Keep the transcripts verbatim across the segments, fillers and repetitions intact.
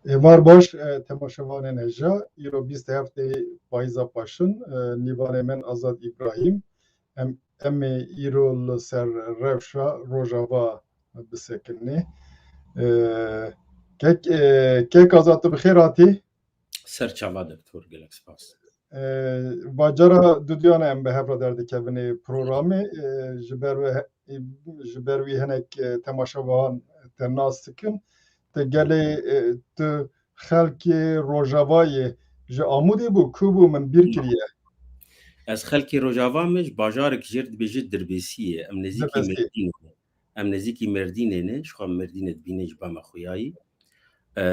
Êvar baş, e, temaşevanên hêja, îro bîst û heftê payîza paşin, e, nîvanê min Azad Îbrahîm. Em, em ê îro li ser rewşa Rojava bisekinê. E, kek, e, kek Azad, tu bi xêr hatî? Ser çava doktor, gelek spas. E, bacara duduyan em bi hev re derdikevin ê programê, e, ji ber wê he-, e, ji ber wî hinek, e, temaşevan te nas dikin. Te gelê, e, tu xelkê Rojavayê ji Amûdê bû, ku bû, min bîr kiriye? Ez xelkê Rojava me, ji bajarek jêr dibêje Dirbêsiyê. Em nêzîkî Dirbêsiyê. Mêrdînê ne. Em nêzîkî Mêrdînê ne, ji xwe Mêrdînê dibîne ji ba me xuyayî. E,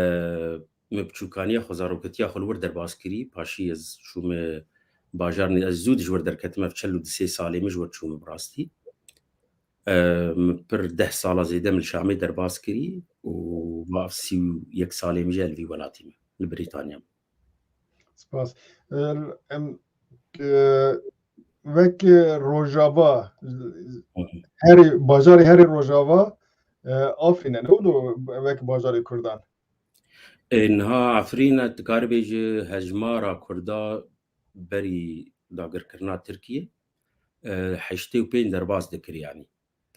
min piçûkaniya xwe, zaroketiya xwe li wir derbas kirî. Paşî ez çûme bajar, ez zû ji wir derketim, ev çel û du sê salê min ji wir çûme bi rastî. E, min pir deh sala zêde min li Şamê derbas kirî û va sî û yek salê min jî li vî welatî me, li Brîtanya me. Spas. E, em, e, wek Rojava, Hı hı. herê, bajarê herê Rojava, e, Afrîn e, ne wilo wek bajarê Kurdan? E, niha Efrîn e, dikarî bêje hejmara Kurda berî dagirkirina Tirkiyê, e, heştê û pênc derbas dikir, yanî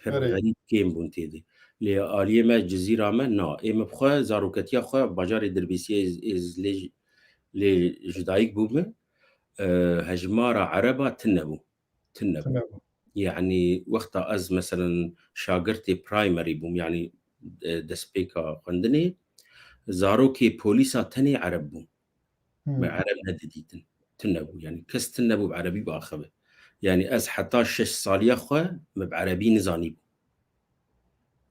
pir Erê. xerîb kêm bûn tê de. Lê aliyê me, Cizîra me, na. Ê me bi xwe, zaroketiya xwe bajarê Dirbêsiyê ez, ez lê, lê ji dayik bûme. E, hejmara Ereba tune bû. Tune bû. Tune bû. Yanî wexta ez, meselen, şagirtê primary bûm, yanî, e, destpêka xwendinê, zarokê polîsa tenê Ereb bûn. Hmm. Me Ereb nedidîtin. Tune bû. Yanî kes tune bû bi Erebî biaxive. Yanî ez heta şeş saliya xwe me bi Erebî nizanîbû.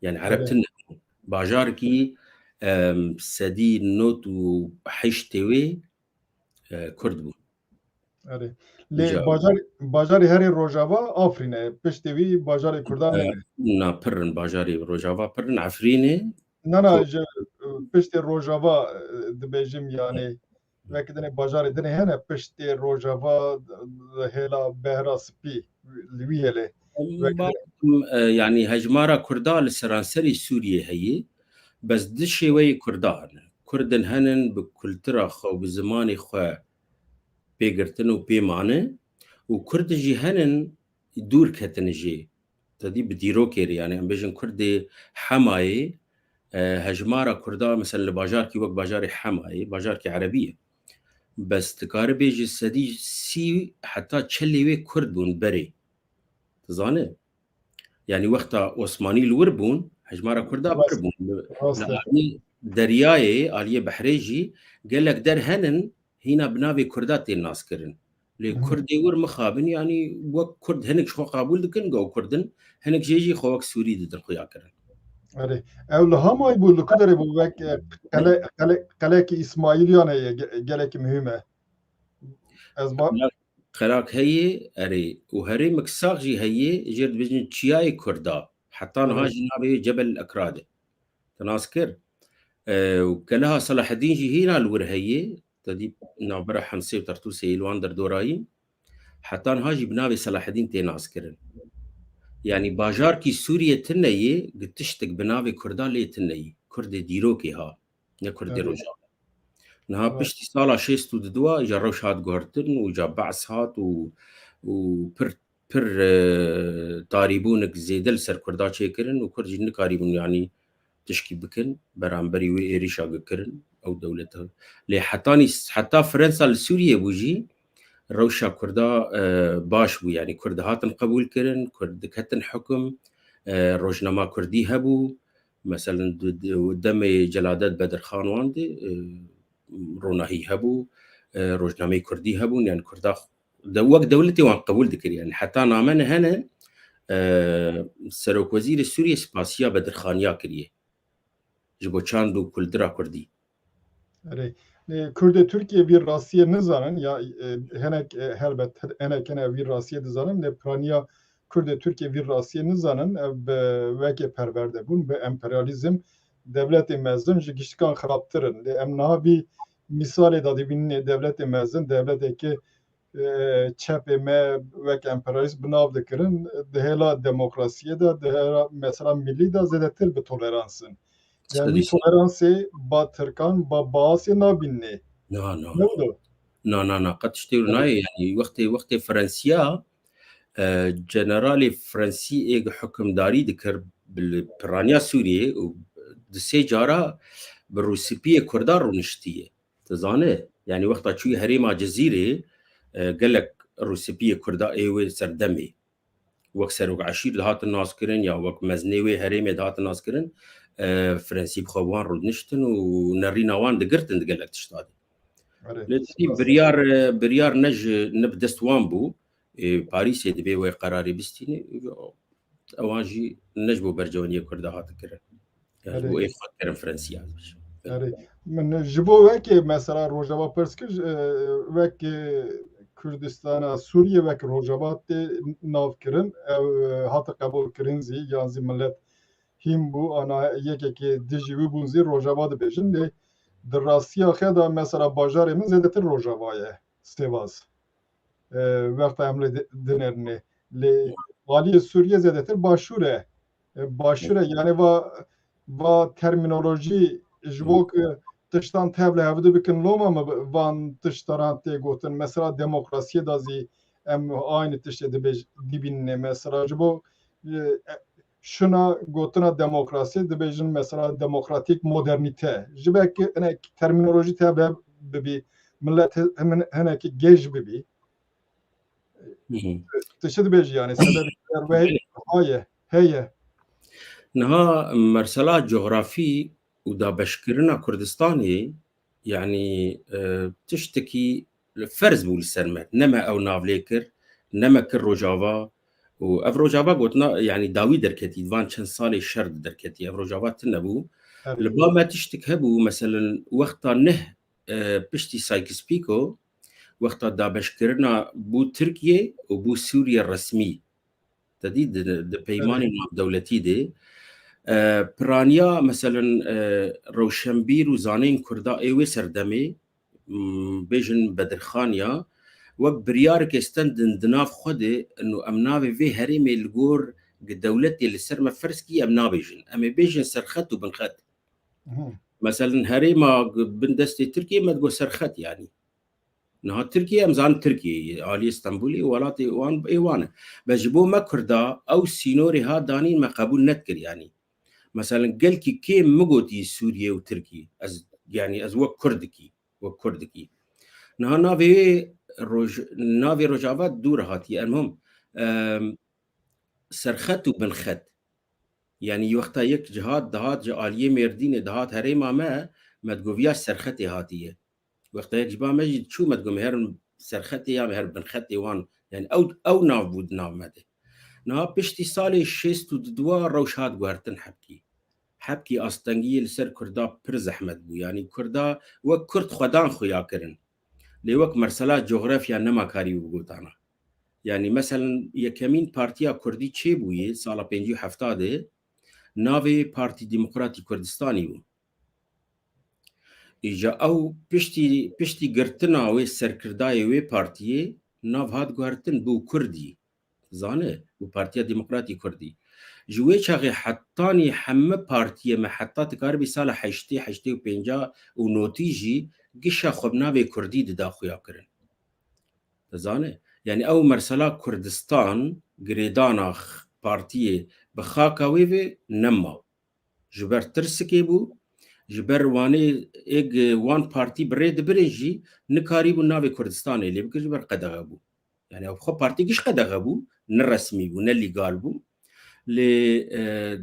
Yanî Ereb Evet. tune bû. Bajarekî, em, sedî nod û heştê wê, e, Kurd bû. Erê. Lê Ca- bajar, bajarê herê Rojava Afrîn e. Piştê wî bajarê Kurdan E, ne. Na, pir in bajarê Rojava, pir in Efrînê. Na, na, Ko- ji, piştê Rojava, e, dibêjim, yanî, wekî dinê bajarê dinê hene, piştê Rojava, hêla Behra Spî, li wî hêlê. Wekî Ba-, dinê. e, yanî hejmara Kurda li seranserê Sûriyê heye, bes di şêweyê Kurda hene. Kurdin henin bi kultura xwe û bi zimanê xwe pê girtin û pê mane û Kurd jî henin dûr ketine jê. Te dî bi dîrokê re, yanî em bêjin Kurdê Hemayê, e, hejmara Kurda, mesela li bajarkî wek bajarê Hemayê, bajarkî Erebî ye. Bes dikare bêje sedî sî heta çelê wê Kurd bûn berê. Tu zane? Yanî wexta Osmanî li wir bûn, hejmara Kurda Rast, pir bûn. Li, rast li e. alî deryayê, aliyê behrê jî gelek der henin, hîna bi navê Kurda tên naskirin. Lê Hı hı. Kurdê wir mixabin, yanî wek Kurd hinek ji xwe qabûl dikin, go Kurd in, hinek jê jî xwe wek Sûrî didin xuya kirin. Erê. Ew li Hamayê bû, li ku derê bû, wek, e, qele-, qele-, qelekî Îsmaîliyan heye, ge-, gelekî muhîm e. Ez ba- Qelak, qelak heye, erê. Û herêmek sax jî heye, jê re dibêjin Çiyayê Kurda. Heta niha Erê. jî navê Cebel Ekrad e. Te nas kir. E, û keleha Selahedîn jî hîna li wir heye. Te dî navbera Hemsê û Tertûsê yê li wan derdorayî. Heta niha jî bi navê Selahedîn tê naskirin. Yanî bajarkî Sûriyê tune ye, gi tiştek bi navê Kurda lê tune ye. Kurdê dîrokê ha, ne Kurdê Evet. Rojava. Niha Evet. piştî sala şêst û duwa îja rewş hat guhertin û îja Be's hat û, û pir, pir, e, tarîbûnek zêde li ser Kurda çêkirin û Kurd jî nikarîbûn, yanî tişkî bikin, beramberî wê êrîşa gikirin ew dewlete. Lê hetanî, heta Fransa li Sûriyê bû jî rewşa Kurda, e, baş bû, yanî Kurd dihatin qebûl kirin, Kurd diketin hukum, e, rojnama Kurdî hebû, meselen di, di, demê Celadet Bedirxan wan de, e, ronahî hebû, e, rojnameyê Kurdî hebûn, yanî Kurda de wek dewletê wan qebûl dikir. Yanî heta name ne hene, e, Serokwezîrê Sûriyê spasiya Bedirxaniya kiriye ji bo çand û kultura Kurdî. Erê. Lê Kurdê Tirkiyê vî rastiyê nizanin, ya, e, hinek, e, helbet, hinek hene vî rastiyê dizanin, lê piraniya Kurdê Tirkiyê vî rastiyê nizanin, ev bi wekê perwerde bûn, bi emperyalîzm, dewletê mezin ji giştikan xirabtir in. Lê em niha vî mîsalê dadibînê dewletê mezin, dewleteke, e, çepê me wek emperyalîst bi nav dikirin, di hêla demokrasiyê de, di hêla mesela millî de zêdetir bi tolerans in. Yani wî toleransê ba Tirkan, ba Baasê nabînê. Na, na, na. Na, na, na, qet tiştê wilo nayê. Yani wextê, wextê Fransiya, e, generalê Fransî ê hukimdarî dikir bi piraniya Sûriyê û di sê cara bi rûspiyê Kurda rûniştiye. Tu zane? Yani wexta çûyî herêma Cizîrê, e, gelek rûspiyê Kurda ê wê serdemê wek serok eşîr dihatin naskirin ya wek meznê wê herêmê dihatin naskirin, e, Fransî bi xwe bi wan rûdiniştin û nerîna wan digirtin di gelek tişta de. Lê dî biryar, e, biryar ne ji, ne bi dest wan bû. E, Parîsê divê wê qerarê bistîne. Ewan jî ne ji bo bercewendiyê Kurda hate kirin. Yani ji bo ê xwe kirin Fransiya. Erê. Min ji bo wekê mesela Rojava pirs kir, e, wek, e, Kurdistana Sûriye wek Rojava tê nav kirin, ew, e, hate qebûl kirin zî, yan zî millet hîn bû, ana yekekê dijî wî bûn zî Rojava dibêjin. Lê di rastiya xe de mesela bajarê min zêdetir Rojava ye, Sêvaz. E, wexta em lê di-, dinêrnê. Lê aliyê Sûriye zêdetir başûr e. E, başûr e, yani va, va termînolojî ji bo ku tiştan tevle hevdu bikin, loma min van tiştaran tê gotin. Mesela demokrasiyê de zî em aynî tiştê dibêj-, dibînê. Mesela ji bo, e, e, şuna gotina demokrasiyê dibêjin mesela demokratîk modernîte. Ji ber ku hinek termînolojî tevle bibî, millet hi-, himin-, hinekî gêj bibî. Tu çi dibêjî yani sebebê wê heye, heye. Niha mersela cografî û dabeşkirina Kurdistanê, yani, e, tiştekî ferz bû li ser me. Ne me ew nav lê kir, ne me kir Rojava. Û ev Rojava gotina, yani dawî derketî, di van çend salê şer de derketî. Ev Rojava tune bû. Li ba me tiştek hebû, meselen wexta neh, e, piştî Sykes-Picot, wexta dabeşkirina bû Tirkiye û bû Sûriye resmî. Te dî di, di peymanê navdewletî de, e, piraniya, meselen, e, rewşenbîr û zaneyên Kurda ê wê serdemê, m, bêjin Bedirxan ya, wek biryareke stend di, di nav xwe de, ino em navê vê herêmê li gor gi dewletê li ser me ferz kî em nabêjin. Em ê bêjin serxet û binxet. Meselen herêma bin destê Tirkiyê me digot serxet yani. Niha Tirkiye, em zanin Tirkiye ye, aliyê Stenbolê welatê wan ê wan e. Be ji bo me Kurda ew sînorê ha danîn me qebûl nedikir yani. Meselen gelkî kêm min gotî Sûriye û Tirkiye. Ez, yani ez wek Kurdikî, wek Kurdikî. Niha navê wê roj-, navê Rojava dûr hatiye. Elmuhim, em, serxet û binxet. Yani wexta yek cihat dihat ji aliyê Mêrdînê dihat herêma me, me digoviya serxetê hatiye. Wexta yek ji ba me jî çû me digot, me herin serxetê ya me her binxetê wan. Yani ew, ew nav bû di nav me de. Niha piştî salê şêst û dua rewş hat guhertin hebkî. Hebkî astengiyê li ser Kurda pir zehmet bû. Yani Kurda wek Kurd xwedan xuya kirin. Lê wek mersela cografya nema karî bû gotana. Yani meselen yekemîn partiya Kurdî çêbûyê sala pêncî û hefta de navê Partî Demokratî Kurdistanî bû. Îca ew piştî, piştî girtina wê serkirdayê wê partiyê nav hat guhertin bû Kurdî. Zane û Partiya Demokratî Kurdî. Ji wê çaxê hetanî heme partiyê me heta dikaribî sala heştê, heştê û pênca û notî jî gişa xwe bi navê Kurdî dida xuya kirin. Dizane? Yani ew mersela Kurdistan girêdana x-, partiyê bi xaka wê ve nema. Ji ber tirsikê bû, ji ber wanê êg wan partî bi rê dibirê jî nikarîbû navê Kurdistanê lê bikir ji ber qedexe bû. Yani ew xwe partî giş qedexe bû, ne resmî bû, ne lîgal bû. Lê, e,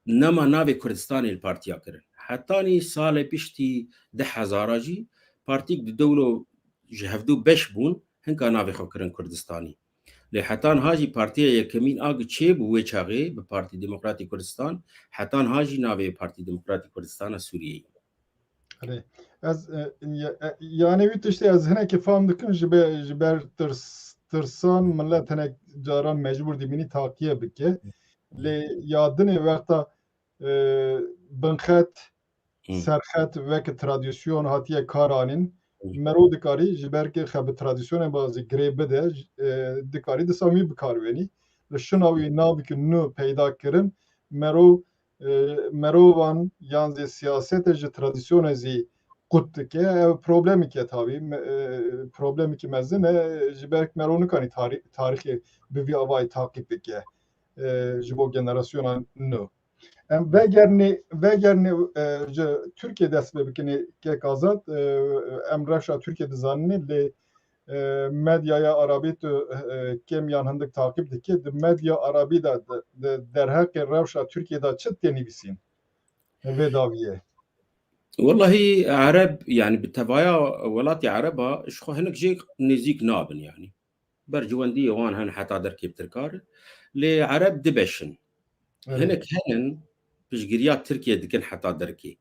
nema navê Kurdistanê li partiya kirin. Hetanî salê piştî du hezara jî partîk di dewlo ji hevdu beş bûn, hinka navê xwe kirin Kurdistanî. Lê hetan ha jî partiya yekemîn a gi çê bû wê çaxê bi Partî Demokratî Kurdistan, hetan ha jî navê Partî Demokratî Kurdistana Sûriyeyê. Erê. Ez, e, ya-, e, yani wî tiştê ez hinekî fam dikim ji be-, ji ber tirs-, tirsan millet hinek caran mecbûr dibînî taqiye bike. Lê ya dinê wexta, e, binxet, Hı. serxet weke tradisyon hatiye kar anîn. Hı. Mero dikarî ji ber ke xe bi tradisyonê bazî girê bide, e, dikarî disa wî bikar wênî. Li şina wî naviki nû peyda kirin. Mero e, merovan yan zî siyasetê ji tradisyonê zî qut dike. Ev problemekî ye tabî, me-, e, problemekî mezin e, ji ber ku merov nikanî tarî-, tarîxê bi vî avayî taqîb bike, e, ji bo generasyona nû. Em vegerinê, vegerinê, e, ji Tirkiyê dest pê bikinê, kek Azad, e, em rewşa Tirkiyê dizaninê, lê, e, medyaya Arabî tu, e, kêm yan hindik taqîb dikî, di medya Arabî de, di, di derheqê rewşa Tirkiyê de çi tê nivîsîn? Vê dawiyê. Wellahî Ereb, yani bi tevaya welatê Ereba ji xwe hinek jê nêzîk nabin yani. Berjewendiyê wan hene heta derkê bi tirkar. Lê Ereb dibeşin. Evet. Hinek henin piştgiriya Tirkiye dikin heta derkê.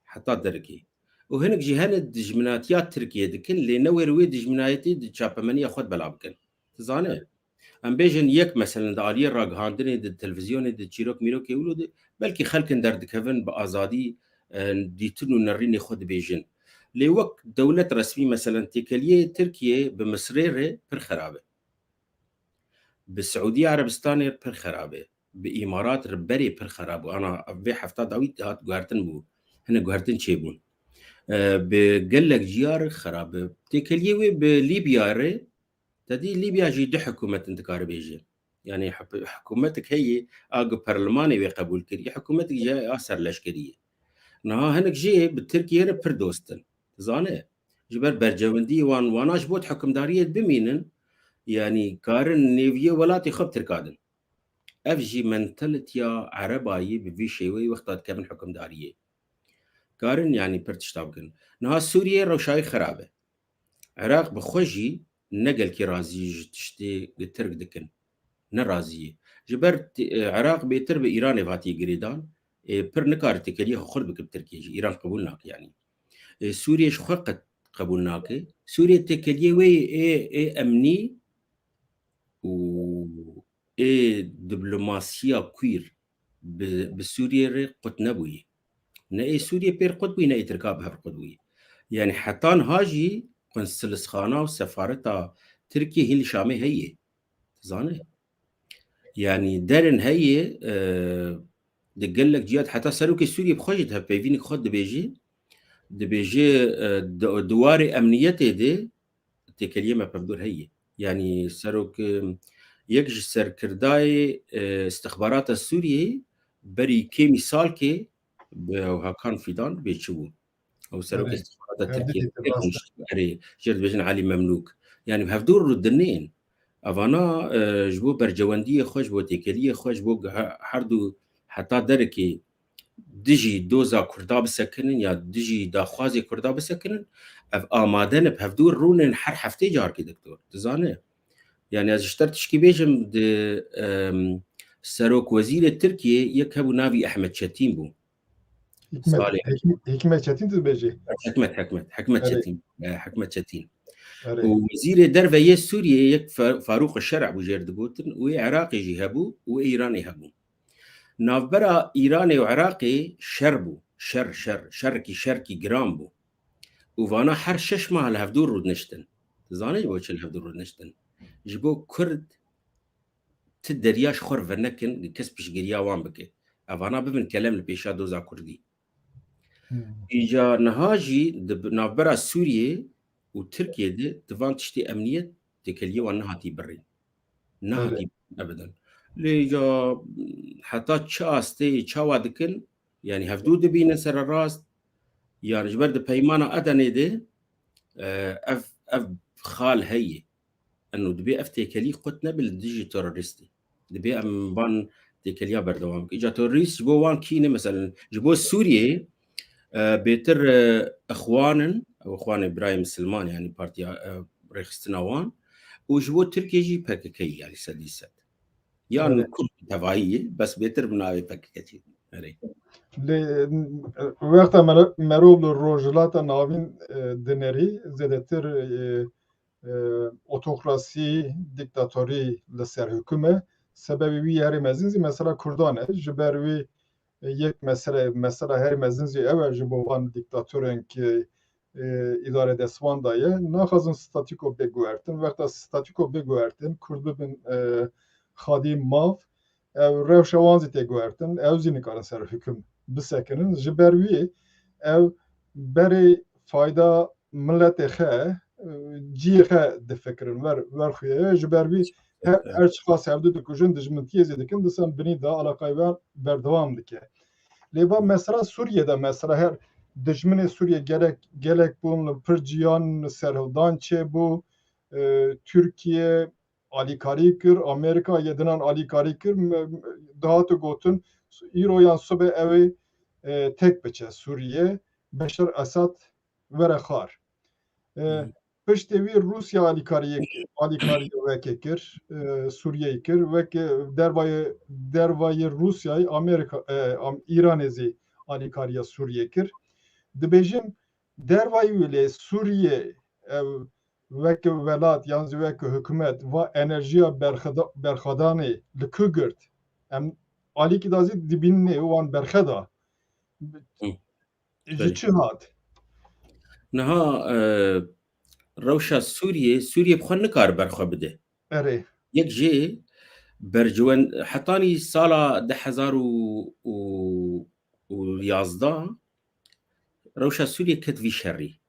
Heta derkê. Û hinek jî hene dijminatiya Tirkiye dikin, lê ne wêr wê dijminayetê di çapemeniya xwe de bela bikin. Tu zane? Em bêjin yek, meselen, di aliyê ragihandinê, di televîzyonê, di çîrok mîrokê wilo de, belkî xelkin derdikevin bi azadî, e, dîtin û nerînê xwe dibêjin. Lê wek dewlet resmî, meselen, têkeliyê Tirkiyê bi Misrê re pir xerab e. Bi Siûdî Erebistanê pir xerab e. Bi Îmarat re berê pir xerab bû. Ana vê hefta dawî hat guhertin bû. Hine guhertin çêbûn. E, bi gelek ciya re xerab e. Têkeliyê wê bi Lîbya re, te dî Lîbya jî du hikûmet in dikare bêje. Yani hip-, hikûmetek heye, a ku perlemanê wê qebûl kirî, hikûmetek jî a serleşkerî ye. Niha hinek jê bi Tirkiye re pir dost in. Zane, ji ber bercewendiyê wan, wana ji bo di hikimdariyê bimînin, yani karin nêviyê welatê xwe bi tirka din. Ev jî mentalitiya Ereba ye, bi vî şêweyî wexta dikevin hikimdariyê. Karin, yani, pir tişta bikin. Niha Sûriyê rewşa wî xerab e. Iraq bi xwe jî ne gelkî razî ji tiştê ku Tirk dikin. Ne razî ye. Ji ber t-, e, Iraq bêtir bi Îranê hatiye girêdan, ê, pir nikare têkeliya xwe xurt bike bi Tirkiyê jî. Îran qebûl nake, yanî. Ê, Sûriye ji xwe qet qebûl nake. Sûriye têkeliya wê yê ê, ê emnî û ê diplomasiya kwîr bi, bi Sûriyê re qut nebûye. Ne ê Sûriyê pêr qut bûye, ne ê Tirka bi hev qut bûye. Yani heta niha jî konsulxana û sefareta Tirkiyê hîn li Şamê heye. Dizane? Yani derin heye, e, di gelek ciya de, heta serokê Sûriyê bi xwe jî di hevpeyvînê xwe dibêje, dibêje, e, di, di warê emniyetê de têkeliyê me pevdor heye. Yani serok, e, yek ji serkirdayê, e, istixbarata Sûriyê berî kêmî salkê bi Hakan Fidan bê çi bû? Ew serokê Evet. istixbarata Hevdî Tirkiyê dîtin, rast e. Erê, jê re dibêjin Elî Memlûk. Yani hevdû rûdinên. Evana, e, ji bo bercewendiyê xwe, ji bo têkeliyê xwe, ji bo he-, her du heta derekê dijî doza Kurda bisekinin ya dijî daxwazê Kurda bisekinin, ev amade ne, bi hevdû rûnin her heftê carkê, doktor. Dizane? Yani ez ji te tişkî bêjim, di, em, serok wezîrê Tirkiyê yek hebû, navî Ehmed Çetîn bû. Hikmet, Salê. Hikmet, Hikmet Çetîn dibêjî? Hikmet, Hikmet, Hikmet Erê. Çetîn. E, Hikmet Çetîn. Erê. Û wezîrê derve yê Sûriyê yek Fa-, Farûq Şer'a bû jê re digotin, û yê Iraqê jî hebû, û yê Îranê hebû. Navbera Îranê û Iraqê şer bû. Şer, şer, şerekî, şerkî giran bû. Û vana her şeş mah li hevdû rûdiniştin. Dizanî ji bo çi li hevdû rûdiniştin? Ji bo Kurd ti derya ji xwe re venekin, kes piştgiriya wan bike. Evana bibin kelem li pêşa doza Kurdî. Hmm. Îca niha jî di bi-, navbera Sûriyê û Tirkiyê de di van tiştê emniyet têkeliyê wan nehatî birîn. Nehatî Evet. ebeden. Lê îca heta çi astê çawa dikin? Yani hevdû dibînin sererast, yani ji ber di peymana Edenê de, e, ev, ev xal heye. Eno dibê ev têkelî qut nebe li dijî terorîstê. Dibê em van têkeliya berdewam bikin. Îca terorîst ji bo wan kî ne, meselen, ji bo Sûriyeyê, e, bêtir, e, Ixwan in, ew Ixwanê Birayê Misilman, yani partiya, e, rêxistina wan, û ji bo Tirkiye jî P K K, yani sedî sed. Yan Evet. Kurd tevayî ye, bes bêtir bi navê P K K çê. Erê. Lê, e, wexta mere-, merov li Rojhilata Navîn, e, dinerî, zêdetir, e, e, otokrasî, dîktatorî li ser hukime. Sebebê wî herî mezin zî mesela Kurdan e. Ji ber wî, e, yek mesele, mesela herî mezin zî ew e, ji bo van dîktatorên ki, e, îdare destvan de ye, naxwazin statîko bê guhertin. Wexta statîko bê guhertin, Kurd bibin, e, xadî mav, ew rewşa wan zî tê guhertin, ew zî nikarin ser huküm bisekinin. Ji ber wî ew berê fayda miletê xe, e, ciyê xe difikirin, wer, wer xwe ye. Ji ber wî her, her çiqas hevdu dikujin, dijmintiyê zî dikin, disan binî da alaqayê wan berdewam dike. Lê va mesela Sûriyê de mesela her dijminê Sûriyê gelek, gelek bûn, li pir ciyan serhildan çêbû, e, Tirkiye alîkarî kir, Amerîka yê dinan alîkarî kir, me, me, dihat û gotin, îro yan sibê ew ê, e, tek biçe Sûriyê, Beşar Esad were xar. E, Hı hı. Piştê wî Rûsya alîkariyê, alîkariyê wekê kir, e, Sûriyeyê kir, weke dervayê, dervayê Rûsyayê Amerîka, e, Am-, Îranê zî alîkariya Sûriyê kir. Dibêjin, dervayî wî lê Sûriyê ew weke welat yan zî weke hikûmet va enerjiya berxeda-, berxwedanê li ku girt? Em alîkî da zî dibînê wan berxeda. Hı. Ji Belê. Çi hat? Niha, e, rewşa Sûriyê, Sûriyê bi xwe nikare berxwe bide. Erê. Yek jê berciwen-, hetanî sala du hezar û yazdeh rewşa Sûriyê ket vî şerî.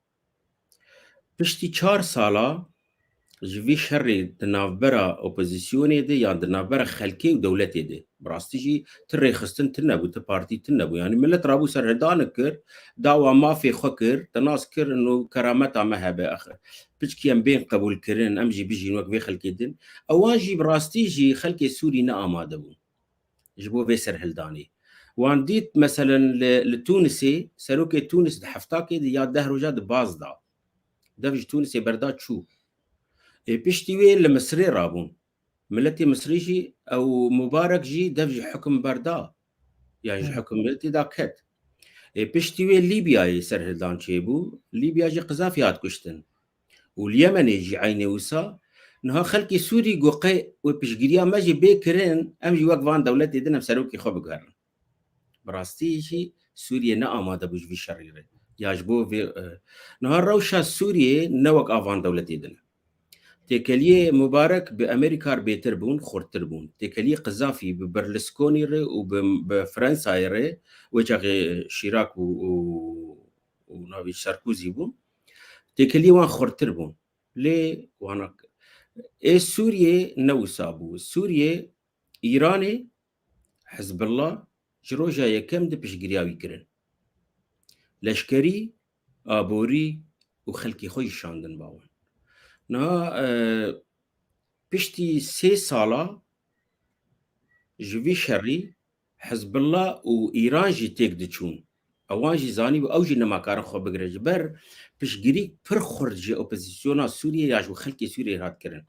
Piştî çar sala ji vî şerê di navbera opozîsyonê de yan di navbera xelkê û dewletê de, bi rastî jî ti rêxistin tune bû, ti partî tune bû. Yanî milet rabû serhildanik kir, dawa mafê xwe kir, te nas kir, ino kerameta me hebe, ax-, piçkî em bên qebûlkirin, em jî bijîn wek vê xelkê din. Ewan jî bi rastî jî xelkê Sûrî ne amade bûn ji bo vê serhildanê. Wan dît, meselen, li, li Tûnisê, serokê Tûnis di heftakê de ya deh roja di baz da. Dev ji Tûnisê berda çû. Ê piştî wê li Misirê rabûn. Miletê Misirî jî, ew Mubarek jî dev ji hukum berda. Yan ji Hı. hukum miletê da ket. Ê piştî wê Lîbyayê serhildan çêbû. Lîbya jî Qizafî hat kuştin. Û li Yemenê jî eynê wisa. Niha xelkê Sûrî got qey wê piştgiriya me jî bê kirin, em jî wek van dewletê din em serokê xwe biguherin. Bi rastî jî Sûriye ne amade bû ji vî şerî re. Ya ji bo vê, e, niha rewşa Sûriyê ne wek a van dewletê din e. Têkeliyê Mubarek bi Amerîka re bêtir bûn, xurttir bûn. Têkeliyê Qizafî bi Berlusconi re û bi, bi Fransayê re, wê çaxê Şîrak û, û, û navê Sarkozy bûn. Têkeliyê wan xurttir bûn. Lê wana ê Sûriyê ne wisa bû. Sûriyê Îranê Hizbullah ji roja yekem de piştgiriya wî kirin. Leşkerî, aborî û xelkê xwe jî şandin ba wan. Niha, e, piştî sê sala ji vî şerî Hizbullah û Îran jî têk diçûn. Ewan jî zanîbû, ew jî nema karin xwe bigire. Ji ber piştgirî pir xurt ji opozîsyona Sûriyê ya ji xelkê Sûriyê hat kirin.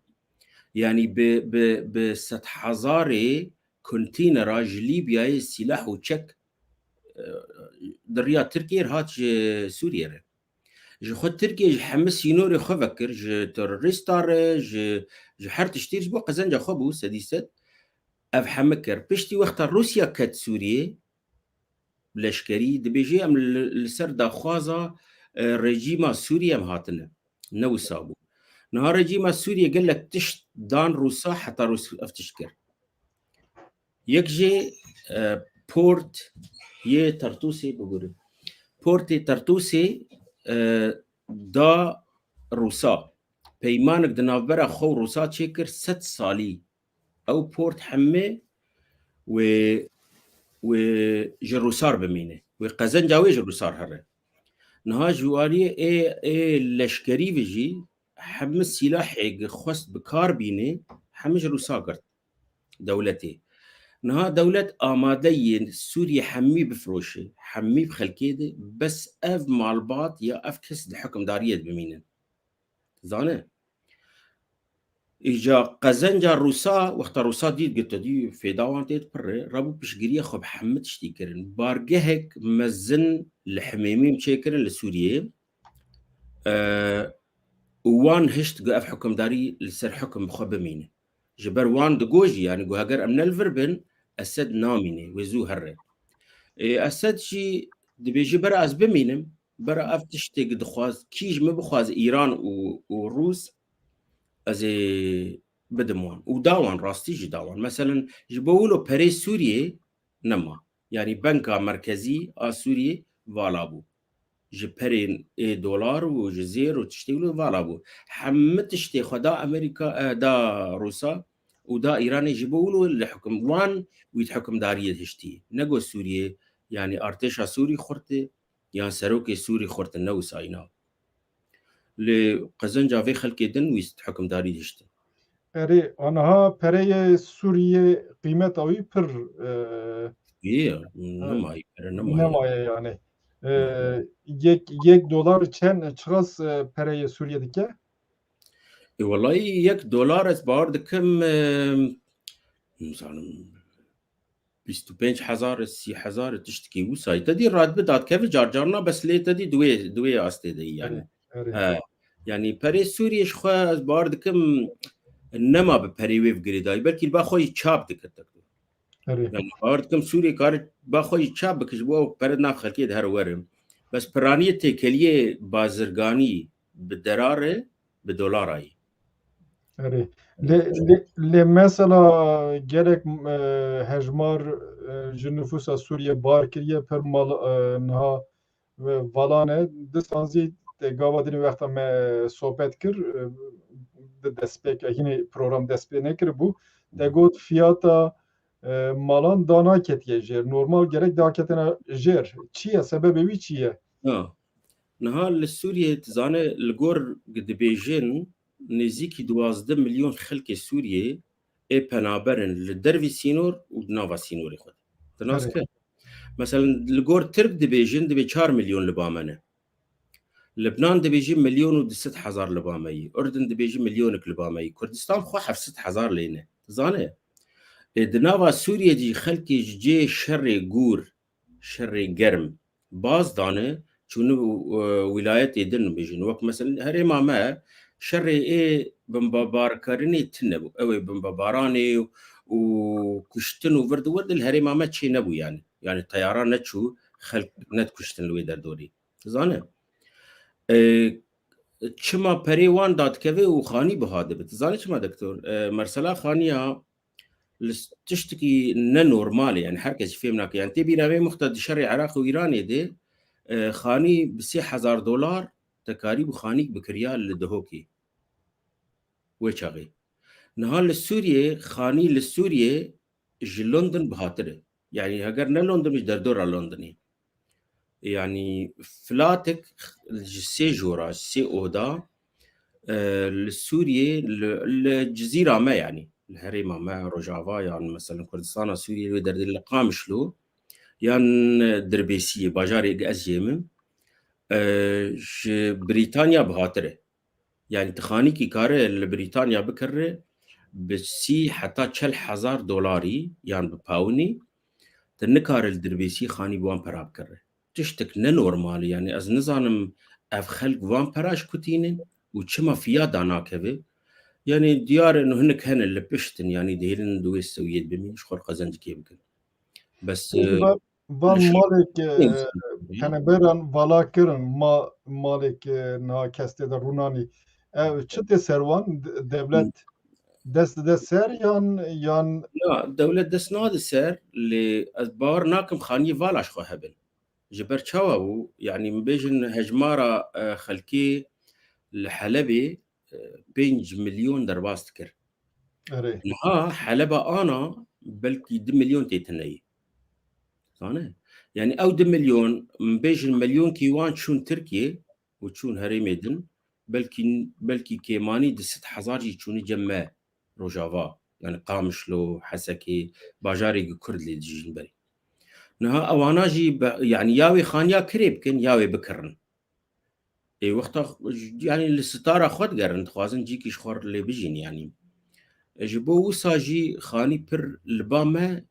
Yanî bi, bi, bi sedhezarê kontînera ji Lîbyayê sîlah û çek, e, di riya Tirkiyê re hat ji Sûriyê re. Ji xwe Tirkiye ji hemî sînorê xwe vekir, ji terorîsta re, ji, ji her tiştî ji bo qezenca xwe bû, sedî sed. Ev hemî kir. Piştî wexta Rûsya ket Sûriyê, leşkerî, dibêje em li, li ser daxwaza, e, rejîma Sûriyê em hatine. Ne wisa bû. Niha rejîma Sûriyê gelek tişt dan Rûsa, heta Rûs ev tişt kir. Yek jê, e, port yê Tartûsê bigurin. Portê Tartûsê, e, da Rûsa. Peymanek di navbera xwe û Rûsa çêkir sed salî. Ew port hemê wê, wê ji Rûsar bimîne. Wê qezenca wê ji Rûsar here. Niha ji wariyê ê, ê leşkerî ve jî hemî sîlahê gi xwest bi kar bîne, hemî ji Rûsa girt dewletê. Niha dewlet amade ye Sûriyê hemî bifiroşe, hemî bi xelkê de, bes ev malbat ya ev kes di hikimdariyê de bimînin. Zane? Îca qezenca Rûsa, wexta Rûsa dît, got, dî fêda wan tê pir e, rabû piştgiriya xwe bi hemî tiştî kirin. Bargehek mezin li Himêmîm çêkirin li Sûriyê. E, û wan hişt got ev hikimdarî li ser hikim bi xwe bimîne. Ji ber wan digot jî, yanî got heger em ne li vir bin, Esed namîne, wê zû here. Ê, Esed jî dibêje bera ez bimînim, bera ev tiştê dixwaz, kî ji min bixwaz Îran û, û Rûs, ez ê bidim wan. Û da wan, rastî jî da wan. Meselen, ji bo wilo perê Sûriyê nema. Yanî Banka Merkezî a Sûriyê vala bû. Ji perên ê dolar û ji zêr û tiştê wilo vala bû. Hemû tiştê xwe da Amerîka, e, da Rûsa û da Îranê ji bo wilo li hukum-, wan wî di hukimdariyê hiştî. Nego Sûriyê, yanî artêşa Sûrî xurt e, yan serokê Sûrî xurt e, ne wisa îna. Lê qezenca vê xelkê din wî di hukimdarî hiştin. Erê, aniha pereyê Sûriyê qîmeta wî pir, e, Yê, e, nemaye, pere nemaye. Nemaye yani. E, Hı hı. yek, yek dolar çend, çiqas, e, pereyê Sûriyê dike? E, wellahî yek dolar ez bawer dikim, e, nizanim, bîst û pênc hezar, sî hezar tiştekî wisa. Te dî radbi dadkeve carcarna, bes lê te dî di wê, di wê astê de yî yani. Erê, erê. He. Yani perê Sûriyê ji xwe ez bawer dikim nema bi perê wê bi girêdayî. Belkî li ba xwe yî çap dike tek. Erê. Yani bawer dikim Sûriyê kare ba xwe yî çap bike ji bo ew pere nav xelkê de here were. Bes piraniyê têkeliyê bazirganî bi derare, bi dolarayî. Erê. Lê, lê, lê mesela gelek, e, hejmar, e, ji nifûsa Sûriyê bar kiriye, pir mal, e, niha, e, valan e. Disan zî te gava dinê wexta me sohbet kir, e, di destpêk, e, hînî program dest pê nekiribû. Te got fiyata, e, malan danaketiye jêr. Normal gerek daketine jêr. Çi ye? Sebebê wî çi ye? Ha. Niha li Sûriyê, tu zane, li gor dibêjin nêzîkî duwazdeh milyon xelkê Sûriyê ê penaber in li dervî sînor û di nava sînorê xwe de. Di nas Tabii. ke, meselen, li gor Tirk dibêjin, dibê çar milyon li ba me ne. Libnan dibêjî milyon û du sed hezar li ba me yî. Urdun dibêjî milyonek li ba me yî. Kurdistan xwe heft sed hezar lê ne. Zane? Ê, di nava Sûriyê jî xelkê ji cihê şerê gûr, şerê germ baz dane, çûne, e, wîlayetê din bijîn. Wek mesela herêma me şerê ê bimbabarkirinê tune bû. Ew ê bimbabaranê û kuştin û vir di wir di li herêma me çê nebû yani. Yani teyara neçû, xelk nedikuştin li wê derdorê. Dizane? E, çima perê wan dadikeve û xanî biha dibe? Dizane çima doktor? E, mesela xaniya li s-, tiştekî nenormal e, yani her kes jî fêm nake. Yani tê bîra wê muxta di şerê Iraq û Îranê de, e, xanî bi sê hezar dolar te karîbû xanîk bikiriya li Dihokê. Wê çaxê. Niha li Sûriyê, xanî li Sûriyê ji London bihatir e. Yani heger ne London, ji derdora Londonê. Yani flatek ji sê jora, ji sê oda, e, li Sûriyê, li, li cizîra me yani, li herêma me, Rojava yan mesela Kurdistana Sûriyê, wê derdê li Qamişlo, yan Dirbêsiyê, bajarê ez jê min, e, ji Brîtanya bihatir e. Yani tu xanîkî kare li Brîtanya bikirre bi sî heta çel hezar dolarî yan bi pawinî, tu nikare li Dirbêsî xanî bi wan pera bikirre. Tiştek nenormal e. Yani ez nizanim ev xelk van pera ji ku tînin û çima fiya danakeve. Yani diyar in û hinek hene li pişt in, yani dihêlin di wê sewiyê de bimîn, ji xwe re qezencikê bikin. Bes, Peki, e, va-, van li malek, e, Hı. peneberan vala kirin, ma-, malek, e, niha kes tê de rûnanî. Ev çi tê ser wan? De-, dewlet Hı. dest dide ser yan, yan Na, dewlet dest nade ser, lê ez bawer nakim xaniyê vala ji xwe hebin. Ji ber çawa bû? Yani, min bêjin hejmara, e, xelkê li Helebê, e, pênc milyon derbas dikir. Erê. Niha Heleba ana belkî du milyon tê tineyî. Zane? Yani, ew du milyon, min bêjin milyonkî wan çûn Tirkiye û çûn herêmê din, belkî, belkî kêmanî du sed hezar jî çûne cem me. Rojava, yani Qamişlo, Hesekê, bajarê ku Kurd lê dijîn berê. Niha ewana jî be-, yani ya wê xaniya kirê bikin, ya wê bikirin. Ê wexta, yani li sitara xwe digerin, dixwazin cîkî ji xwe lê bijîn, yani. E, ji bo wisa jî xanî pir li ba me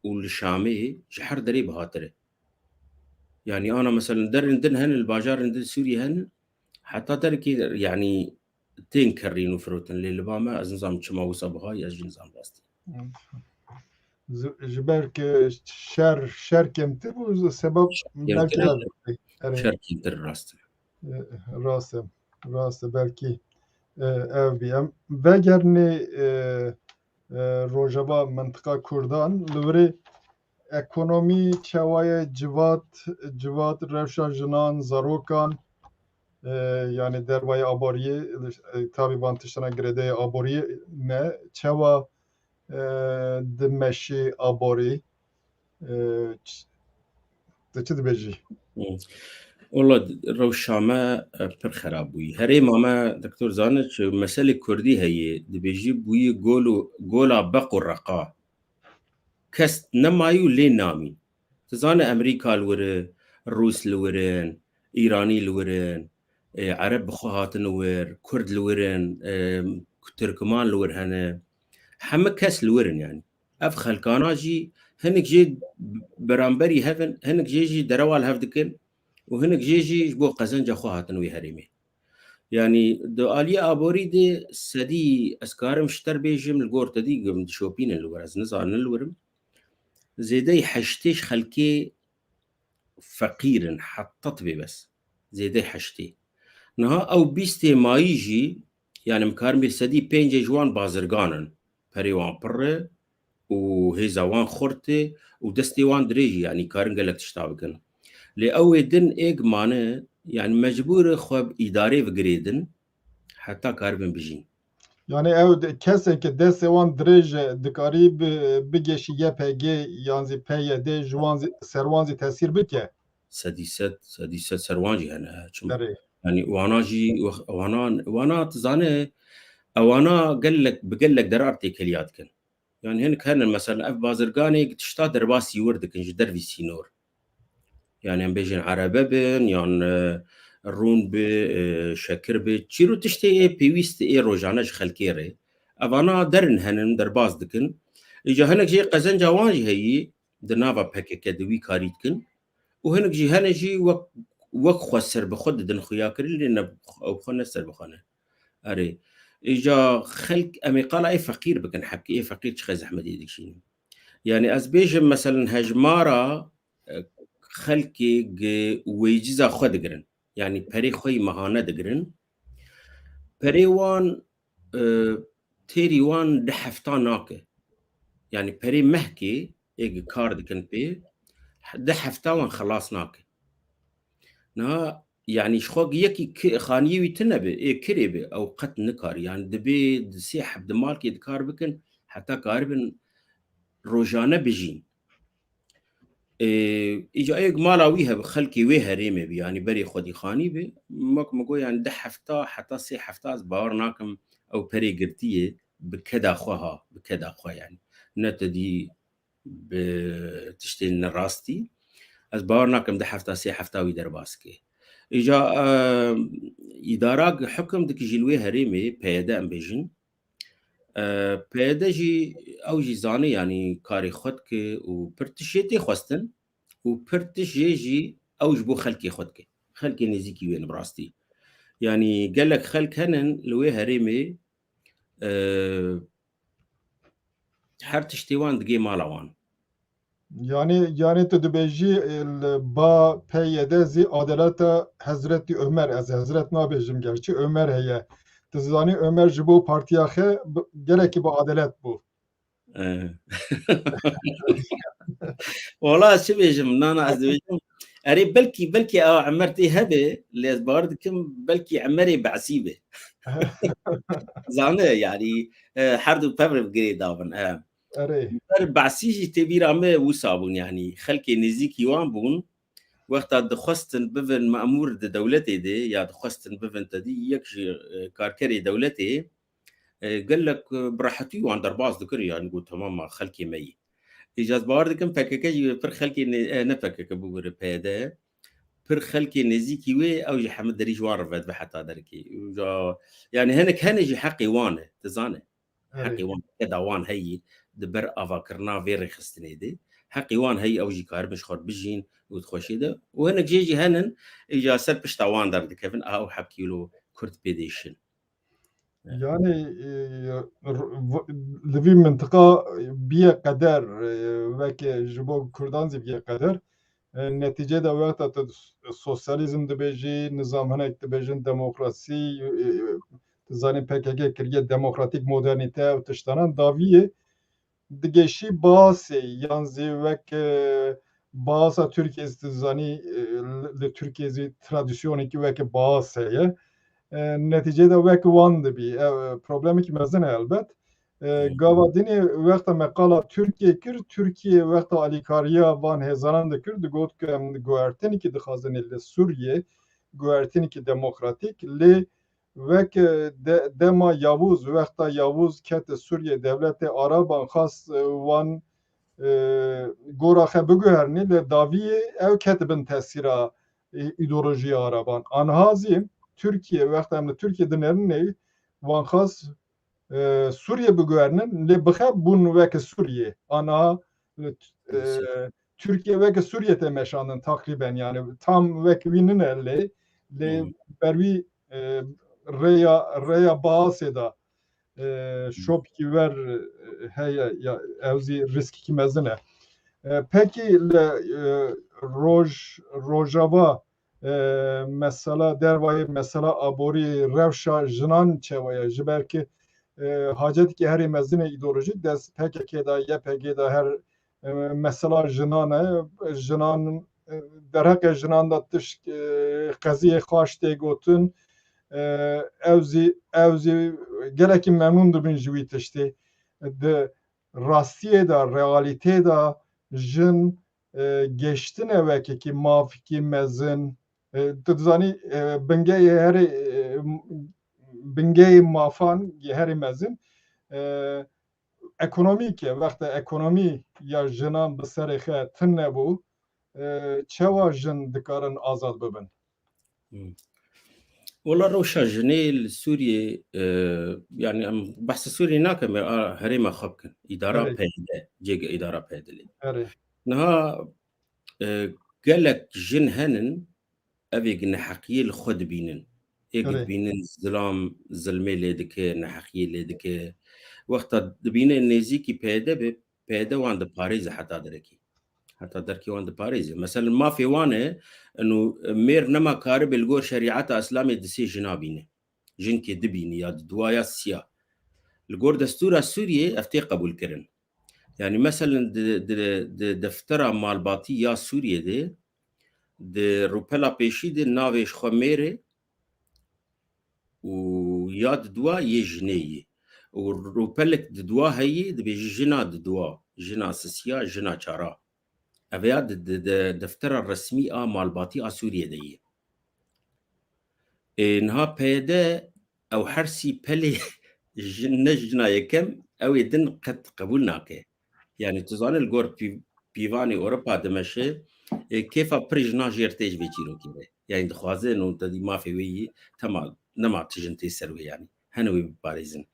û li Şamê ji her derê bihatir e. Yani ana mesela derin din hene, li bajarên din Sûriyê hene, heta derekê, yani tên kerrîn û firotin, lê li ba me ez nizam çima wisa bihayî, ez jî nizam rastî. Ji, ji ber ku şer, şer kêmtir bû, sebeb Şer kêmtir belkî e. Erê. Şer kêmtir rast e. E, rast e. Rast e, belkî. E, ev bî. Em vegerinê, e, e, rojeva mintiqa Kurdan, li wirê ekonomî çawa ye, civat, civat, rewşa jinan, zarokan, e, yani dervayê aboriyê, e, tabî van tiştana girêdayê aboriyê ne, çawa, e, dimeşê aborî, e, ç-, tu çi dibêjî? Hmm. Wala rewşa me, e, pir xerab bûyî. Herêma me, Doktor Zaniç, meselê Kurdî heye, dibêjî bûyî gol û, gola beq û reqa. Kes nemayî û lê namî. Tu zane Amerîka li wir e, Rûs li wir in, Îranî li wir in, e, Ereb bi xwe hatin wir, Kurd li wir in, e, Tirkman li wir hene. Heme kes li wir in yani. Ev xelkana jî hinek jê beramberî hev in, hinek jê jî derewa li hev dikin û hinek jê jî ji bo qezenca xwe hatin wê herêmê. Yani di aliyê aborî de sedî ez karim ji te re bêjim, li gor te dî dişopînin li wir, ez nizanin li wir im. Zêdeyî heştê ji xelkê feqîr in, heta tibê bes. Zêdeyî heştê. Niha ew bîstê mayî jî, yani em karin bê sedî pêncê ji wan bazirgan in. Perê wan pir e û hêza wan xurt e û destê wan dirêj e, yani karin gelek tişta bikin. Lê ew ê din êk mane, yani mecbûr e xwe bi îdarê bigirêdin, heta karibin bijîn. Yani ew de, kesên ke destê wan dirêj e, dikarî bi, bigeşî Y P G yan zî P Y D, ji wan zî, ser wan zî tesîr bike? Sedî sed, sedî sed ser wan jî hene. Çima? Erê. Yani wana jî, wana, wana tu zane, ewana gelek, bi gelek derar têkeliya dikin. Yani hinek hene, mesela ev bazirganê tişta derbasî wir dikin ji dervî sînor. Yani em bêjin erebe bin, yan, e, rûn bi, e, şekir bi, çîro tiştê ê pêwîst ê rojane ji xelkê re. Evana derin henin, derbas dikin. Îca hinek jê qezenca wan jî heyî, di nava P K K de wî karî dikin. Û hinek jî hene jî wek, wek xwe serbixwe didin xuyakirin, lê ne, ew xwe ne serbixwe ne. Erê. Îca xelk, em ê qala ê feqîr bikin, hebkê ê feqîr çiqas zehmetê dikişînin. Yani ez bêjim, meselen, hejmara, e, xelkê gi wêciza xwe digirin. Yani perê xwe yî mehane digirin. Perê wan, e, têrî wan di hefta nake. Yani perê mehkê ê gi kar dikin pê, di hefta wan xelas nake. Niha, yani ji xwe yekî ki-, xaniyê wî tune be, ê kirê be, ew qet nikar. Yani dibê di sê heb di malkê di kar bikin, heta karibin rojane bijîn. Ê, îca êk mala wî hebe, xelkê wê herêmê bi, yani berê xwedî xanî bi, wek min got, yani di hefta heta sê hefta ez bawer nakim ew perê girtiye bi keda xwe ha, bi keda xwe yani. Ne te dî bi tiştên nerastî. Ez bawer nakim di hefta sê hefta wî derbas ke. Îca, e, îdara hukum dike jî li wê herêmê, P Y D em bêjin. E, P Y D jî, ew jî zane, yanî karê xwe dike û pir tişt jê tê xwestin û pir tişt jê jî ew ji bo xelkê xwe dike. Xelkê nêzîkî wê ne bi rastî. Yanî gelek xelk henin li wê herêmê, e, her tiştê wan digê mala wan. Yani, yani tu dibêjî, e, li ba P Y D zî adaleta Hezretî Ömer, ez Hezret nabêjim gerçî, Ömer heye. Tu zanî Ömer ji bo partiya xe bi-, gelekî bi adalet bû. Eh. Wala ez çi bêjim, nana ez dibêjim. Erê belkî, belkî ew Emer tê hebe, lê ez bawer dikim belkî Emerê Be'sî be. Zane, yani, e, her du pevre bi girê davin, e. Erê. Ber Be'sî jî tê bîra me wisa bûn, yanî xelkê nêzîkî wan bûn. Wexta dixwestin bivin memûr di dewletê de ya dixwestin bivin tedî yek ji, e, karkerê dewletê, e, gelek, e, bi rehetî wan derbas dikir, yanî got, "Temam ma xelkê me yî." Îca ez bawer dikim P K K jî pir xelkê nê-, e, ne P K K bû, bire P Y D. Pir xelkê nêzîkî wê, ew jî hemî derî ji wan re vedibe heta derkê. Îca, yanî hinek hene jî heqê wan e, tu zane. Erê. Heqê wan, keda wan heyî di ber avakirina vê rêxistinê de. Heqê wan heyî ew jî karibin ji xwe re bijîn û di xweşiyê de. Û hinek jê jî henin, îca ser pişta wan derdikevin, a ew hebkî wilo Kurd pê dêşin. Yani, e, r-, v-, li vî mintiqa biyê qeder, e, weke ji bo Kurdan zî biyê qeder. E, netîcê de wexta tu s-, sosyalîzm dibêjî, nizam hinek dibêjin, demokrasî, e, e, zanî P K K kiriye demokratîk modernîte û tiştanan daviyê digeşî baasê yan zî wek, e, baasa Tirkiyê zî zanî, e, li Tirkiyê zî tradisyonekî weke baas heye. E, netîceyê de wek wan dibî. E, problemekî mezin e elbet. E, gava dinê wexta me qala Tirkiyê kir, Tirkiye wexta alîkariya van hêzanan dikir, digot ku em guhertinekî dixwazin li Sûriyê, guhertinekî demokratîk, lê wek, e, de-, dema Yavuz, wexta Yavuz kete Sûriyê, dewletê Araban xwest, e, wan, e, gora xwe biguherinê, lê daviyê ew ket bin tesîra, e, îdeolojiya Araban. Anha zî Tirkiye, wexta em li Tirkiye dinêrin, wan xwest, e, Sûriye biguherinin, lê bixe bûn weke Sûriye. Anha, e, Tirkiye weke Sûriye tê meşandin teqrîben, yani tam wek wî nine lê, lê Hmm. ber wî, e, rêya, rêya baasê de, e, Hmm. şopkî wer, e, heye, ya, ew zî riskekî mezin e. E, pekî li, e, roj-, Rojava, e, mesela dervayê mesela aborî rewşa jinan çawa ye? Ji ber ki, e, hacetekî herî mezin e îdeolojîk dest P K K de, Y P G de her, e, mesela jinan e. Jinan, e, derheqê jinan de tişt, e, qeziyê xaş tê gotin. E, ew zî, ew zî gelekî memnûn dibin ji wî tiştê. Di rastiyê de, realîteyê de jin, e, geştine wekekî mafkî mezin. E, tu dizanî, e, bingeyê herê, e, bingeyê mafan yê herê mezin, e, ekonomîk e. Wexta ekonomî ya jinan bi serê xwe tune bû, e, çawa jin dikarin azad bibin? Hmm. Wela rewşa jinê li Sûriyê, e, yani em behsa Sûriyê nakin, em a herêma xwe bikin. Îdara Erê. P Y D, cêge îdara P Y D lê. Erê. Niha, e, gelek jin henin, ev ê neheqiyê li xwe dibînin. Ê Erê. Dibînin zilam, zilmê lê dike, neheqiyê lê dike. Wexta dibîne nêzîkî P Y D be, P Y D wan diparêze heta derekê. Heta derkê wan diparêze. Mesela mafê wan e, eno mêr nema karibe li gor şerîeta Îslamê di sê jina bîne. Jinkê dibîne ya di dua ya siya. Li gor destûra Sûriyê ev tê qebûlkirin. Yani meselen di, di, di deftera malbatî ya Sûriyê de, di rûpela pêşî de navê ji xwe mêr e, û ya di dua yê jinê yê. Û rûpelek di dua heye, dibêje jina di dua, jina sisiya, jina çara. Ev ya di, di, di deftera resmî a malbatî a Sûriyê de ye. Ê, niha P Y D ew her sî pelê jin, ne jina yekem, ew ê din qet qebûl nake. Yani tu zanî li gor pî-, pîvanê Ewropa dimeşe, ê, kêfa pirê jina jêr tê ji vê çîrokê re. Yani dixwaze no te dî mafê wê yî tema, nema tijin tê ser wê yani. Hene wê biparêzin.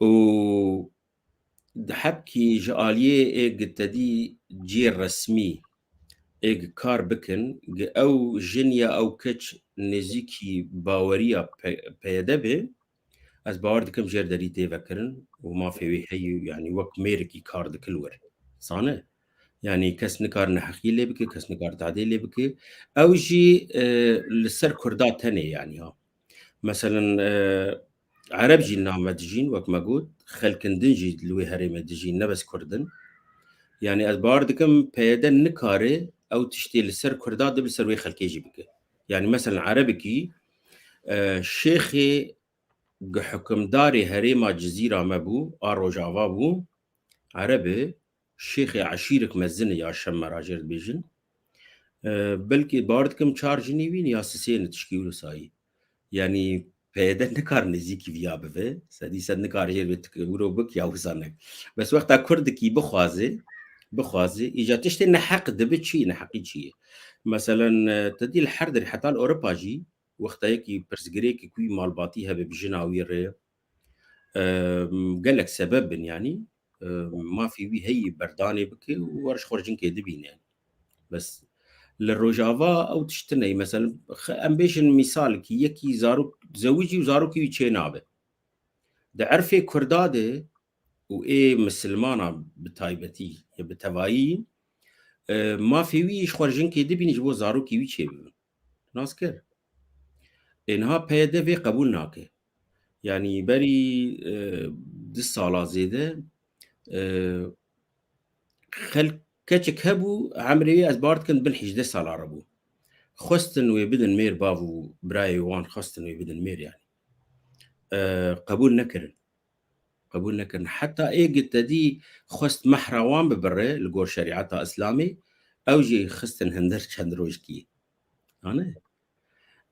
Û di hebkî ji aliyê ê gi te dî cê resmî ê gi kar bikin, gi ew jin ya ew keç nêzîkî baweriya P-, P Y D be, ez bawer dikim jêr derî tê vekirin û mafê wê heye, yanî wek mêrekî kar dike li wir. Sane? Yanî kes nikare neheqiyê lê bike, kes nikare tadê lê bike. Ew jî, e, li ser Kurda tenê, yanî ha. Meselen, e, Ereb jî li nav me dijîn, wek me got, xelkin din jî li wê herêmê dijîn, ne bes Kurd in. Yanî ez bawer dikim P Y D nikare ew tiştê li ser Kurda de bi ser wê xelkê jî bike. Yanî meselen Erebekî, e, şêxê gi hukimdarê herêma Cizîra me bû, a Rojava bû, Ereb e, şêxê eşîrek mezin e ya Şemmera jê re dibêjin. E, belkî bawer dikim çar jinê wî ne ya sisê ne tişkî wilo sayî. Yanî P Y D nikar nêzîkî viya bive. Sedî sed nikar jê re tik wiro bik ya wisa nek. Bes wexta Kurdikî bixwaze, bixwaze, îca tiştê neheq dibe çi ye, neheqî çi ye? Meselen, e, te dî li her derê heta li Ewropa jî wexta yekî pirsgirêkî ku wî malbatî hebe bi jina wî re, e, gelek sebeb bin yanî, e, mafê wî heyî berdanê bike û wer ji xwe re jinkê dibîne. Bes li Rojava ew tişt tune ye. Mesela, xe-, em bêjin mîsalekî, yekî zarok zewicî û zarokê wî çê nabe. Di erfê Kurda de û ê misilmana bi taybetî, ya bi tevayî, e, mafê wî ji xwe re jinkê dibîne ji bo zarokê wî çêbibin. Nas kir. Ê niha P Y D vê qebûl nake. Yanî berî, e, du sala zêde, e, xelk, keçik hebû, emrê wî ez bar dikim bin hejdeh sala re bû. Xwestin wê bidin mêr, bav û birayê wan xwestin wê bidin mêr yanî. E, qebûl nekirin. Qebûl nekirin. Heta êgî te dî xwest mehra wan bibire li gor şerîeta Îslamê, ew jî xistin hinder çend rojkî. Ane?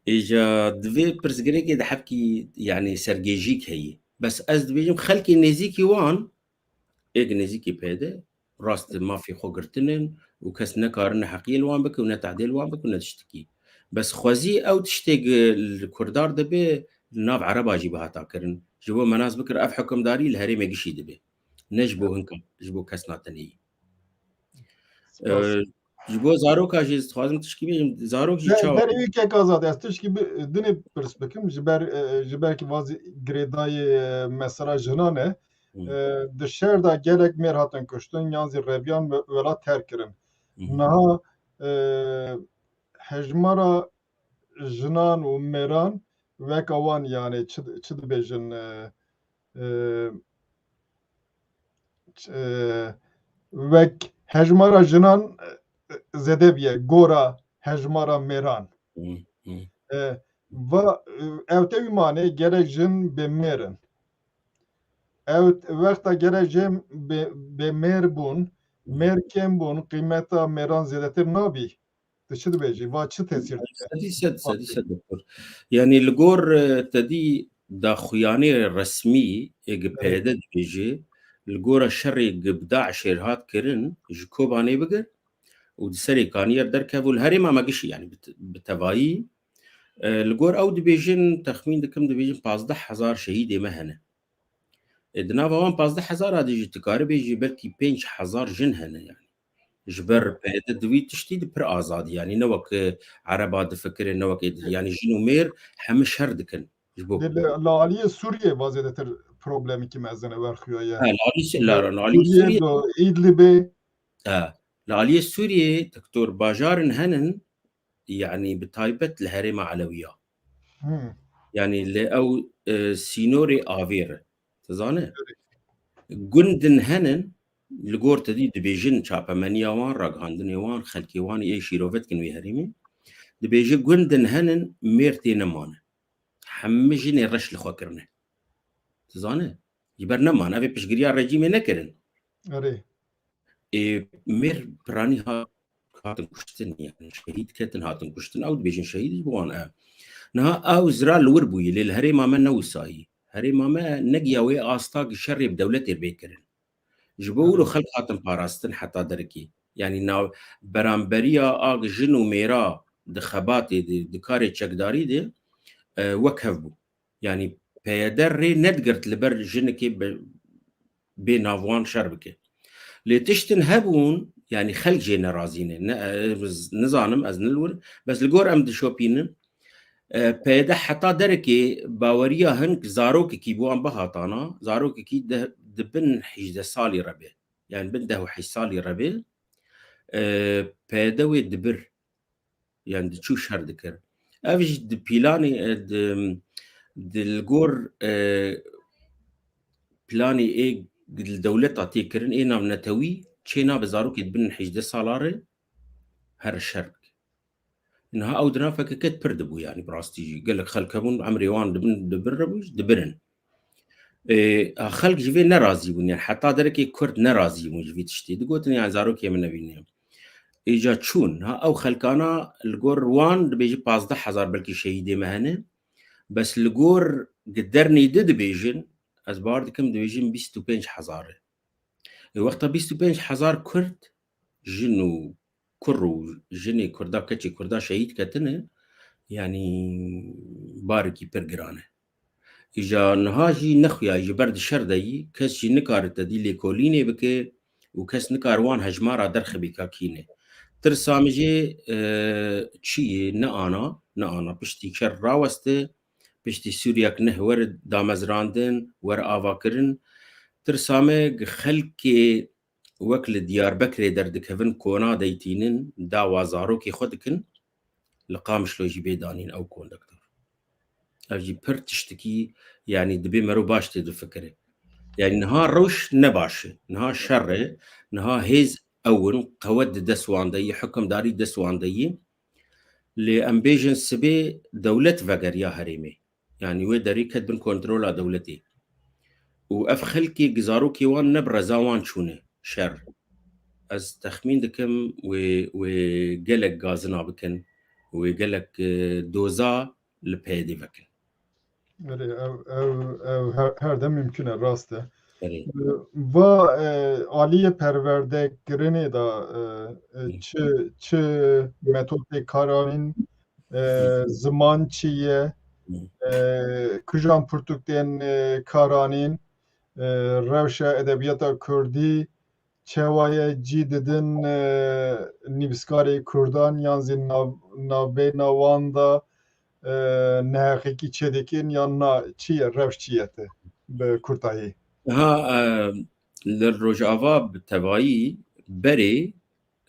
Îja di vê pirsgirêkê de hebkî, yanî sergêjîk heye. Bes ez dibêjim xelkê nêzîkî wan, êk nêzîkî P Y D, rast mafê xwe girtinin û kes nekarin ne heqiyê li wan bike û ne tehdê li wan bike û ne tiştikî. Bes xwezî ew tiştê gi-, li Kurdar dibe, li nav Ereba jî bihata kirin. Ji bo me nas bikir, ev hukimdarî li herêmê gişî dibe. Ne ji bo hinka, ji bo kesna tenê yî. Spas. Ee, ji bo zaroka jî dixwazim tişkî bêjim. Zarok jî Ber-, çawa? Berê wî kek Azad, ez tişkî bi-, dinê pirs bikim. Ji ber, e, ji ber ki vazî girêdayê, e, mesela jinan e. Hı. E, di şer de gelek mêr hatin kuştin, yan zî reviyan we-, welat terk kirin. Hı hı. Niha, e, hejmara jinan û mêran weka wan, yani çi, çi dibêjin, e, e, ç-, e, wek hejmara jinan, e, zêde biye gora hejmara mêran. Hı, hı. E, va, e, ew tevî mane gerek jin bê mêr in. Ew t-, wexta gerek jin bê, bê mêr bûn, Hı. mêr kêm bûn, qîmeta mêran zêdetir nabî. Tu çi dibêjî? Va çi tesîr dike? Sedî sed, sedî sed doktor. Yanî li gor, e, te dî daxuyanê resmî ê gi Evet. P Y D dibêje, li gora şerê gi bi DAIŞê re hat kirin, ji Kobanê bigir û di serê Kaniyer derkev û li herêma me gişî, yanî bi te-, bi tevayî, e, li gor ew dibêjin, texmîn dikim dibêjin pazdeh hezar şehîdê me hene. E, di nava wan pazdeh hezar a de jî tu karibê jî belkî pênc hezar jin hene yanî. Ji ber P Y D di wî tiştî di pir azadî, yanî ne wek, e, Ereba difikire, ne wek êdî, yanî jin û mêr hemî şer dikin ji bo Lê li, li aliyê Sûriyê va zêdetir problemekî mezin e, werxuya ye. Ha, li alî Sû-, Lê li, li alî Sûriyê Sûriyê do Îdlibê. Ha, li aliyê Sûriyê, doktor, bajarin henin, yanî bi taybet li herêma Elewiya. Hmm. Yanî li ew, e, sînorê avê re. Tu zane? Evet. Gundin henin, li gor te dî dibêjin çapemeniya wan, ragihandinê wan, xelkê wan ê şîrove dikin wê herêmê. Dibêje gundin henin, mêr tê nemane. Hemî jinê reş li xwe kirine. Tu zane? Ji ber nemane, ev ê piştgiriya rejîmê nekirin. Erê. Ê, mêr piranî hat, hatin kuştin, yani şehîd ketin, hatin kuştin. Ew dibêjin şehîd ji bo wan e. Niha ew zira li wir bûyî, lê li herêma me ne wisayî. Herêma me negiya wê asta ki şerê bi dewletê bê kirin. Ji bo wilo Evet. xelk hatin parastin heta derekê. Yani nav beramberiya a jin û mêra di xebatê de, di karê çekdarî de, e, wek hev bû. Yani P Y D rê nedigirt li ber jinikê bi, bê nav wan şer bike. Lê tiştin hebûn, yani xelk jê nerazî ne. Ne, ez nizanim, ez nilwir, bes li gor em dişopînin. E, P Y D heta derekê baweriya hin zarokekî bi wan bihatana, zarokekî de, di bin hejdeh salî re be. Yani bin deh û heşt salî re be. E, P Y D wê dibir. Yani diçû şer dikir. Ev jî di planê, e, di, di li gor, e, planê ê li dewleta tê kirin, ê navnetewî çê nabe zarokê di bin hejdeh sala re here şer bike. Niha ew di nav P K K de pir dibû, yani bi rastî jî gelek xelk hebûn, emrê wan di bin, di bin re bû, dibirin. Ê, xelk ji vê nerazî bûn, yani heta derekê Kurd nerazî bûn ji vî tiştê. Digotin, yani zarokê min nevîne. Îca çûn, ha, ew xelkana li gor wan dibêjin pazdeh hezar belkî şehîdê me hene. Bes li gor gi dernê di dibêjin, ez bawer dikim dibêjin bîst û pênc hezar e. Ê, wexta bîst û pênc hezar Kurd, jin û kur û jinê Kurda, keçê Kurda şehîd ketine, yani barekî pir giran e. Îja niha jî nexuya ji ber di şer de yî, kes jî nikare te dî lêkolînê bike û kes nikare wan hejmara derxibî ka kî ne. Tirsa min jê, e, çi ye, ne ana, ne ana. Piştî şer raweste, piştî Sûriyek neh were damezrandin, were avakirin. Tirsa me gi xelkê wek li Diyarbekirê derdikevin kona deytînin, dawa zarokê xwe dikin, li Qamişlo jî bê danîn ew kon doktor. Ev jî pir tiştikî, Yanî dibê mero baş tê difikire. Yanî niha rewş ne baş e. Niha şer e. Niha hêz ew in, qewet di dest wan de yî, hukimdarî dest wan de yî. Lê em bêjin sibê dewlet vegeriya herêmê. Yanî wê derî ket bin kontrola dewletê. Û ev xelkê zarokê wan ne bi reza wan çûne şer. Ez texmîn dikim wê, wê gelek gazina bikin, wê gelek, e, doza li P Y D'ê vekin. Erê, ev, ev, ev her, her dem mimkun e, rast e. Erê. Va, e, aliyê perwerdekirinê de, e, e, Hı. çi, çi metodê karanîn, e, Hı. ziman çi ye, Hı. e, kujan pirtûk tên, e, karanîn, e, rewşa edebiyata kurdî, çawa ye cî didin, e, nivîskarê kurdan yan zî nav-, navbeyna wan de, e, neheqîkî çêdikin yan na, çi ye, rewş çi ye te bi kurtayî? Ha, e, li Rojava bi tevayî berê,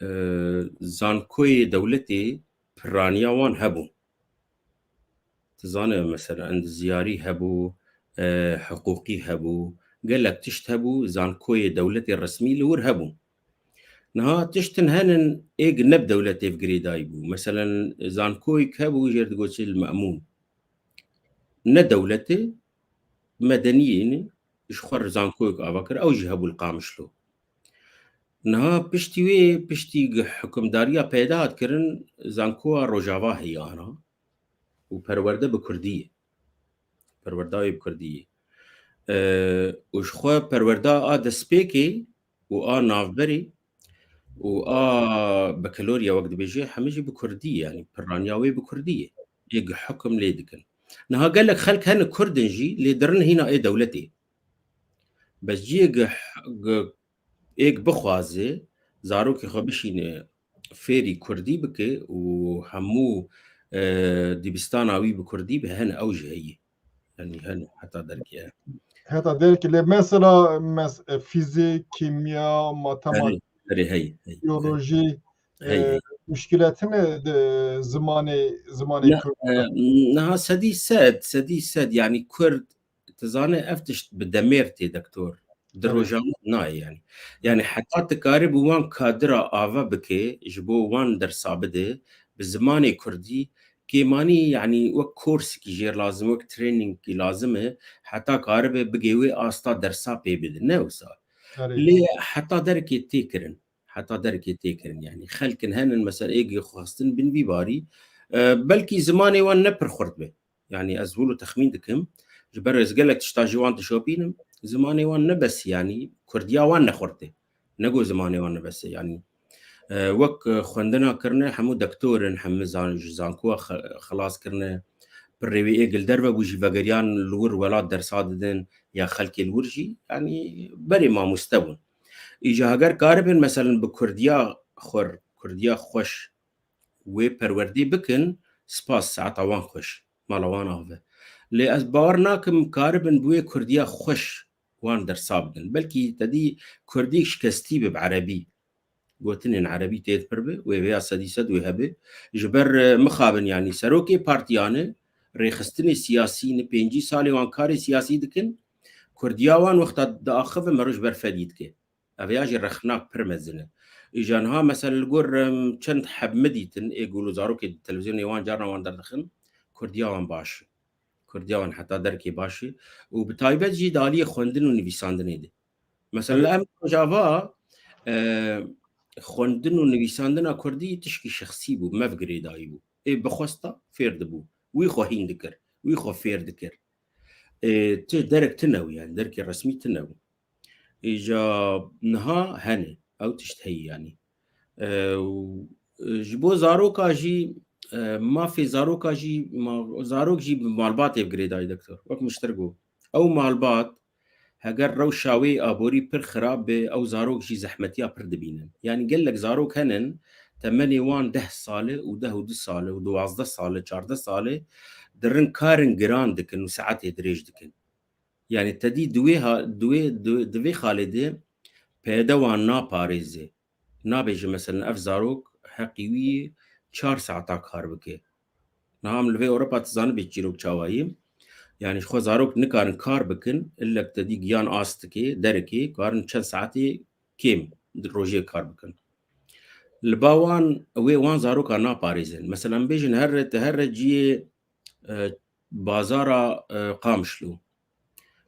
e, zankoyê dewletê piraniya wan hebû. Tu zane, mesela, endizyarî hebû, e, hiqûqî hebû, gelek tişt hebû, zankoyê dewletê resmî li wir hebû. Niha tiştin henin êg ne bi dewletê ve girêdayî bû. Meselen, zankoyek hebû, jêr digoçê li Me'mûn. Ne dewletê, medeniyê ne, ji xwe re zankoyek ava kir, ew jî hebû li Qamişlo. Niha piştî wê, piştî gi-, hukimdariya P Y D hat kirin, zankoya Rojava heye ana û perwerde bi kurdî ye. Perwerda wê bi kurdî ye. E, û ji xwe perwerda a destpêkê û a navberê û a bakalorya wek dibêje, hemî jî bi kurdî ye, yanî pirraniya wê bi kurdî ye. Ê gi hukim lê dikin. Niha gelek xelk hene kurd in jî, lê dirin hîna ê dewletê. Bes ciyê gi, gi, êk bixwaze zarokê xwe bişîne fêrî kurdî bike û hemû, e, dibistana wî bi kurdî be, hene ew jî heye. Yanî hene heta derkê. Heta derkê, lê mesela mes-, e, fîzîk, kîmya, matematîk, Erê, erê, heye, heye, biyolojî, heye, e, heye. Muşkîlet hene di zimanê, zimanê Ne-, kurd de? E, niha sedî sed, sedî sed, yanî kurd, tu zane ev tişt bi demêr tê, doktor. Di Erê. Rojava nayê yanî. Yanî heta tu karibû wan kadira ava bike, ji bo wan dersa bide, bi zimanê kurdî, kêmanî, yanî wek korsekî jêr lazim, wek trainingkî lazim e, heta karibe bigê wê asta dersa pê bide. Ne wisa. Erê. Lê heta derekê tê kirin. Heta derekê tê kirin. Yanî xelkin henin, mesela, êgî xwestin bin vî barî, e, belkî zimanê wan ne pir xurt be. Yanî ez wilo texmîn dikim, ji ber ez gelek tişta ji wan dişopînim, zimanê wan ne bes, yanî kurdiya wan ne xurt e. Ne ku zimanê wan ne bes e, yanî, e, wek, e, xwendina kirine, hemû doktor in, hemû zan-, ji zankoya xe-, xilas kirine, pirrê wê ê gil derve bû jî vegeriyan li wir welat dersa didin, ya xelkê li wir jî, yanî berê mamoste bûn. Îja heger karibin, meselen, bi kurdiya xwe, kurdiya xweş wê perwerdê bikin, spas, saeta wan xweş, mala wan ave. Lê ez bawer nakim karibin bi wê kurdiya xweş wan dersa bidin. Belkî te dî kurdî şikestî be bi erebî. Gotinên erebî tê pir be, wê vêya sedî sed wê hebe. Ji ber, e, mixabin, yanî serokê partiyan e, rêxistinê siyasî ne, pêncî salê wan karê siyasî dikin, kurdiya wan wexta diaxive mero ji ber fedî dike. Ev ya jî rexnak pir mezin e. Îja niha, mesela, li gor, em, çend heb min dîtin, ê gul û zarokê di televîzyonê wan carna wan derdixin, kurdiya wan baş e. Kurdiya wan heta derekê baş e. Û bi taybet jî di aliyê xwendin û nivîsandinê de. Mesela, Evet. em Rojava, e, xwendin û nivîsandina kurdî tişkî şexsî bû, me ve girêdayî bû. Ê bixwesta fêr dibû. Wî xwe hîn dikir. Wî xwe fêr dikir. Ê, ti derek tune bû, yani, derekê resmî tune bû. Îja niha hene, ew tişt heye, yanî. E, û, e, ji bo zaroka jî, e, mafê zaroka jî, ma-, zarok jî bi malbatê ve girêdayî, doktor. Wek min ji te re got. Ew malbat, heger rewşa wê aborî pir xirab be, ew zarok jî zehmetiya pir dibînin. Yanî gelek zarok henin, temenê wan deh sal e û deh û du sal e û duwazdeh sal e, çardeh sal e, dirin karin giran dikin û saetê dirêj dikin. Yanî te dî di wê ha-, di wê, di, di vê xalê de P Y D wan naparêze. Nabêje, meselen, ev zarok heqî wî ye çar saeta kar bike. Niha em li vê Ewropa, tu zanibê çîrok çawa ye. Yani ji xwe zarok nikarin kar bikin, illek te dî giyan astikê, derekê, karin çend saetê kêm di rojê kar bikin. Li ba wan, wê wan zaroka naparêzin. Mesela, em bêjin here, te here ciyê, e, bazara, e, Qamişlo.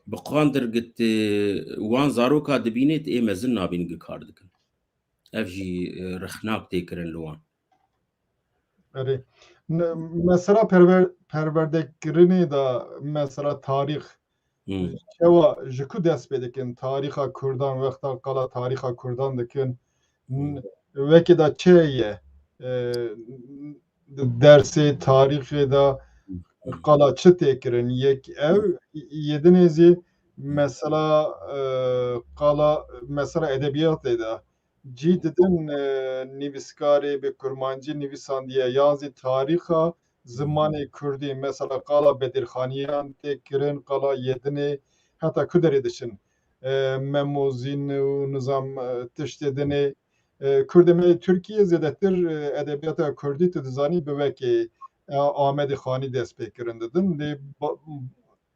Bi qandir git, e, wan zaroka dibînê, tu ê mezin nabîn gi kar dikin. Ev jî, e, rexnak tê kirin li wan. Erê. Ne, mesela perwer-, perwerdekirinê de mesela tarîx Hmm. çawa ji ku dest pê dikin? Tarîxa Kurdan, wexta qala tarîxa Kurdan dikin. N-, Hmm. wekî de çi ye? E, dersê tarîxê de Hmm. qala çi tê kirin? Yek ev, yedinê zî mesela, e, qala, mesela edebiyatê de cî didin, e, nivîskarê bi kurmancî nivîsandiye, yan zî tarîxa zimanê kurdî, mesela qala Bedirxaniyan tê kirin, qala Yedinê, heta ku derê diçin? E, Memozîn û nizam, e, tiştê dinê. E, Kurdê me yê Tirkiyê zêdetir, e, edebiyata kurdî tu dizanî bi wekî, e, Amedê Xanî dest pê kirin didin. Lê ba-,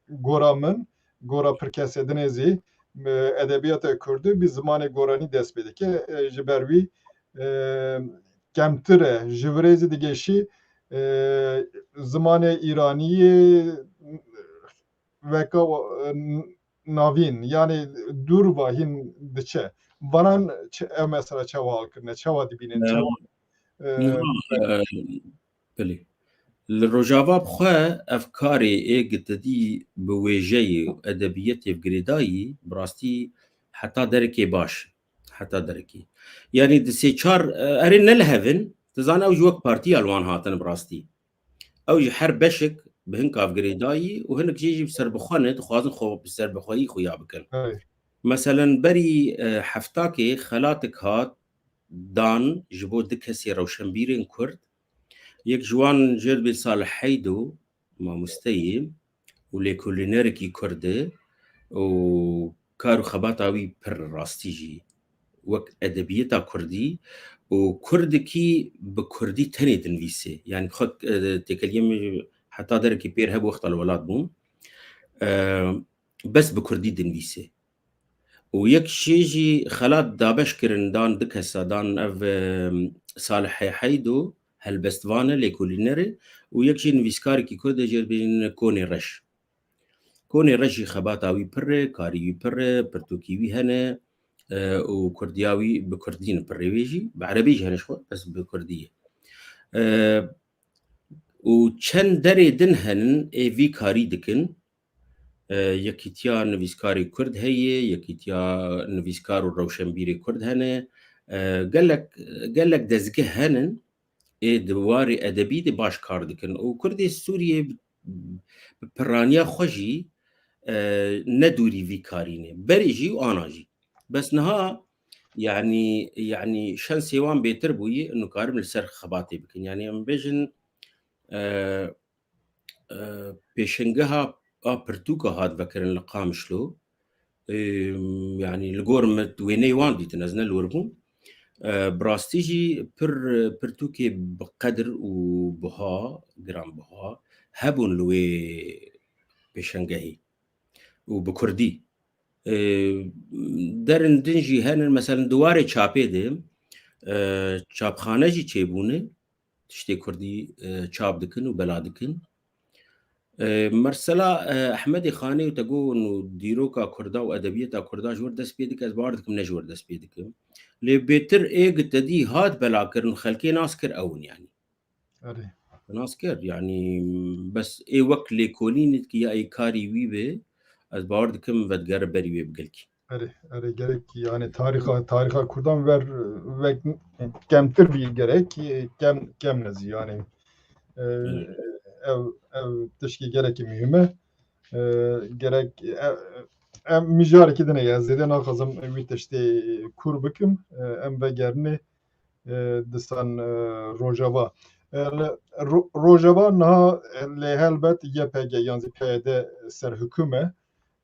gora min, gora pir kesê dinê zî, e, edebiyata kurdî bi zimanê goranî dest pê dike. E, ji ber wî, e, kemtir e. Ji virê zî digêşî, e, zimanê îraniyê weka, e, navîn, yani dûr va hîn diçe. Vanan çi, ev mesela çawa hal kirine, çawa dibînin, çawa, e, Niha, e, Belê. Li Rojava bi xwe ev karê ê gitedî bi wêjeyê û edebiyetê bi girêdayî, bi rastî heta derekê baş. Heta derekê. Yanî di sê çar, e, erê ne li hev in, tu zane ew ji wek partiya li wan hatin bi rastî. Ew ji her beşek bi hinka bi girêdayî û hinek jê jî bi serbixwe ne, dixwazin xwe bi serbixweyî xuya bikin. Hey. Meselen berî, e, heftakê xelatek hat dan ji bo du kesê rewşenbîrên Kurd. Yek ji wan jê dibê Salih Heydo, mamosteyê û lêkolînerekî Kurd e û kar û xebata wî pir rastî jî wek edebiyeta Kurdî û Kurdekî bi Kurdî tenê dinivîsê. Yani xwe, e, têkeliyê min heta derekî pêr hebû wexta li welat bûm. E, bes bi Kurdî dinivîsê. Û yek jê jî xelat dabeş kirin, dan du kesa, dan ev, e, Salih Heydo, helbestvan e, lêkolîner e, û yek jî nivîskarekî Kurd e, jê dibêjin Konê Reş. Konê Reş jî xebata wî pir e, karî wî pir e, pirtûkî wî hene, e, û kurdiya wî bi kurdî ne pir rêwê jî, bi erebî jî hene ji xwe, bes bi kurdî ye. E, û çend derê din henin ê vî karî dikin. E, yekîtiya nivîskarê Kurd heye, yekîtiya nivîskar û rewşenbîrê Kurd hene. E, gelek, gelek dezgeh henin ê di warê edebî de baş kar dikin. Û Kurdê Sûriyê bi, bi piraniya xwe jî, e, ne dûrî vî karî ne. Berê jî û ana jî. Bes niha, yanî, yanî şensê wan bêtir bûyî, nikarim li ser xebatê bikin. Yanî em bêjin, e, e, pêşengeha a pirtûka hat vekirin li Qamişlo. E, yanî li gor min wêneyê wan dîtin, ez ne li wir bûm. E, bi rastî jî pir, pirtûkê bi qedir û buha, giranbuha hebûn li wê pêşengehê û bi kurdî. E, derin din jî henin, meselen di warê çapê de, e, çapxane jî çêbûne, tiştê kurdî, e, çap dikin û bela dikin. E, mesela, e, Ehmedê Xanê û te got û dîroka kurda û edebiyeta kurda ji wir dest pê dike, ez bawer dikim ne ji wir dest pê dikim. Lê bêtir ê gi te dî hat bela kirin û xelkê nas kir ew in yanî. Erê. Nas kir, yanî, bes ê wek lêkolînê ki ya ê karî wî be, ez bawer dikim vedigere berî wê bi gelkî. Erê, erê, gerek, yani, tarîxa, tarîxa Kurdan ver, vek kemtir bî gerek, kem, kem nezî, yani. E, Evet. ev, ev tişkî gelekî muhîm e. E, gerek, e, em mijarekî din e, ez zêde naxwazim wî tiştê kûr bikim. E, em vegerinê, e, disan, e, Rojava. E, li Ro-, Rojava niha, e, lê helbet Y P G yan zî P Y D serhikûm e.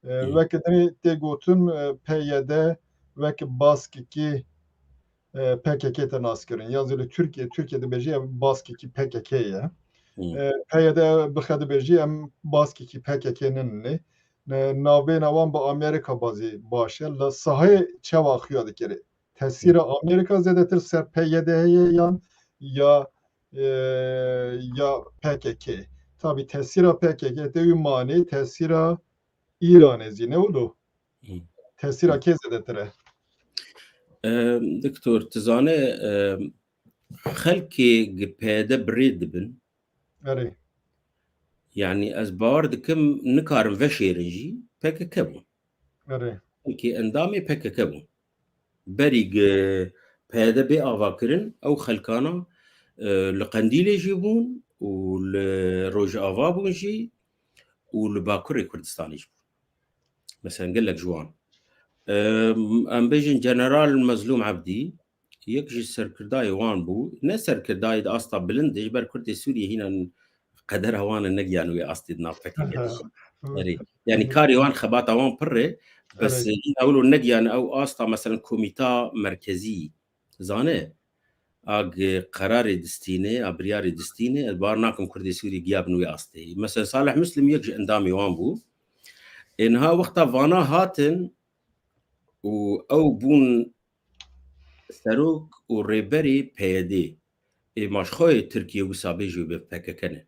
E, Hı. Weke dinê tê gotin, e, P Y D weke baskekî, e, P K K tê nas kirin. Yan zî li Tirkiye, Tirkiye dibêje ev baskekî P K K ye. Hmm. E, P Y D bixe dibêjî em baskekî P K K nin lê. E, navbêna wan bi Amerîka bazî baş e. Li sahayê çawa xuya dikere? Tesîra Amerîka zêdetir ser P Y D heye yan ya, e, ya P K K? Tabî tesîra P K K tê wî manê, tesîra Îranê zî ne wilo? Hmm. Tesîra kê zêdetir e? E, Doktor, tu zane, e, xelkê gi P Y D bi rê dibin. Erê. Yani ez bawer dikim nikarin veşêrin jî P K K bûn. Erê. Belkî endamê P K K bûn. Berî gi P Y D bê avakirin ew xelkana, e, li Qendîlê jî bûn û li Rojava bûn jî û li Bakurê Kurdistanê jî bûn. Mesela gelek ji wan. Em, em bêjin General Mezlûm Ebdî, yek ji serkirdayê wan bû. Ne serkirdayê di asta bilind de, ji ber Kurdê Sûriyê hîna qedera wan e negiyan wê astê di nav P K K de jî. Erê. Yani karê wan, xebata wan pir e, bes hîna wilo negiyan ew asta, mesela komîta merkezî. Zane, a gi qerarê distîne, a biryarê distîne, ez bawer nakim Kurdê Sûrî giya bin wê astê. Mesela Salih Muslim yek ji endamê wan bû. Ê niha wexta vana hatin û ew bûn serok û rêberê P Y D. Ê ma ji xwe Tirkiye wisa bê jî bi P K K ne.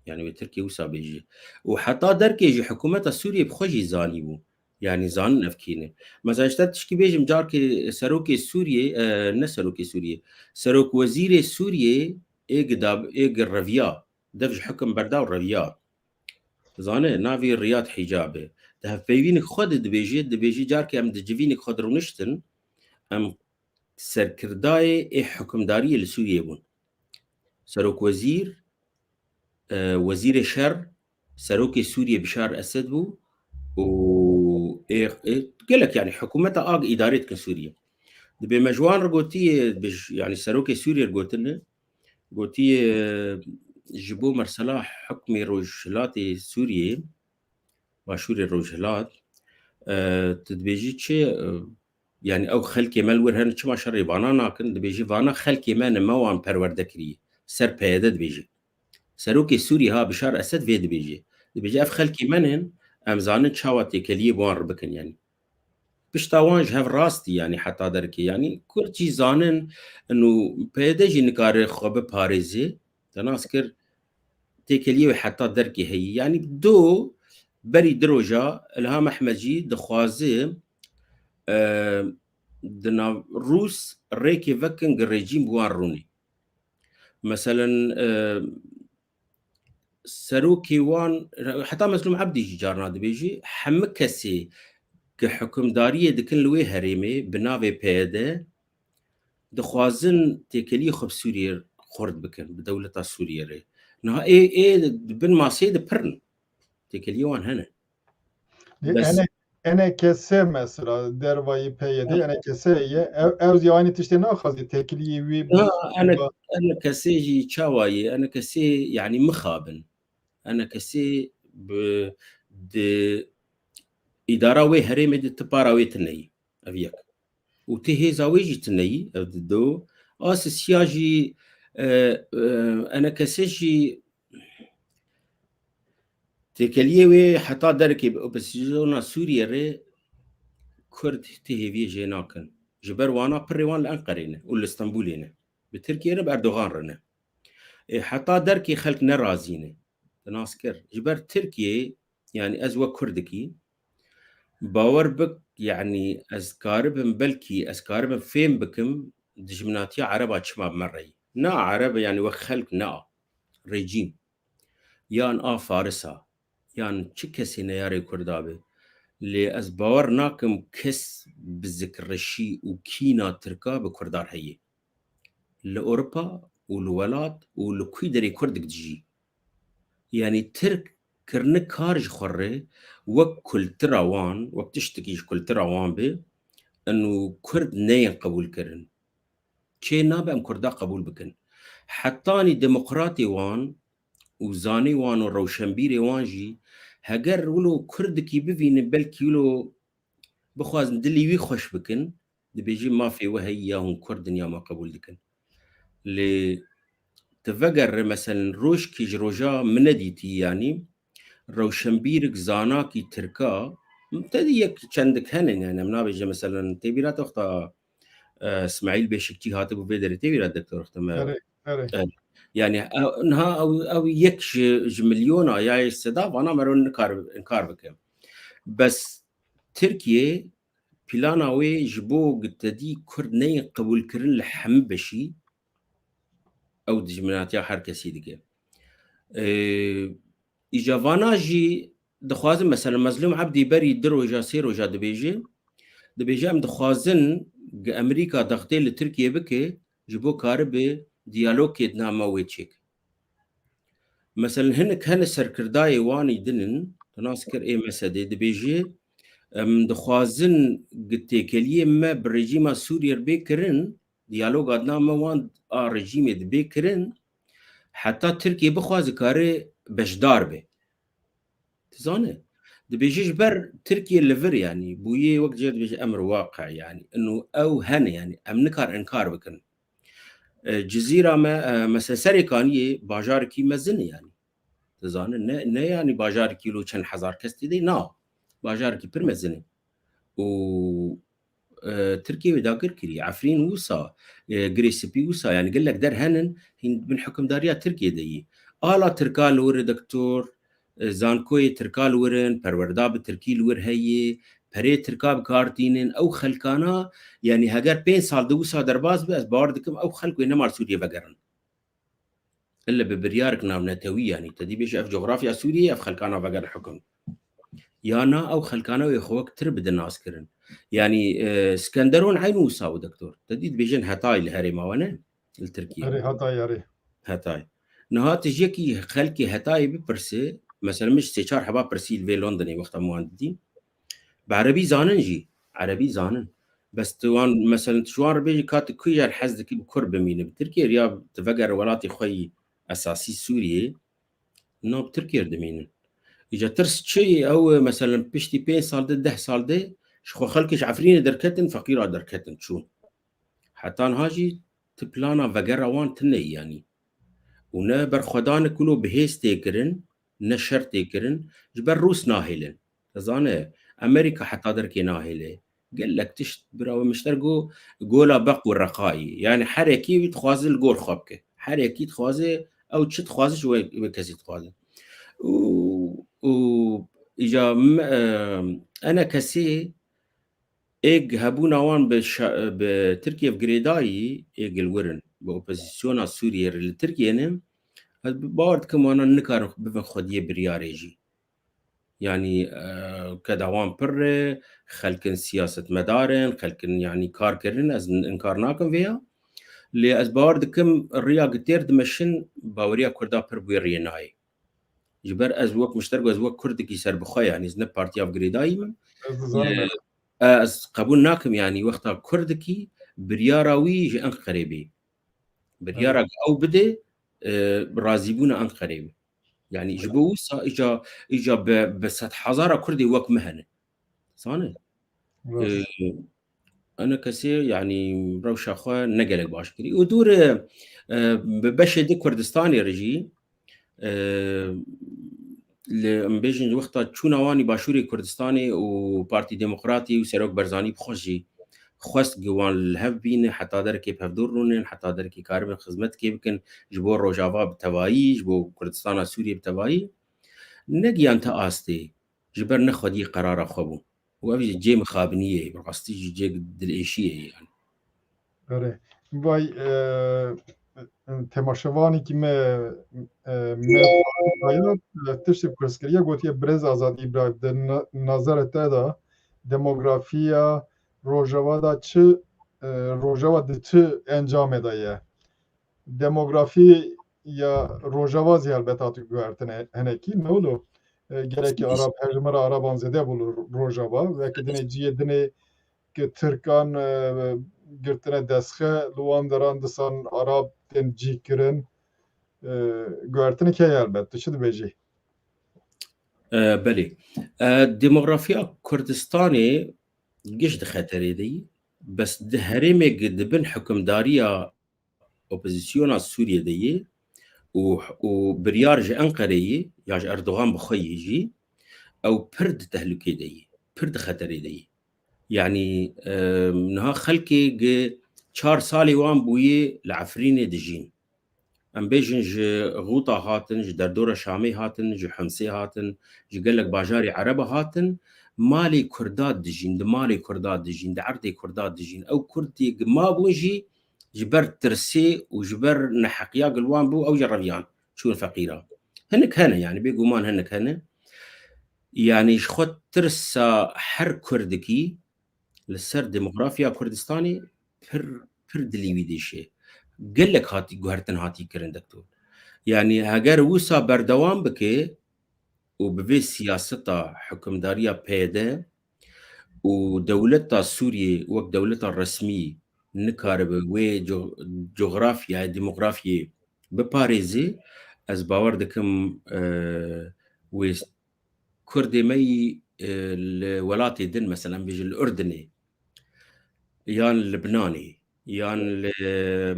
Yani wê Tirkiye wisa bê jî. Û heta derkê jî hikûmeta Sûriyê bi xwe jî zanîbû. Yani zanin ev kî ne. Mesela ji te tişkî bêjim, carkê serokê Sûriyê, e, ne serokê Sûriyê, serok wezîrê Sûriyê ê gi dab-, ê gi reviya, dev ji hikim berda û reviya. Zane, navê Riyad Hicab e. Di hevpeyvînek xwe de dibêje, dibêje carkê em di civînek xwe de rûniştin, em serkirdayê ê hikimdariyê li Sûriyê bûn. Serokwezîr, e, wezîrê şer, serokê Sûriyê Bişar Esed bû û ê, ê, gelek, yani hikûmeta a gi îdarê dikin Sûriye. Dibê me ji wan re gotiye, bi j-, yani serokê Sûriyê re gotine, gotiye, ji bo mesela hikmê rojhilatê Sûriyê, başûrê rojhilat, e, tu dibêjî çi, e, yani ew xelkê me li wir hene, çima şerê vana nakin? Dibêjî vana xelkê me ne, me wan perwerde kiriye. Ser P Y D dibêjî. Serokê Sûrî ha Bişar Esed vê dibêjî. Dibêjî ev xelkê me ne, em zanin çawa têkeliyê bi wan re bikin yani. Pişta wan ji hev rastî yani heta derkê. Yani Kurd jî zanin û P Y D jî nikare xwe biparêzê. Te nas kir têkeliyê wê heta derkê heyî. Yani do berî di roja Ilham Ehmed jî dixwaze, e, di nav Rûs rêkê vekin gi rejîm bi wan rûnê. Meselen, e, serokê wan, heta Mezlûm Ebdî jî carna dibêjî, hemû kesê ki hikimdariyê dikin li wê herêmê bi navê P Y D dixwazin têkeliyê xwe bi Sûriyê xurt bikin, bi dewleta Sûriyê re. Niha ê, ê di bin maseyê de pir in. Têkeliyê wan hene. Bes ene, ene kesê mesela dervayî P Y D, ene kesê ye, ew, ew zî aynî tiştê naxwazî, têkiliyê wî bi. Ha, ene, ene kesê jî çawa ye? Ene kesê yani mixabin. Ene kesê bi, di îdara wê herêmê de ti para wê tune ye. Ev yek. Û ti hêza wê jî tune ye, ev di do. A sisiya jî, e, e, ene kesê jî têkeliyê wê heta derekê bi opozisyona Sûriyê re Kurd ti hêviyê jê nakin. Ji ber wana pirê wan li Enqerê ne û li Stenbulê ne. Bi Tirkiye re, bi Erdogan re ne. Ê, heta derkê xelk ne razî ne. Te nas kir. Ji ber Tirkiye, yani ez wek Kurdikî, bawer bik, yani ez karibim, belkî ez karibim fêm bikim, dijminatiya Ereba çima bi me re ye. Na Ereb, yani wek xelk, na rejîm. Yan a Farisa, yan çi kesê neyarê Kurda be. Lê ez bawer nakim kes bi zikreşî û kîna Tirka bi Kurdan heye. Li Ewropa û li welat û li kwî derê Kurdik dijî. Yani Tirk kirine kar ji xwe re wek kultura wan, wek tiştekî ji kultura wan be, û Kurd neyên qebûl kirin. Çê nabe em Kurda qebûl bikin. Hetanî demokratê wan û zanê wan û rewşenbîrê wan jî heger wilo Kurdikî bivînin, belkî wilo bixwazin dilê wî xweş bikin, dibêjin mafê we heye ya hûn Kurd in ya me qebûl dikin. Lê Divegere, meselen, rojkî ji roja min nedîtî, yanî rewşenbîrik, zanakî tirka, te dî yek çendik hene, yani em nabêje, meselen, tê bîra te wexta, e, Smaîl Beşikçî hatibû vê derê, tê bîra doktor wexta me. Erê, erê. E, yani, e, niha ew, ew yek ji, ji milyona ya yê seda vana mero nikar, inkar bike. Bes Tirkiye plana wê ji bo te dî Kurd neyên qebûlkirin li hemî beşî, ew dijminatiya her kesî dike. Ee, îca vana jî dixwazin, mesela Mezlûm Ebdî berî du roja, sê roja dibêje, dibêje em dixwazin gi Amerîka dextê li Tirkiye bike ji bo karibe diyalogkê di nav me wê çêke. Mesela hinek hene serkirdayê wanî din in, tu nas kir ê mesedê dibêje, em dixwazin gi têkeliyê me bi rejîma Sûriyê re bê kirin, diyaloga di nav me wan a rejîmê dibê kirin, heta Tirkiye bixwaze kare beşdar be. Tu zane, dibêje ji ber Tirkiye li vir, yanî bûye wek cê dibêje emr waqe, yanî ino ew hene, yanî em nikar inkar bikin. E, Cizîra me, e, mesela Serê Kaniyê bajarekî mezin e, yanî. Tu zane, ne, ne yanî bajarekî lo çend hezar kes tê de, na. Bajarekî pir mezin e. Û, e, Tirkiye wê dagir kirî. Efrîn wisa, e, Girê Spî wisa, yanî gelek der henin, hîn bin hikimdariya Tirkiye de yî. Ala Tirka li wir e doktor, e, zankoyê Tirka li wir in, perwerda bi Tirkî li wir heye, perê Tirka bi kar tînin, ew xelkana, yanî heger pênc sal de wisa derbas be, ez bawer dikim ew xelk wê nema li Sûriyê vegerin. Ille bi biryarek navnetewî, yanî te dî bêje ev cografya Sûriyê, ev xelkana vegerin hukum. Ya na ew xelkana wê xwe wek tir bidin naskirin. Yanî, e, Skenderon eyn wisa û doktor. Te dî dibêjin Hetay li herêma we ne? Li Tirkiye. Erê, Hetay, erê. Hetay. Niha tu ji yekî xelkê Hetayê bipirse, mesela min ji sê çar heba pirsî li vê Londonê wexta min wan didî. Bi erebî zanin jî, erebî zanin. Bes tu wan, mesela tu ji wan re bêjî ka tu kîjan hez dikî bi Kurd bimîne. Bi Tirkiye ya tu vegere welatê xwe yî esasî Sûriyê, na bi Tirkiye re dimînin. Îca tirs çi ye? Ew, mesela piştî pênc sal de, deh sal de ji xwe xelkê ji Efrînê derketin, feqîra derketin, çûn. Heta niha jî ti plana vegera wan tune ye, yanî. Û ne berxwedanik wilo bi hêz tê kirin, ne şer tê kirin, ji ber Rûs nahêlin. Te zane, Amerîka heta derkê nahêle. Gelek tişt bira we mişter got, gola beq û reqayî. Yanî herekî wî dixwaze li gor xwe bike. Herekî dixwaze, ew çi dixwaze ji wê, wê kesî dixwaze. Û, û îca me, e, ene kesê êg hebûna wan bi şa-, bi Tirkiye ve girêdayî, êg li wir in, bi opozîsyona Sûriyê re li Tirkiye ne, ez bi bawer dikim wana nikarin bibin xwediyê biryarê jî. Yanî, e, keda wan pir e, xelkin siyasetmedar in, xelkin yanî kar kirin, ez inkar nakim vê ya. Lê ez bawer dikim riya gi têr dimeşin, baweriya Kurda pir bi wê riyê nayê. Ji ber ez wek mişter got, ez wek Kurdikî serbixwe, yanî ez ne partiya girêdayî me. Ez dizanim, e, ez qebûl nakim, yanî wexta Kurdikî biryara wî ji Enqerê bê. Biryara, evet, ew bide, e, razîbûna Enqerê bê. Yanî ji bo wisa îca, îca bi, bi sedhezara Kurdê wek me hene. Sane? Rast. E, ene kesê, yanî rewşa xwe ne gelek baş kirî. Û dûr, e, bi beşê di Kurdistanê re jî, e, li, em bêjin, wexta çûna wan ê Başûrê Kurdistanê û Partî Demokratî û Serok Barzanî bi xwe jî xwest gi wan li hev bîne, heta derekê bi hevdû rûnin, heta derekê karibin xizmetkê bikin ji bo Rojava bi tevayî, ji bo Kurdistana Sûriyê bi tevayî. Negiyan te astê, ji ber ne xwediyê qerara xwe bû. Û ev jî cê mixabiniyê ye, bi rastî jî cê dilêşiyê ye, yanî. Erê. Vay, e, e, temaşevanekî me, e, me, e, tiştê pirs kiriye, gotiye, Birêz Azad Îbrahîm, di na-, nazara te de demografiya Rojava de çi, e, Rojava di çi encamê de ye? Demografî ya Rojava zî helbet hati guhertine hinekî, ne wilo? E, gelekî Arab, hejmara Araban zêde bû li Rojava. Wekî dinê cihê dinê ki Tirkan, e, girtine destxe, li wan deran disan Arab tên cî kirin. E, guhertine key helbet, tu çi dibêjî? E, belê. E, demografiya Kurdistanê giş di xeterê de yî. Bes di herêmê gi di bin hikimdariya opozîsyona Sûriyê de yê, û, û biryar ji Enqereyê ya ji Erdogan bi xwe yê jî ew pir di tehlukê de yê, pir di xeterê de yê. Yanî, e, niha xelkê gi çar salê wan bûyê li Efrînê dijîn. Em bêjin ji Xûta hatin, ji derdora Şamê hatin, ji Himsê hatin, ji gelek bajarê Ereba hatin, malê Kurda dijîn, di malê Kurda dijîn, di erdê Kurda dijîn. Ew Kurdê gi mabûn jî ji ber tirsê û ji ber neheqiya gi li wan bû, ew jî reviyan, çûn feqîra. Hinek hene, yanî bêguman hinek hene. Yanî ji xwe tirsa her Kurdikî li ser demografiya Kurdistanê pir, pir dilî wî dêşe. Gelek hatî guhertin hatî kirin, doktor. Yanî heger wisa berdewam bike û bi vê siyaseta hukimdariya P Y D û dewleta Sûriyê wek dewleta resmî nikaribe wê co-, cografya, demografiyê biparêze, ez bawer dikim, e, wê Kurdê me yî, e, li welatê din, mesela, em bêjin li Urdinê, yan li Libnanê, yan li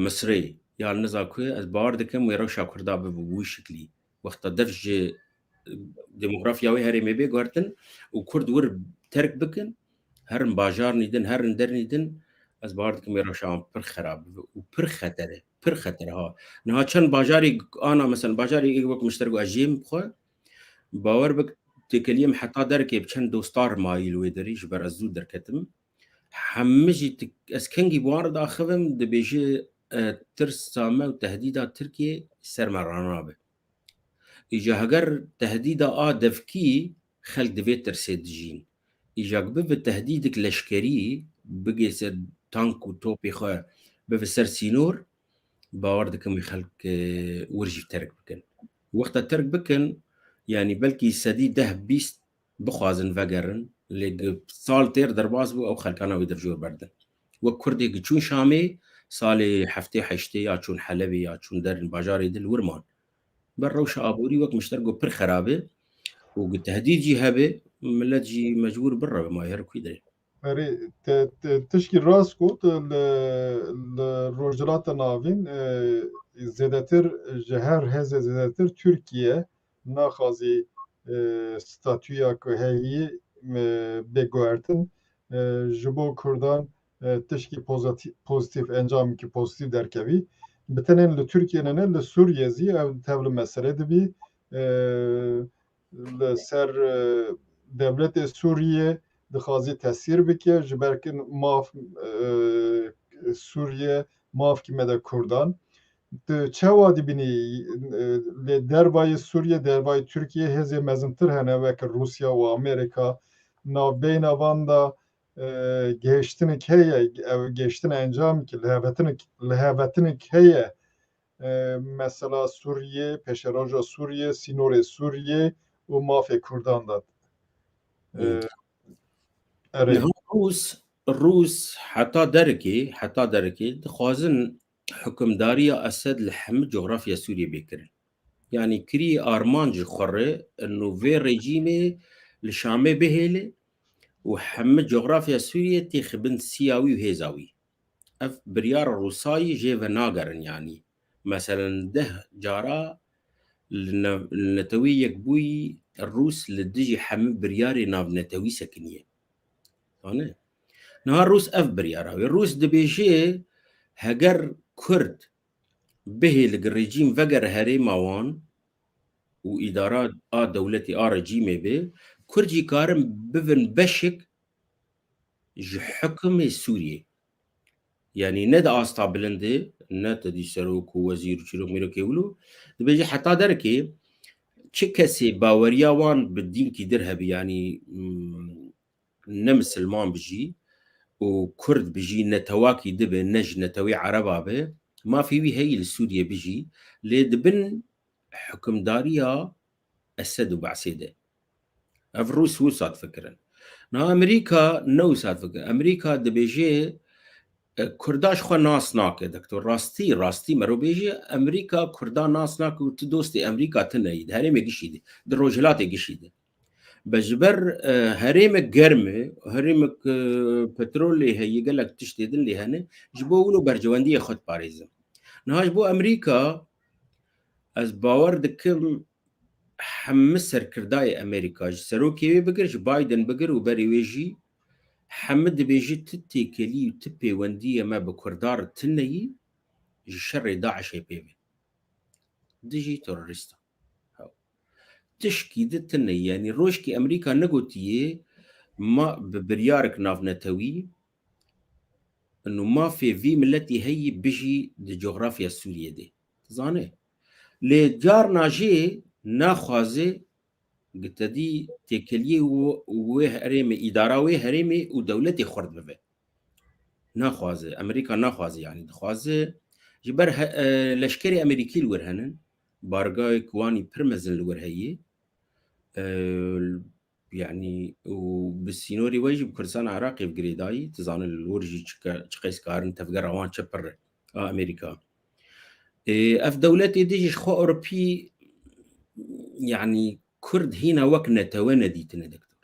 Misirê, yan niza ku, ez bawer dikim wê rewşa Kurda bibe bi wî şiklî. Wexta dev ji, e, demografiya wê herêmê bê guhertin û Kurd wir terk bikin, herin bajarnî din, herin dernî din, ez bawer dikim wê rewşa wan pir xerab bibe û pir xeter e, pir xeter e ha. Niha çend bajarê ana, mesela, bajarê wek min ji te re got, ez jiyêm bi xwe, bawer bik, têkeliyê min heta derkê bi çend dostar mayî li wê derê, ji ber ez zû derketim. Hemî jî tik-, ez kengî bi wan re diaxivim, dibêje, e, tirsa me û tehdîda Tirkiyê ser me ranabe. Îca heger tehdîda a devkî, xelk di vê tirsê dijîn. Îca bibe tehdîdik leşkerî, bigê ser tank û topê xwe, bibe ser sînor, bawer dikim wê xelk, e, wir jî terk bikin. Wexta terk bikin, yanî belkî sedî deh bîst bixwazin vegerin, lê gi-, sal têr derbas bû, ew xelkana wê dev ji wir berdin. Wek Kurdê gi çûn Şamê, salê heftê heştê ya çûn Helebê ya çûn derin bajarê din wir man. Ber rewşa aborî wek min ji te re got pir xerab e û gi tehdîd jî hebe, milet jî mecbûr bireve mayê her ku derê. Erê, te, te tişkî rast got, li, li Rojhilata Navîn, e, zêdetir ji her hêzê zêdetir Tirkiye naxwazî, e, statûya ku heyî, e, bê guhertin, e, ji bo Kurdan, e, tişkî pozitî-, pozitîf, encamekî pozitîf derkevî. Bi tenê li Tirkiye ne, li Sûriye zî ev tevli meselê dibî. E, li ser, e, dewletê Sûriye dixwazî tesîr bike, ji ber ku maf, e, Sûriye mafkî me de Kurdan. Tu çawa dibînî, e, lê dervayê Sûriye, dervayê Tirkiye hêzê mezintir hene wek Rûsya û Amerîka. Navbeyna van de, e, gihiştinek heye, ev gihiştina encamekî, lihevetinek, lihevetinek heye. E, mesela Sûriye, pêşeroja Sûriye, sînorê Sûriye û mafê Kurdan de. E, Hmm. Erê. Niha Rûs, Rûs heta derekê, heta derekê dixwazin hukimdariya Esed li hemî cografya Sûriyê bê kirin. Yanî kirî armanc ji xwe re, ino vê rejîmê li Şamê bihêle û hemî cografya Sûriyê têxe bin siya wî û hêza wî. Ev biryara Rûsayî jê venagerin, yanî. Meselen, deh cara li ne-, li Netewê Yekbûyî Rûs li dijî hemî biryarê navnetewî sekiniye. Zane? Niha Rûs ev biryara wê. Rûs dibêje, heger Kurd bihêle gi rejîm vegere herêma wan û îdara a dewletê a rejîmê be, Kurd jî karin bibin beşek ji hukimê Sûriyê. Yanî ne di asta bilind de, ne te dî serok û wezîr û çîrok mîrokê wilo, dibêje heta derekê çi kesê baweriya wan bi dînkî dir hebî, yanî, mm, ne misilman bijî û Kurd bijî, netewakî dibe, ne ji netewê Ereba be, mafê wî heyî li Sûriyê bijî, lê di bin hukimdariya Esed û Be'sê de. Ev Rûs wisa difikirin. Niha Amerîka ne wisa difikir. Amerîka dibêje, e, Kurda ji xwe nas nake, doktor. Rastî, rastî mero bêje, Amerîka Kurda nas nake û tu dostê Amerîka tune yî, di herêmê gişî de, di rojhilatê gişî de. Be ji ber, e, herêmek germ e, herêmek, e, petrolê heye, gelek tiştê din lê hene, ji bo wilo berjewendiyê xwe diparêzin. Niha ji bo Amerîka, Ez bawer dikim hemî serkirdayê Amerîka, ji serokê wê bigir, ji Biden bigir û berê wê jî, hemî dibêjî ti têkelî û ti pêwendiyê me bi Kurdan re tune yî, ji şerê DAIŞê pê ve. Dijî terorîstan. Tişkî di tune ye. Yanî rojkî Amerîka negotiye ma bi biryarek navnetewî û mafê vî miletî heyî bijî di cografya Sûriyê de. Dizane? Lê carna jê naxwaze gitedî têkeliyê û wê herêmê, îdara wê herêmê û dewletê xurt bibe. Naxwaze, Amerîka naxwaze, yanî dixwaze ji ber he-, e, leşkerê Amerîkî li wir henin, bargayek wanî pir mezin li wir heye. E, yanî û bi sînorê we jî bi Kurdistana Iraqê bi girêdayî, tu zanî li wir jî çi ke-, çi qeys karin tevgera wan çi pir e, a Amerîka. E, ev dewletê dê jî ji xwe Ewropî, yanî Kurd hîna wek netewe nedîtine, doktor.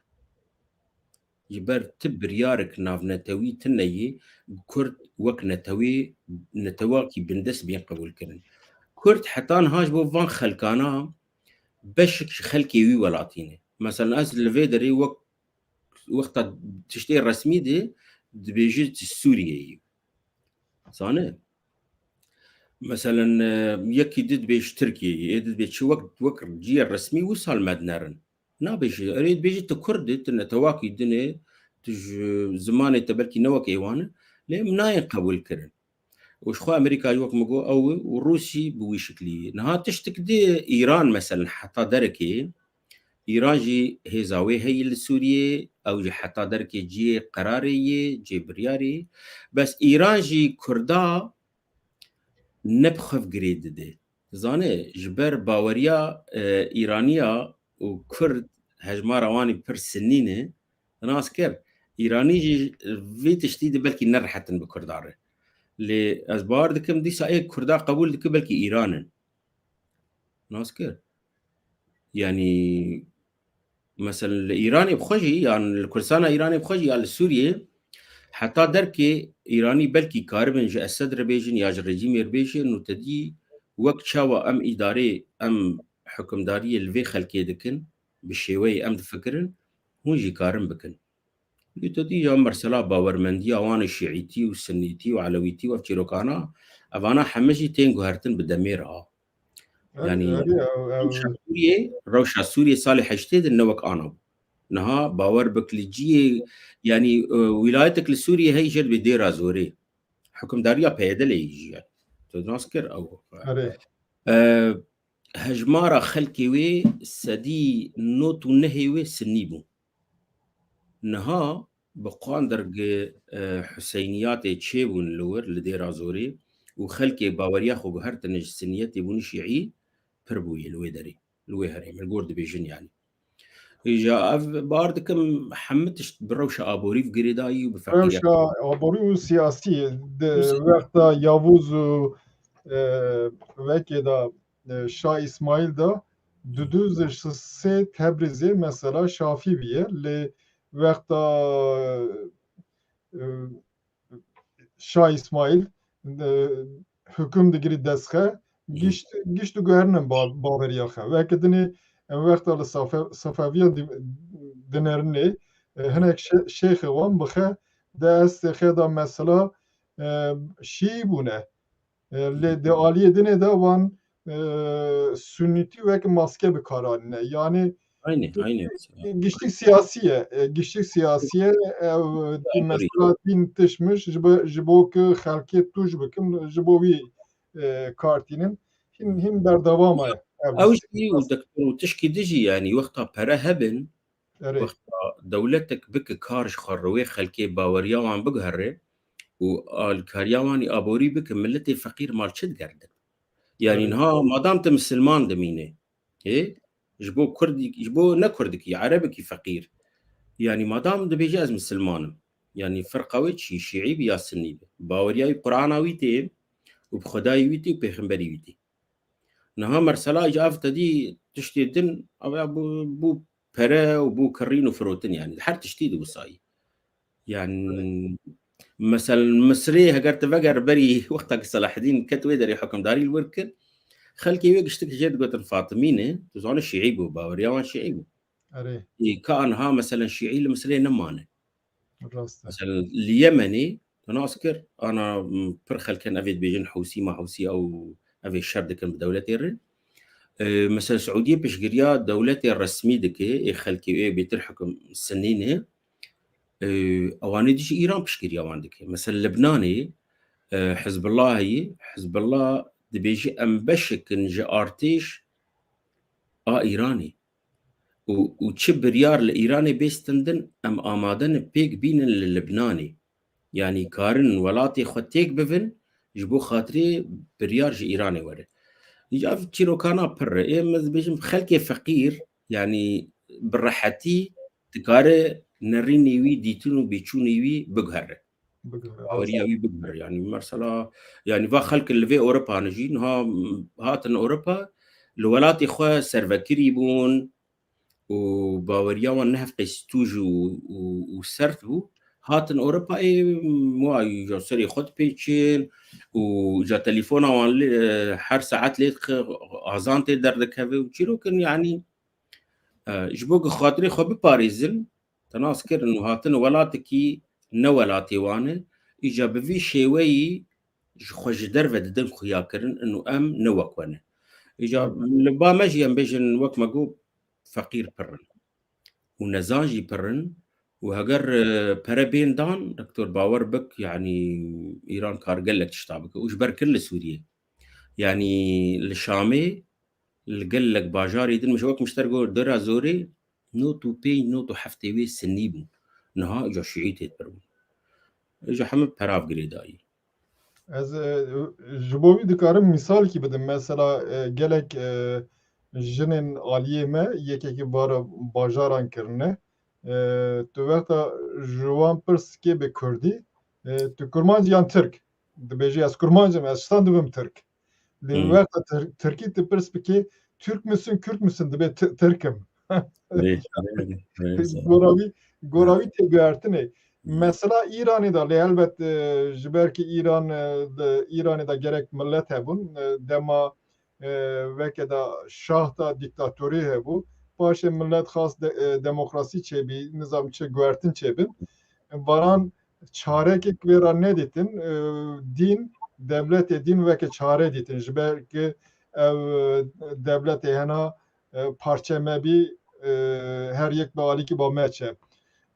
Ji ber ti biryarek navnetewî tune yê, Kurd wek netewê, netewakî bindest bên qebûlkirin. Kurd heta niha ji bo van xelkana beşek ji xelkê wî welatî ne. Mesela ez li vê derê wek, wexta tiştê resmî de dibêjî ji Sûriyeyê. Zane? Meselen, e, yekî di dibêj Tirkiyeyê, ê di dibê çi wek, wek ciyê resmî wisa li me dinerin. Nabêjî, erê dibêjî tu Kurd î, tu netewakî din î, tu ji zimanê te belkî ne wek ê wan e, lê em nayên qebûlkirin. Û ji xwe Amerîka jî wek min got ew e û Rûs jî bi wî şiklî ye. Niha tiştek di Îran meselen heta derekê, Îran jî hêza wê heyî li Sûriyê, ew jî heta derekê cihê qerarê yê, cihê biryarê yê. Bes Îran jî Kurda ne bi xwe girê dide. Dizane, ji ber baweriya, e, Îraniya û Kurd hejmara wan î pir sinî ne, nas kir. Îranî jî vê tiştî de belkî nerehet in bi Kurdan re. Lê ez bawer dikim dîsa ê Kurda qebûl dike belkî Îran in. Nas kir. Yanî, meselen, li Îranê bi xwe jî, yan li Kurdistana Îranê bi xwe jî, ya li Sûriyê, heta derkê Îranî belkî karibin ji Esed re bêjin ya ji rejîmê re bêjin û te dî wek çawa em îdarê, em hukimdariyê li vê xelkê dikin, bi şêweyê em difikirin, hûn jî karin bikin. Lê tu dî ya mesela bawermendiya wan ê şiîtî û sinnîtî û elewîtî û ev çîrokana, evana heme jî tên guhertin bi demê re ha. Yanî, erê, ew, ew, rewşa Sûriyê, rewşa Sûriyê salê heştê de ne wek ana bû. Niha bawer bik li ciyê, yanî, e, wîlayetek li Sûriyê heyî jê dibê dêra zorê. Hukimdariya P Y D'ê jî ye. Tu nas kir ew. Erê. E, hejmara xelkê wê sedî nod û nehê wê sinnî bû. Niha bi qandirg, e, Huseyniyatê çêbûn li wir, li Dêra Zorê û xelkê baweriya xwe guhertine ji siniyetê bûne şîî pir bûye li wê derê, li wê herêmê, li gor dibêjin yanî. Îja ev bar dikim hemî tişt bi rewşa aborî ve girêdayî û bi feqîriyet. Rewşa aborî û siyasî di Û si- wexta Yavuz û, e, wekê de, e, Şah Îsmaîl de du duz sê Tebrîzê mesela Şafî bîye. Lê wexta, e, Şah Îsmaîl, e, hukûm digirî dest xwe, Hı. gişt, gişt diguherînin ba-, baweriya xwe. Weke dinê em wexta li Safe-, Safeviyan di-, dinerinê, e, hinek şê-, şêxê wan bi xe de estê xe de mesela, e, şîî bûne. E, lê di aliyê dinê de wan, e, sunnîtî wek maske bi kar anîne. Yanî Aynı, aynı. giştik siyasî ye. E, giştik siyasî ye. Ev, Doğru. mesela tîn tişmiş ji bo, ji bo ku xelkê tûj bikin, ji bo wî, e, kar tînin. Hîn, hîn berdewam e. Ev Ew giştik jî û siyasî. Doktor û tişkî dijî, yanî wexta pere hebin, Erê. Wexta dewletek bike kar ji xwe re wê xelkê baweriya wan biguhere û alîkariya wan ê aborî bike, miletê feqîr mal çi digerdin? Yanî Erê. niha madam tu misilman dimîne, ê, ji bo Kurdî, ji bo ne Kurdikî, Erebikî feqîr. Yanî madam dibêje ez misilman im. Yanî firqa wê çi, şîî bi ya sinnî bi. Baweriya wî Qur'ana wî tê û bi Xwedayê wî tê û pêxemberî wî tê. Niha mesela ji ev te dî tiştê din, ev ya bû, bû pere û bû kirîn û firotin, yanî her tiştî di wisayî. Yanî, meselen, Misirê heger tu veger berî wexta ku Selahedîn ket wê derê hukimdarî li wir kir, Xelkê wê giştik jê digotin Fatimî ne, tu zanî şîî bû, baweriya wan şîî bû. Erê. Ê, ka anha, meselen, şîî li Misirê nemane. Rast e. Mesela li Yemenê, tu nas kir, ana, m, pir xelk in evê dibêjin Hûsî ma Hûsî ew evê şer dikin bi dewletê re. E, mesela Siûdiyê piştgiriya dewletê resmî dike, ê xelkê wê bêtir hikim Sinnî ne. E, ewanê dî jî Îran piştgiriya wan dike. Mesela Libnanê, e, Hizbullahî, Hizbullah dibêje em beşek in ji artêş a Îranê. û, û çi biryar li Îranê bê stendin, em amade ne pêk bînin li Libnanê. Yanî karin welatê xwe têk bivin, ji bo xatirê biryar ji Îranê were. Îca çîrokana pir e. Ê, ez dibêjim, xelkê feqîr, yanî bi rehetî dikare nerînê wî, dîtin û bêçûnê wî biguhere. Baweriya wî biguhere. Yanî mesela, yanî va xelk li vê Ewropa ne jî niha, m, hatin Ewropa, li welatê xwe servekirî bûn û baweriya wan ne hevqê stûj û, û, û sert bû. Hatin Ewropa, ê, m, wa îca serê xwe dipêçin û îca telefona wan lê, her saet lê dixe, azan tê derdikeve û çîrokin, yanî, e, ji bo ku xatirê xwe biparêzin, te nas kirin û hatin welatekî ne welatê wan e, îca bi vî şêweyî ji xwe ji derve didin xuyakirin û em ne wek we ne. Îca li ba me jî em bêjin, wek me got, feqîr pir in û nezan jî pir in û heger, e, pere bên dan, Doktor, bawer bik, yanî Îran kar gelek tişta bike û ji ber kir li Sûriyê. Yanî li Şamê, li gelek bajarê din, wek min ji te re got, Dera Zorê, nod û pênc, nod û heftê wê Sinnî bûn. Niha îca Şîî tê pir bûn. Îca hemû perav girêdayî. Ez, e, ji bo wî dikarim mîsalkî bidim. Mesela, e, gelek, e, jinên aliyê me yekekî bara bajaran kirine. E, tu wexta ji wan pirs kê bi kurdî, e, tu kurmanc yan tirk? Dibêjî, ez kurmanc im, ez çitan dibim tirk. Lê Hmm. wexta tir-, tirkî tu pirs bikê, Türk müsün, Kürt müsün? Dibê ti-, Tirk im. Lê, lê, lê, lê, Gora wî, gora wî têguhertinê. Hmm. Mesela Îranê de, lê helbet, e, ji ber ki Îran, e, de, Îranê de gerek millet hebûn, e, dema, e, weke de şah da dîktatorî hebû. Paşê millet xas de, e, demokrasî çêbî, nizam çi guhertin çêbin. Varan çarekek wê re nedîtin, e, dîn, dewletê dîn weke çare dîtin. Ji ber ki ev, e, dewletê hena, e, parçe mebî, e, her yek bi alîkî ba meçe.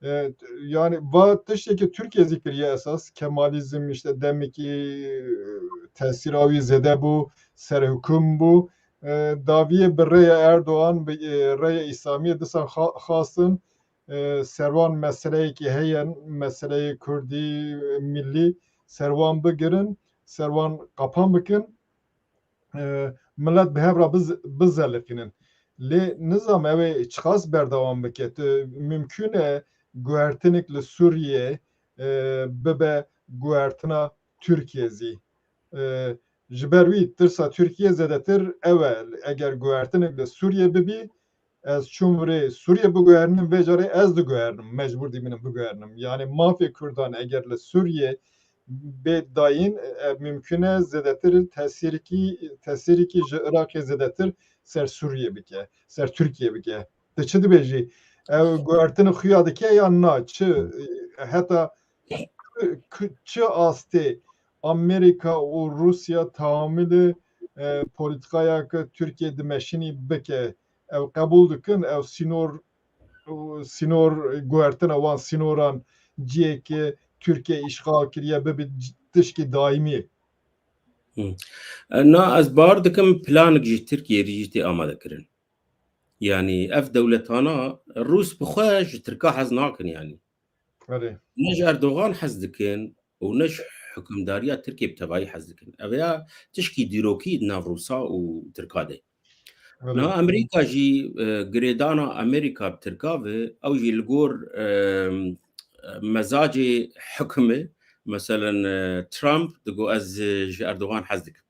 E, yani va tiştekî Tirkiye zî kiriye esas. Kemalîzm işte demekî, e, tesîra wî zêde bû, serhikûm bû. E, daviyê bi rêya Erdogan, bi, e, rêya Îslamiyê disan xa-, xastin, e, serwan meseleyekî heye, meseleyê kurdî, e, millî, serwan bigirin, serwan qapan bikin, e, millet bi hev re biz-, bizelixînin. Lê nizam ew ê çiqas berdewam bike. Tu mimkûn e guhertinik li Sûriyê, e, bibe guhertina Tirkiye zî. E, ji ber wî tirsa Tirkiye zêdetir ew e. Eger guhertinik li Sûriyê bibî, ez çûm virê Sûriyê biguherinim, vê carê ez diguherinim, mecbûr dîminim biguherinim. Yani mafê Kurdan eger li Sûriyê bê dayîn, e, mimkûn e zêdetir tesîrikî, tesîrikî ji Iraqê zêdetir ser Sûriyê bike, ser Tirkiye bike. Tu çi dibêjî? Ew guhertin xuya dike yan na? Çi, e, heta ku-, çi astê Amerîka û Rûsya tahamilê, e, polîtîkaya ku Tirkiye dimeşînî bike? Ew qebûl dikin, ew sînor, sînor guhertina wan sînoran cihê ku Tirkiye îşxal kiriye bibe c-, tişkî daîmî? Hı. E, na, ez bawer dikim planek ji Tirkiyê re jî tê amade kirin. Yanî ev dewletana Rûs bi xwe ji Tirka hez nakin yanî. Erê. Ne ji Erdogan hez dikin û ne ji hikimdariya Tirkiyê bi tevayî hez dikin. Ev ya tişkî dîrokî di nav Rûsa û Tirka de. Erê. Niha Amerîka jî, e, girêdana Amerîka bi Tirka ve, ew jî li gor, e, mezacê hikimê, meselen, e, Trump digo ez, e, ji Erdogan hez dikim.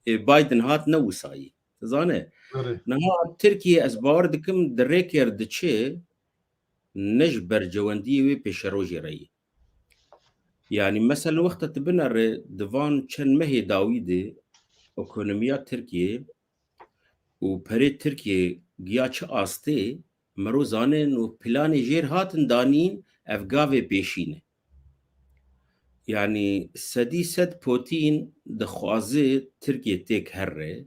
Ê, Biden hat ne wisayî. Tu zane? Erê. Niha Tirkiye ez bawer dikim di rêkê re diçe, ne ji bercewendiyê wê pêşerojê re ye. Yanî, meselen, wexta tu binere di van çend mehê dawî de ekonomiya Tirkiyê û perê Tirkiyê giya çi astê, mero zanin û planê jêr hatin danîn, ev gavê pêşî ne. Yanî sedî sed Putin dixwaze Tirkiye têk herre,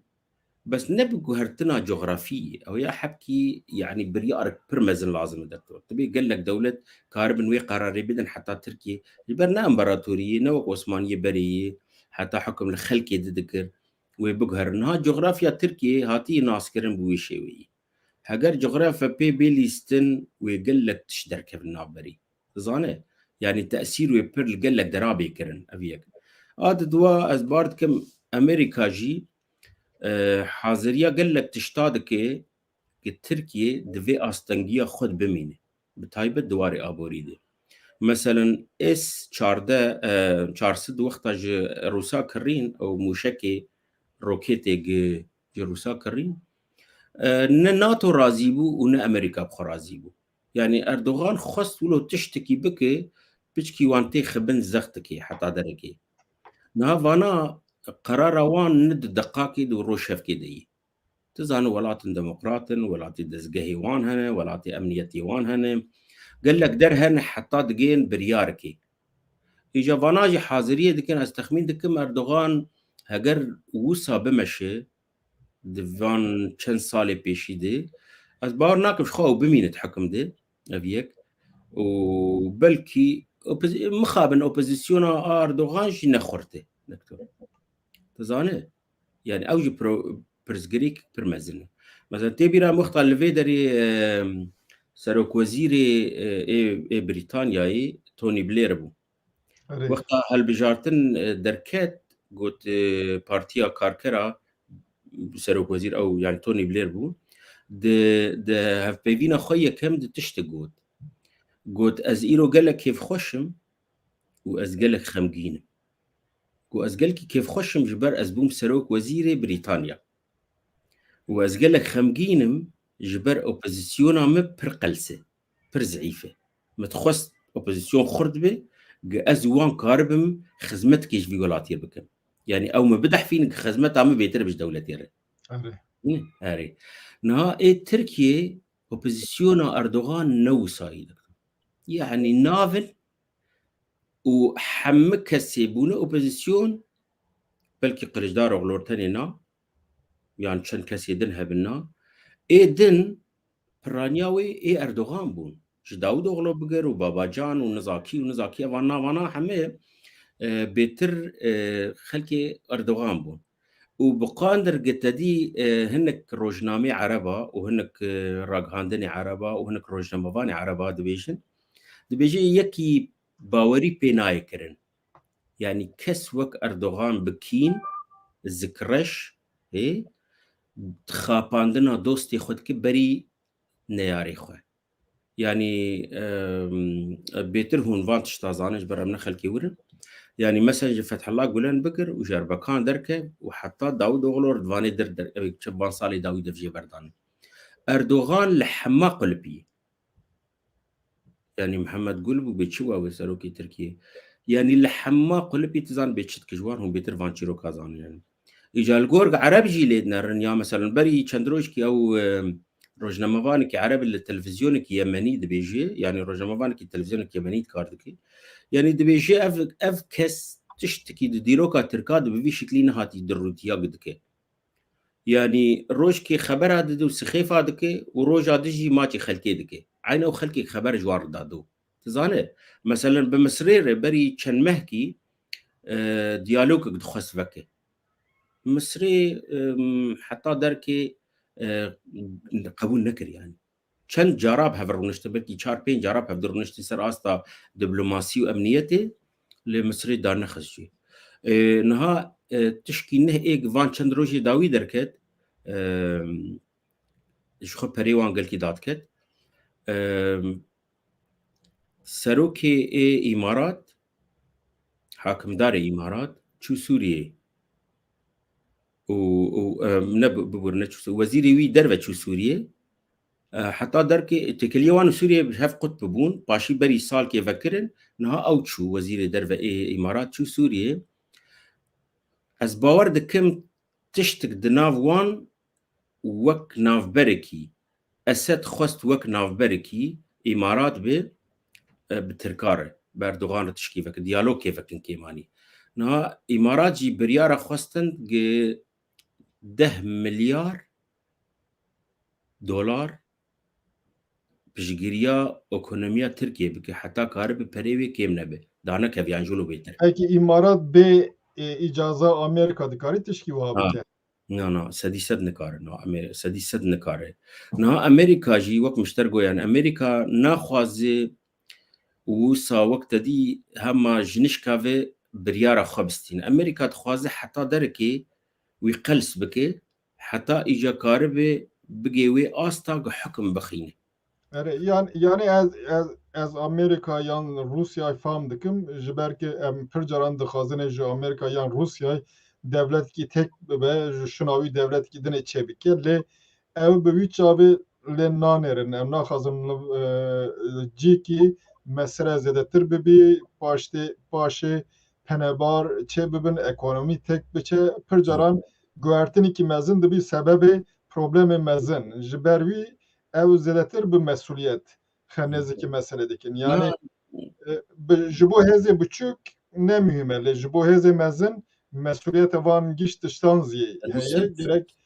bes ne bi guhertina cografî, ew ya hebkî, yanî biryarek pir mezin lazim e, doktor. Divê gelek dewlet karibin wê qerarê bidin heta Tirkiye, ji ber ne împaratoriyê, ne wek Osmaniyê berê yê, heta hukum li xelkê di dikir, wê biguherin. Niha cografya Tirkiyê hatiye naskirin bi wê şêweyî. Heger cografya pê bê lîstin, wê gelek tişt derkevin navberê. Dizane? Yanî tesîr wê pir li gelek dera bê kirin. Ev yek. A di dua ez bar dikim Amerîka jî, e, haziriya gelek tişta dike ki Tirkiye di vê astengiya xwe de bimîne. Bi taybet di warê aborî de. Meselen S çardeh, e, çar sed wexta ji Rûsa kirîn û mûşekê, roketê gi ji Rûsa kirîn, e, ne NATO razî bû û ne Amerîka bi xwe razî bû. Yanî Erdogan xwest wilo tiştekî bike, piçkî wan tê xibin zextikê heta derekê. Niha vana qerara wan ne di deqakê de û rojhevkê de yî. Tu zanî welatin demokrat in, welatê dezgehê wan hene, welatê emniyetê wan hene. Gelek der hene heta digên biryarekê. Îca vana jî haziriyê dikin, ez texmîn dikim Erdogan heger wisa bimeşe, di van çend salê pêşî de, ez bawer nakim ji xwe ew bimîne di hekim de, ev yek. Û belkî opozi-, mixabin opozisyona a Erdogan jî ne xurt e, doktor. Tu zanî? Yanî ew jî pro-, pirsgirêk pir mezin e. Mesela tê bîra min wexta li vê derê, e, serokwezîrê, e, ê, ê Brîtanyayê Tony Blair bû. Erê. Wexta hilbijartin, e, derket, got, e, Partiya Karkera, serokwezîr ew, yanî Tony Blair bû, di, di hevpeyvîna xwe yekem di tiştek got. Got, ez îro gelek kêfxweş im û ez gelek xemgîn im. Got, ez gelekî kêfxweş im ji ber ez bûm serok wezîrê Brîtanya. Û ez gelek xemgîn im ji ber opozisyona me pir qels e, pir zeîf e. Me dixwest opozisyon xurt be, gi ez û wan karibim xizmetkê ji vî welatiyê bikim. Yanî ew me bidehfînin gi xizmeta me bêtir be ji dewletê re. Erê. Hı, erê. Niha ê Tirkiye opozisyona Erdogan ne wisayî dikin. Yanî navin û hemû kesê bûne opozisyon, belkî Kiliçdaroglu tenê na, yan çend kesê din hebin na. Ê din piraniya wê ê Erdogan bûn. Ji Dawidoglu bigir û Babacan û nizakî û nizakî evan navana hemê, e, bêtir, e, xelkê Erdogan bûn. Û bi qandir gi te dî, e, hinek rojnamê Ereba û hinek, e, ragihandinê Ereba û hinek rojnamevanê Ereba dibêjin. Dibêje yekî bawerî pê nayê kirin. Yanî kes wek Erdogan bi kîn, zikreş, ê, xapandina dostê xwe dike berî neyarê xwe. Yanî, em, bêtir hûn van tişta zanin, ji ber em ne xelkê wir in. Yanî mesela ji Fethullah Gulen bigir û ji Erbekan derke û heta Dawidoglu Ridvanê dir, der, ew çi van salê dawî de vijê berdan. Erdogan li hema qulipî. Yanî Mihemed Gul bû bê çi wa wê serokê Tirkiyê. Yanî li hema qulipî tu zan bê çi dike ji wan hûn bêtir van çîroka zanin yanî. Îca li gor Ereb jî lê dinerin ya, meselen, berî çend rojkî ew, e, rojnamevanekî Ereb li televîzyonekî Yemenî dibêje, yanî rojnamevanekî televîzyonekî Yemenî dikar dike. Yanî dibêje ev, ev kes tiştekî di dîroka Tirka de bi vî şiklî nehatî di rûtiya dike. Yanî rojkê xebera dide û sixêfa dike û roja di jî maçê xelkê dike. Eyne ew xelkê xeber ji wan re dado. Tu zane, meselen bi Misrê re berî çend mehkî, e, diyalogek dixwest veke. Misrê, e, heta derkê, e, qebûl nekir yanî. Çend cara bi hev rûniştin, belkî çar pênc cara bi hev rûniştin ser asta diplomasî û emniyetê, lê Misrê darnexist jî. E, niha, e, tişkî neh ê van çend rojê dawî derket, e, ji xwe perê wan gelkî dadiket. E, Serokê ê Îmarat, hakimdarê Îmarat, çû Sûriyê. Û, û, e, ne bi-, bibûr, ne çû Sû-, wezîrê wî derve çû Sûriyê. E, heta derkê têkiliyê wan û Sûriyê bi hev qut bibûn, paşî berî salkê vekirin, niha ew çû, wezîrê derve ê Îmarat çû Sûriyê. Ez bawer dikim tiştik di nav wan wek navberekî, Esed xwest wek navberekî Îmarat bi, e, bi Tirka re, bi Erdogan re tişkî veke, diyalogkê vekin kêmanî. Niha Îmarat jî biryara xwestin gi deh milyar dolar piştgiriya ekonomiya Tirkiye bike, heta karibe perê wê kêm nebe. Danekeve yan jî wilo bêtir. Peki Îmarat bê, e, îcaza Amerîka dikarî tişkî wiha Ha. bike? Na, na, sedî sed nikare. Na, Amer-, sedî sed nikare. Niha Amerîka jî wek min ji te re got, yani Amerîka naxwaze û wisa wek te dî hema ji nişka ve biryara xwe bistîne. Amerîka dixwaze heta derekê wî qels bike, heta îca karibe bigê wê asta ku hukum bixîne. Erê, yan-, yani ez, ez, ez Amerîka yan Rûsyayê fam dikim, ji ber ku em pir caran dixwazin ji Amerîka yan Rûsyayê dewletekî tek bibe, ji şûna wî dewletekî dinê çêbike, lê ew bi wî çavê lê nanêrin. Em naxwazin, e, cîkî mesele zêdetir bibî, paştê, paşê penebar çêbibin, ekonomî tek biçe. Pir caran guhertinekî mezin dibî sebebê problemê mezin. Ji ber wî ew zêdetir bi mesuliyet xe nêzîkî mesele dikin. Yani, Na- e, bi, ji bo hêzê biçûk ne muhîm e, lê ji bo hêzê mezin mesuliyeta van giş tiştan zî heye. Gerek,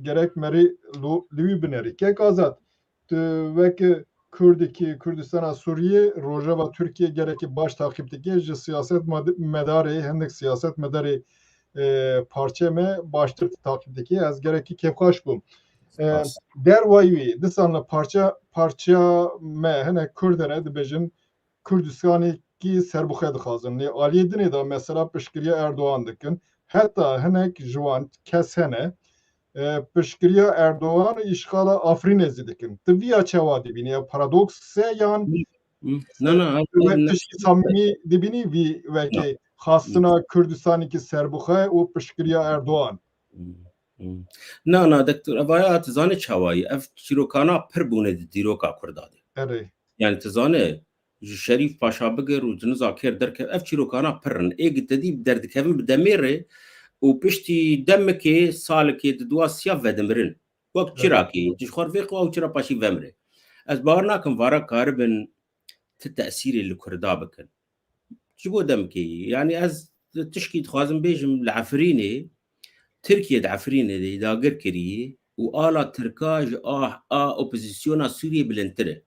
gerek merî lo-, li wî binerî. Kek Azad, tu weke Kurdekî Kurdistana Sûriyê, rojeva Tirkiye gerekî baş taqîb dike. Ji siyaset mad-, medarê, hindik siyaset medarê, e, parçe me baştir taqîb dike. Ez gerekî kêfxweş bûm. E, Spas. Derwayî wî, disan li parça, parça me hinek Kurd hene dibêjin Kurdistanekî serbixwe dixwazin. Lê aliyê dinê de mesela piştgiriya Erdogan dikin. Heta hinek ji wan kes hene, e, piştgiriya Erdogan û îşxala Afrînê zî dikin. Tu viya çawa dibînî? Ev paradoks e yan Hmm, na, na, tu wek ne- tiştî samîmî dibînî vî wekî xastina Kurdistanekî serbixwe û piştgiriya Erdogan? Hmm, hmm. Na, na, doktor, evaya tu zanî çawayî. Ev çîrokana pir bûne di dîroka Kurda de. Erê. Yani tu zanî, ji Şerîf Paşa bigir û ciniza kêr derkev, ev çîrokana pir in. Ê gi te dî derdikevin bi demê re û piştî demekê, salekê, di dua siya vedimirin. Wek Evet. çirakê, ji xwe re vê qewa û çira paşî vemre. Ez bawer nakim vara karibin ti tesîrê li Kurda bikin. Ji bo demekê, yani ez tişkî dixwazim bêjim, li Efrînê, Tirkiye di Efrînê de dagir kirî û ala Tirka ji a, a opozisyona Sûriyê bilindtir e.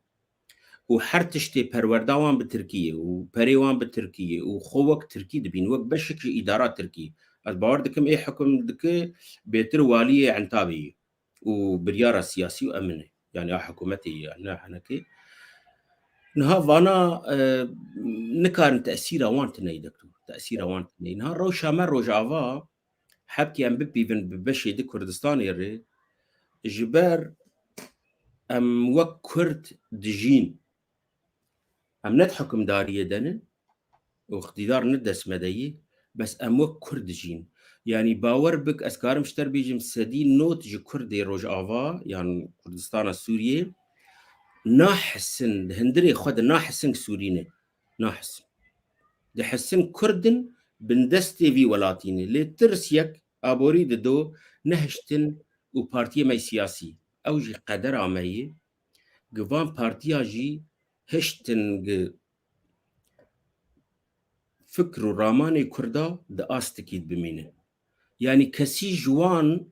Û her tiştê perwerda wan bi Tirkî ye û perê wan bi Tirkî ye û xwe wek Tirkî dibîn, wek beşek ji îdara Tirkî. Ez bawer dikim ê hukum dike bêtir waliyê Entabê ye û biryara siyasî û emin e. Yani a hikûmetê ye, ne henekê. Niha vana, e, nikarin tesîra wan tune ye, doktor. Tesîra wan tune ye. Niha rewşa me Rojava, hebkî em bipîvin bi beşê di Kurdistanê re, ji ber em wek Kurd dijîn. Em ne di hukimdariyê de ne, û iqtîdar ne dest me de yî, bes em wek Kurd dijîn. Yanî bawer bik, ez karim ji te re bêjim, sedî nod ji Kurdê Rojava yan Kurdistana Sûriyê nahisin, di hundirê xwe de nahisin Sûrî ne. Nahisin. Dihisin Kurd in, bindestê vî welatî ne. Lê tirs yek aborî dido, nehiştin û partiyê me siyasî. Ew jî qedera me ye. Gi van partiya jî hiştin gi fikr û ramanê Kurda di astikî bimîne. Yanî kesî ji wan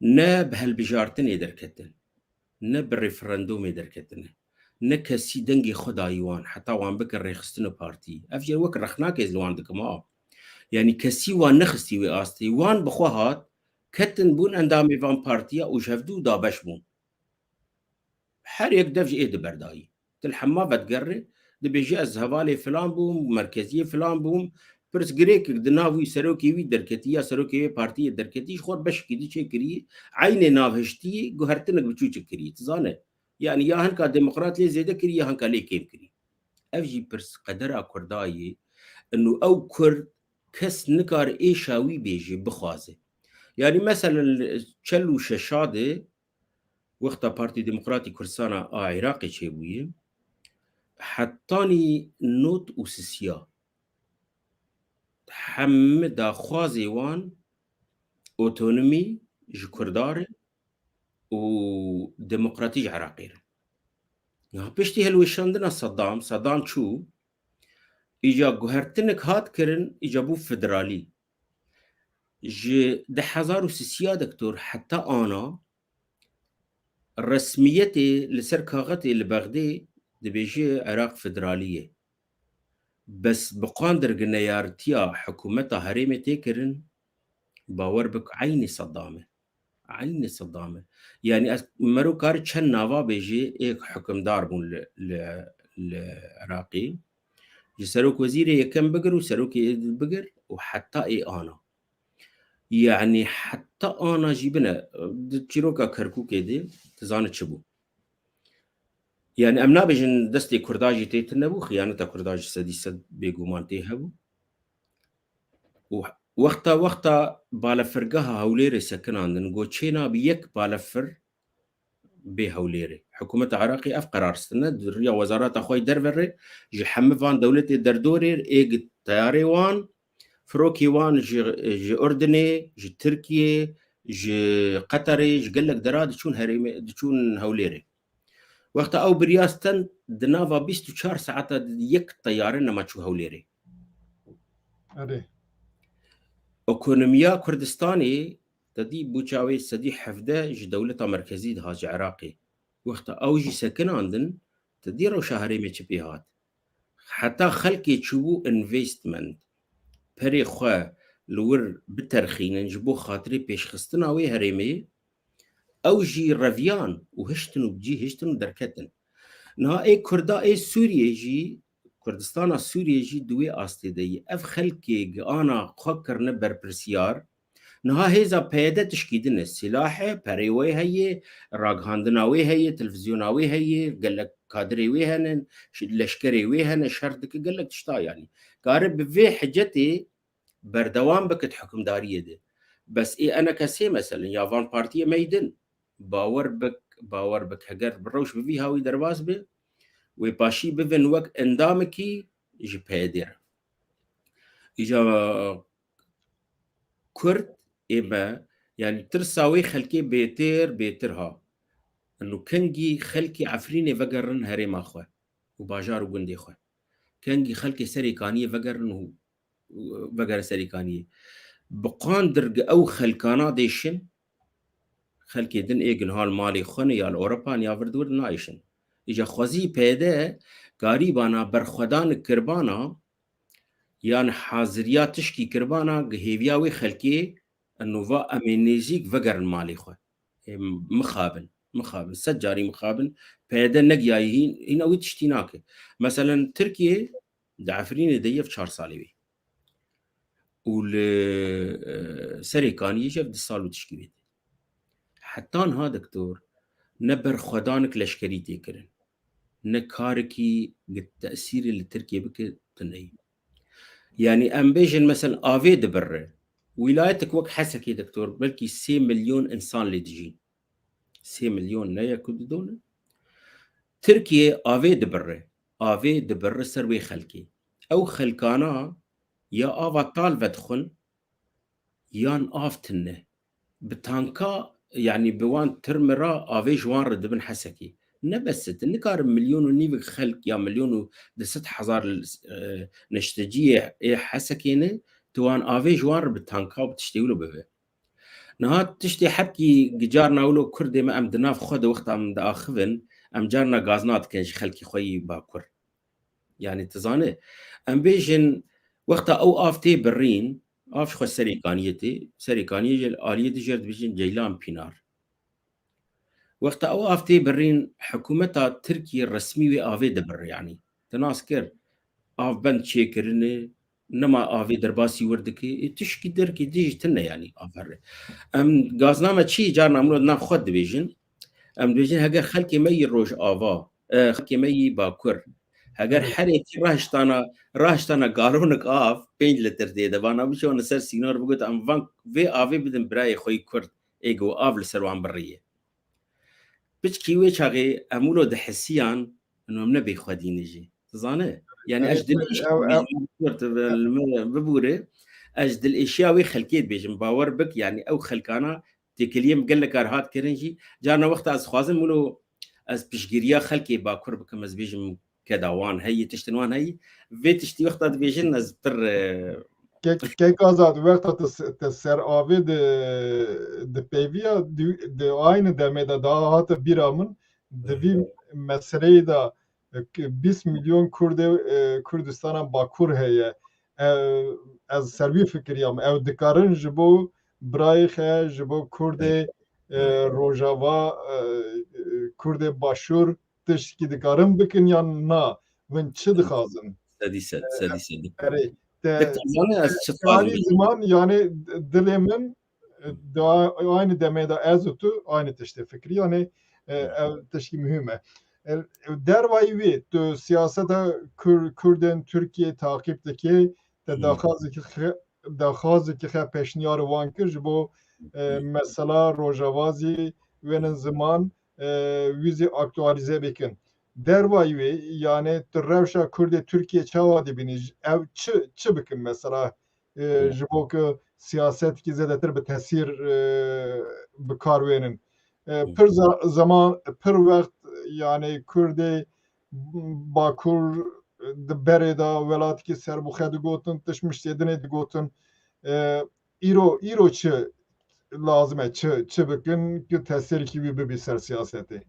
ne bi hilbijartinê derketin, ne bi referandumê derketine, ne kesî dengê xwe dayî wan, heta wan bikin rêxistin û partî. Ev jî wek rexnakê ez li wan dikim, ha. Yanî kesî wan nexistî wê astê. Wan bi xwe hat, ketin bûn endamê van partiya û ji hevdû dabeş bûn. Her yek dev ji ê di berdayî. Til hema vedigerre, dibêje ez hevalê filan bûm, merkeziyê filan bûm. Pirsgirêkek di nav wî serokê wî derketî ya serokê wê partiyê derketî, ji xwe beşekî di çêkirî, eynê navhiştî, guhertinek biçûçik kirî. Tu zane, yani ya hinka demokrat lê zêde kirî, ya hinka lê kêm kirî. Ev jî pirs qedera Kurda yê, inu ew Kurd kes nikare êşa wî bêje, bixwaze. Yani meselen li çel û şeşa de, wexta Partî Demokratî Kurdistana a Iraqê çêbûye, hetanî nod û sisiya heme daxwazê wan otonomî ji Kurda re û demokratî ji Iraqê re. Niha piştî hilweşandina Saddam, Saddam çû, îca guhertinek hat kirin, îca bû federalî. Ji du hezar û sisiya doktor heta ana resmiyetê li ser kaxetê li Bexdê dibêje Iraq federalî ye. Bes bi qandirgineyartiya hikûmeta herêmê tê kirin, bawer bik eynî Saddam e. Eynî Saddam e. Yanî ez mero kar çend nava bêjê ê hikimdar bûn li, li, li Iraqê. Ji serok wezîrê yekem bigir û serokê ê bigir û heta ê ana. Yanî heta ana jî bine, di çîroka Kerkûkê de, tu zane çi bû. Yanî em nabêjin destê Kurda jî tê tune bû, xiyaneta Kurda jî sedî sed bêguman tê hebû. Û wexta, wexta balefirgeha Hewlêrê sekinandin, got çênabe yek balefir bê Hewlêrê. Hikûmeta Iraqê ev qerar stine, di riya wezareta xwe yê derve re ji hemî van dewletê derdorê êg teyarê wan, firokê wan ji, ji Urdinê, ji Tirkiyê, ji Qeterê, ji gelek dera diçûn herêmê, diçûn Hewlêrê. Wexta ew biryar sten, di nava bîst û çar saeta de yek teyare nema çû Hewlêrê. Erê. Ekonomiya Kurdistanê te dî bûça wê sedî hevdeh ji dewleta merkezî dihat, ji Iraqê. Wexta ew jî sekinandin, te dî rewşa herêmê çi pê hat. Heta xelkê çûbû investment, perê xwe li wir biterxînin ji bo xatirê pêşxistina wê herêmê, ew jî reviyan û hiştin û bi cî hiştin û derketin. Niha ê Kurda ê Sûriyê jî, Kurdistana Sûriyê jî di wê astê de ye. Ev xelkê gi ana xwe kirine berpirsiyar, niha hêza P Y D tişkî din e. Sîlah e, perê wê heye, ragihandina wê heye, televîzyona wê heye, gelek kadirê wê hene, ş-, leşkerê wê hene, şer dike gelek tişta yanî. Kare bi vê hicetê berdewam bike di hikimdariyê de. Bes ê eneke sê meselin ya van partiyê me yî din. Bawer bik, bawer bik, heger bi rewş bi vî hawî derbas be, wê paşî bivin wek endamekî ji P Y D re. Îca Kurd ê me, yanî tirsa wê xelkê bêtir, bêtir ha. Eno kengî xelkê Efrînê vegerin herêma xwe û bajar û gundê xwe. Kengî xelkê Serê Kaniyê vegerin û, û vegerin Serê Kaniyê. Bi qandirgi ew xelkana dêşin, xelkê din ê ginhal malê xwe ne ya li Ewropa ne ya vir di wir nayêşin. Îca xwezî P Y D garîbana berxwedan kiribana, yan haziriya tişkî kiribana gi hêviya wê xelkê eno va em ê nêzîk vegerin malê xwe. Ê, mixabin, mixabin, sed carî mixabin, P Y D negiyayî hîn, hîna wî tiştî nake. Meselen Tirkiye di Efrînê de ye ev çar salê wê. Û li, e, Serê Kaniyê jî ev du sal û tişkî wê de. Heta niha doktor ne berxwedanek leşkerî tê kirin, ne karekî gi tesîrê li Tirkiye bike tune ye. Yanî em bêjin, meselen, avê dibirre. Wîlayetek wek Hesekê, doktor, belkî sê milyon însan lê dijîn. Sê milyon ne yek û du ne. Tirkiye avê dibirre. Avê dibirre ser wê xelkê. Ew xelkana ya ava tal vedixwin, yan av tune. Bi tanka, yanî bi wan tirmi re avê ji wan re dibin Hesekê. Ne bes e, tu nikarin milyon û nîvik xelk ya milyon û du sed hezar, e, neşteciyê ê Hesekê ne, tu wan avê ji wan re bi tanka û bi tiştê wilo bibe. Niha tiştê hebkî gi carna wilo Kurdê me em di nav xwe de wexta em diaxivin, em carna gazna dikin ji xelkê xwe yî Bakur. Yanî tu zane, em bêjin wexta ew av tê birîn, av ji xwe Serê Kaniyê tê, Serê Kaniyê jî li aliyê dijêr dibêjin Ceylan Pînar. Wexta ew av tê birîn, hikûmeta Tirkiyê resmî wê avê dibir, yanî. Te nas kir, av bend çêkirine, nema avê derbasî wir dike, ê tişkî derkî dî jî tune, yanî, av here. Em gazname çi carna min nav xwe dibêjin, em dibêjin heger xelkê me yî Rojava, e, xelkê me yî Bakur, heger herê tî rahiştana, rahiştana galonek av pênc litir tê de, vana biçe wan li ser sînor bigot, em van vê avê bidin birayê xwe yî Kurd, ê ku av li ser wan biriye. Piçkî wê çaxê em wilo dihisiyan, em ne bêxwedî ne jî. Tu zane? Yani ez dilê bibûre, ez dilêşiya wê xelkê dibêjim. Bawer bik, yanî ew xelkana têkiliyê min gelek kar hat kirin jî. Carna wexta ez dixwazim wilo ez piştgiriya xelkê Bakur bikim, ez bêjim keda wan heyî, tiştin wan heyî. Vê tiştî wexta dibêjin ez pir, e, Kek, kek Azad, wexta te se-, te ser avê di, di peyviya, di, di aynî demê de daha hate bîra min, di vî meseleyê de, e, k-, bîst milyon Kurdê, e, Kurdistana Bakur heye. E, ez ser vî fikiriyam. Ew dikarin ji bo birayê xe, ji bo Kurdê, e, Rojava, e, e, Kurdê Başûr tiştekî dikarin bikin yan na? Win çi dixwazin? Sedî sed, sedî sed. Erê, te, Te zanî ez çi te dixwazim? Ziman, yani dilê min, e, da, aynı demê de ez û tu aynı tiştê fikirî, yani, e, ev tiştî mühim e. E, dervayî wê, tu siyaseta Kur-, Kurdên Tirkiyê taqîb dikê, te daxwazekî xe-, daxwazekî xe peşniyar wan kir ji bo, e, mesela Rojava zî wênin ziman, e, wî zî aktualîze bikin. Dervayî wê, yani tu rewşa Kurdê Tirkiyê çawa dibînî? Ew çi, çi bikin mesela, e, ji bo ku siyasetekî zêdetir bi tesîr, e, bi kar wênin? E, pir za-, zeman, pir wext, yani Kurdê Bakur di berê de welatekî serbixwe digotin, tişt miştê dinê digotin. E, îro, îro çi lazim e, çi, çi bikin ki tesîrkî wî bibî ser siyasetê?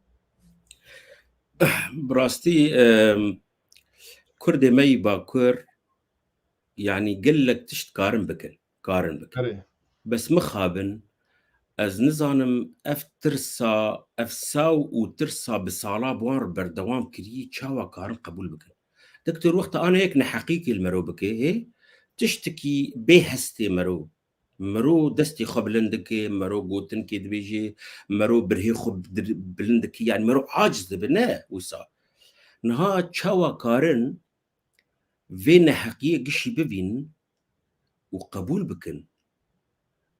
Bi rastî, em, Kurdê me yî Bakur, yanî gelek tişt karin bikin, karin bikin. Erê. Bes mixabin, ez nizanim ev tirsa, ev saw û tirsa bi sala bi wan re berdewam kirî, çawa karin qebûl bikin? Doktor, wexta ana yek neheqîkê li mero bike, hê, tiştekî bê hestê mero, mero destê xwe bilind dike, mero gotinkê dibêje, mero birhê xwe dir-, bilind dike, yani mero aciz dibe, ne wisa. Niha çawa karin vê neheqiyê gişî bibînin û qebûl bikin?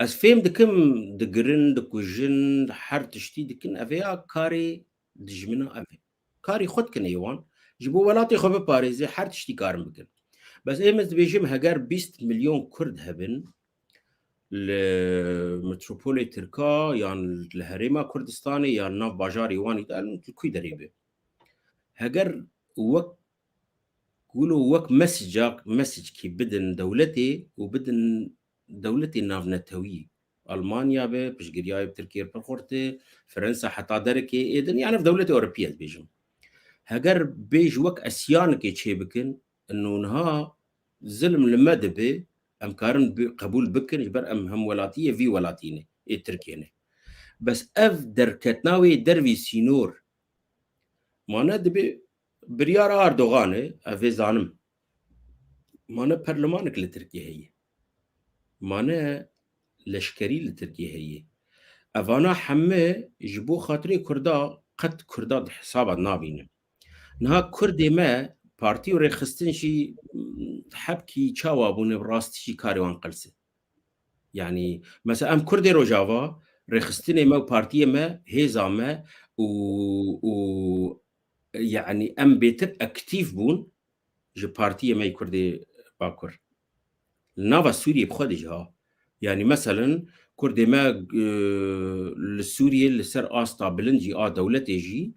Ez fêm dikim, digirin, dikujin, her tiştî dikin, ev ya karê dijmina ev e. Karê xwe dikin ê wan, ji bo welatê xwe biparêze, her tiştî karin bikin. Bes êm ez dibêjim, heger bîst milyon Kurd hebin li metropolê Tirka yan li herêma Kurdistanê yan nav bajarê wan îdal li ku derê be. Heger wek wilo wek mesajak, mesajkî bidin dewletê û bidin dewletê navnetewî. Almanya be, piştgiriyayê bi Tirkiyê pir xurt e, Fransa heta derekê ê din, yani ev dewletê Ewropî ez bêjim. Heger bêj wek esyanekê çêbikin, ino niha zilm li me dibe, em karin bi-, qebûl bikin, ji ber em hemwelatiyê vî welatî ne, ê Tirkiyê ne. Bes ev derketna wê dervî sînor, mane dibe biryara Erdogan e, ev ê zanim. Mane perlemanek li Tirkiyê heye. Mane leşkerî li Tirkiyê heye. Evana heme ji bo xatirê Kurda qet Kurda di hesaba nabînin. Niha Kurdê me partî û rêxistin jî, mm, hebkî çawa bûne, bi rastî jî karê wan qels e. Yani, mesela em Kurdê Rojava, rêxistinê me û partiyê me, hêza me û, û, yani em bêtir aktîf bûn ji partiyê me yê Kurdê Bakur. Li nava Sûriyê bi xwe de jî ha. Yani, meselen, Kurdê me, e, li Sûriyê li ser asta bilind jî a dewletê jî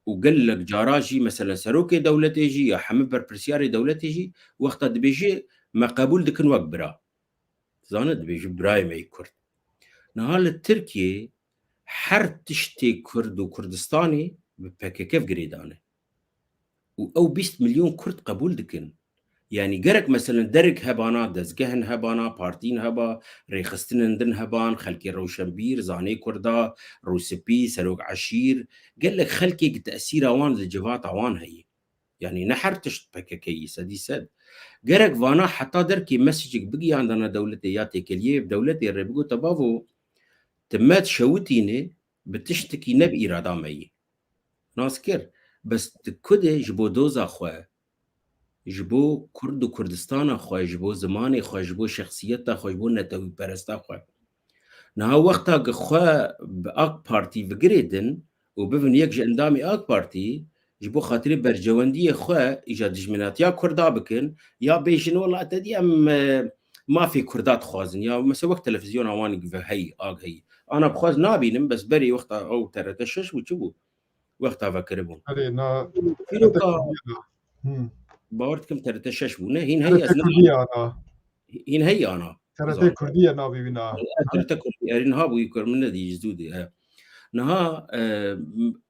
û gelek cara jî, meselen, serokê dewletê jî ya hemî berpirsiyarê dewletê jî wexta dibêje, me qebûl dikin wek bira. Zane dibêjin birayê me yê Kurd. Niha li Tirkiyê her tiştê Kurd û Kurdistanê bi P K K girêdane. Û ew bîst milyon Kurd qebûl dikin. Yani gerek meselen derek hebana, dezgehên hebana, partîn heba, rêxistinên din heban, xelkê rewşenbîr, zanê Kurda, rûspî, serok eşîr, gelek xelkê ki tesîra wan li civata wan heye. Yani ne her tişt P K K yî, sedî sed. Gerek vana heta derkê mesajek bigiyandana dewletê ya têkeliyê, bi dewletê re bigota, bavo, ti me dişewitîne, bi tiştekî ne bi îrada me yî. Nas kir. Bes ti ku de ji bo doza xwe, ji bo Kurd û Kurdistana xwe, ji bo zimanê xwe, ji bo şexsiyeta xwe, ji bo netewîperesta xwe. Niha wexta ku xwe bi AK Partî bigirêdin û bibin yek ji endamê AK Partî, ji bo xatirê berjewendiyê xwe îja dijminatiya Kurda bikin, ya bêjin, wela te dî em, e, mafê Kurda dixwazin. Ya mesela wek televizyona wan ve heyî, ag heyî. Ana bixwaz nabînim, bes berê wexta ew T R T şeş bû, çi bû? Wexta vekiribûn. Erê, na, Çîroka, T R T Kurdiye na. Hmm. Bawer dikim T R T şeş bû, ne? Hîn heyî, T R T ez ne Kurdiye na. Hîn heyî ana. T R T Kurdiye navê wî na. E, T R T Kurdiye, erê niha bûyî kur, min nedî ji dû dê, e. Niha, e,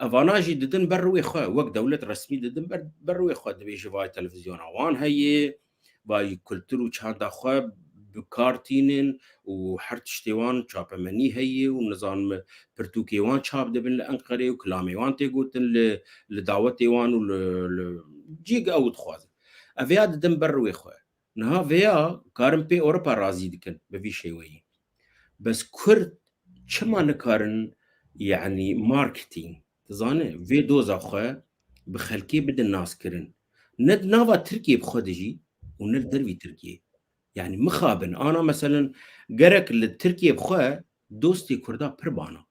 evana jî didin ber rûyê xwe, wek dewlet resmî didin ber, ber rûyê xwe, dibêje vay televizyona wan heye, vay kultur û çanda xwe bi kar tînin û her tiştê wan çapemenî heye û nizanim pirtûkê wan çap dibin li Enqerê û kilamê wan tê gotin li, li dawetê wan û li, li cî ew dixwazin. Ev ya didin ber rûyê xwe. Niha vêya karin pê Ewropa razî dikin bi vî şêweyî. Bes Kurd çima nikarin, yanî marketing, dizane, vê doza xwe bi xelkê bidin naskirin? Ne di nava Tirkiyê bi xwe de jî û ne li dervî Tirkiyê. Yanî mixabin, ana meselen gerek li Tirkiyê bi xwe dostê Kurda pir bana.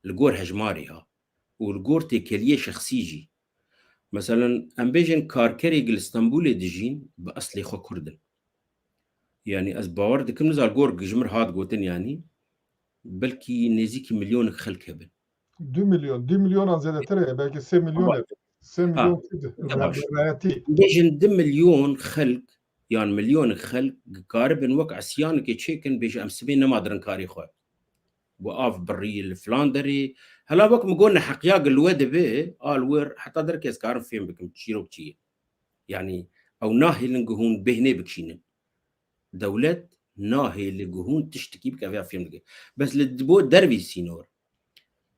Li gor hejmarê ha. Û li gor têkeliyê şexsî jî. Meselen, em bêjin karkerê li Stenbolê dijîn, bi eslê xwe Kurd in. Yanî ez bawer dikim, niza li gor ji mir hat gotin, yanî belkî nêzîkî milyonek xelk hebin. Du milyon, du milyonan zêdetir e, belkî sê milyon e. Sê milyon Kurd, rayetî. Bêjin du milyon xelk, yan milyonek xelk karibin wek isyanekê çêkin, bêje em sibê nema dirinkarê xwe. Bi av birî li filan derê. Hela wek min got neheqiya gi li we dibe, a li wir heta derkê ez karim fêm bikim çîrok çi ye. Yanî ew nahêlin gi hûn bêhnê bikişînin. Dewlet nahêle gi hûn tiştekî bike, ev ya fêm dike. Bes li bo dervî sînor.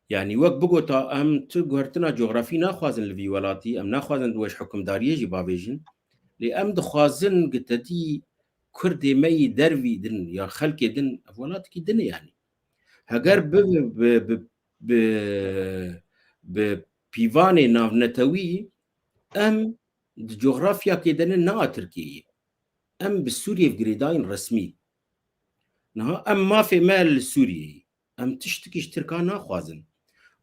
Yanî wek bigota em tu guhertina cografî naxwazin li vî welatî, em naxwazin di weş hukimdariyê jî bavêjin. Lê em dixwazin gi tedî Kurdê me yî dervî din ya xelkê din, ev welatekî din e yanî. Heger bi, bi, bi, bi, bi pîvanê navnetewî em di cografyakê de ne, ne a Tirkiyeyê. Em bi Sûriyê ve girêdayîn resmî. Niha em mafê me li Sûriyeyê. Em tiştekî ji Tirkan naxwazin.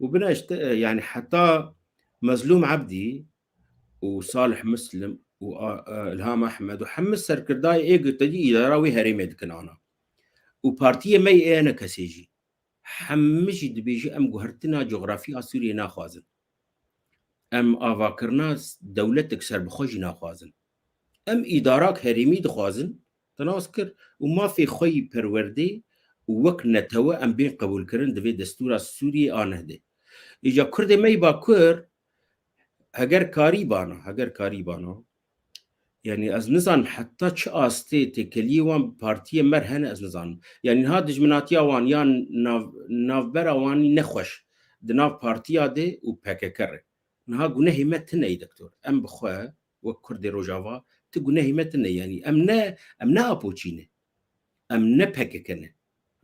Û bine işte, e, yanî heta Mezlûm Ebdî û Salih Muslim û a, e, Ilham Ehmed û hemû serkirdayê ê gi tedî îdara wê herêmê dikin ana. Û partiyê me yê ENKSê jî. Hemû jî dibêje em guhertina cografî a Sûriyê naxwazin. Em avakirina s-, dewletek serbixwe jî naxwazin. Em îdarak herêmî dixwazin, te nas kir, û mafê xwe yî perwerdê û wek netewe em bên qebûlkirin di vê destûra Sûriyê a neh de. Îca Kurdê me yî Bakur, heger karîbana, heger karîbana, yanî ez nizanim heta çi astê têkeliyê wan bi partiyê me re hene, ez nizanim. Yanî niha dijminatiya wan yan nav-, navbera wan nexweş di nav partiya de û P K K re. Niha gunehê me tune ye, doktor. Em bi xwe wek Kurdê Rojava, tu gunehê me tune ye. Yanî em ne, em ne A P O Çî ne. Em ne P K K ne.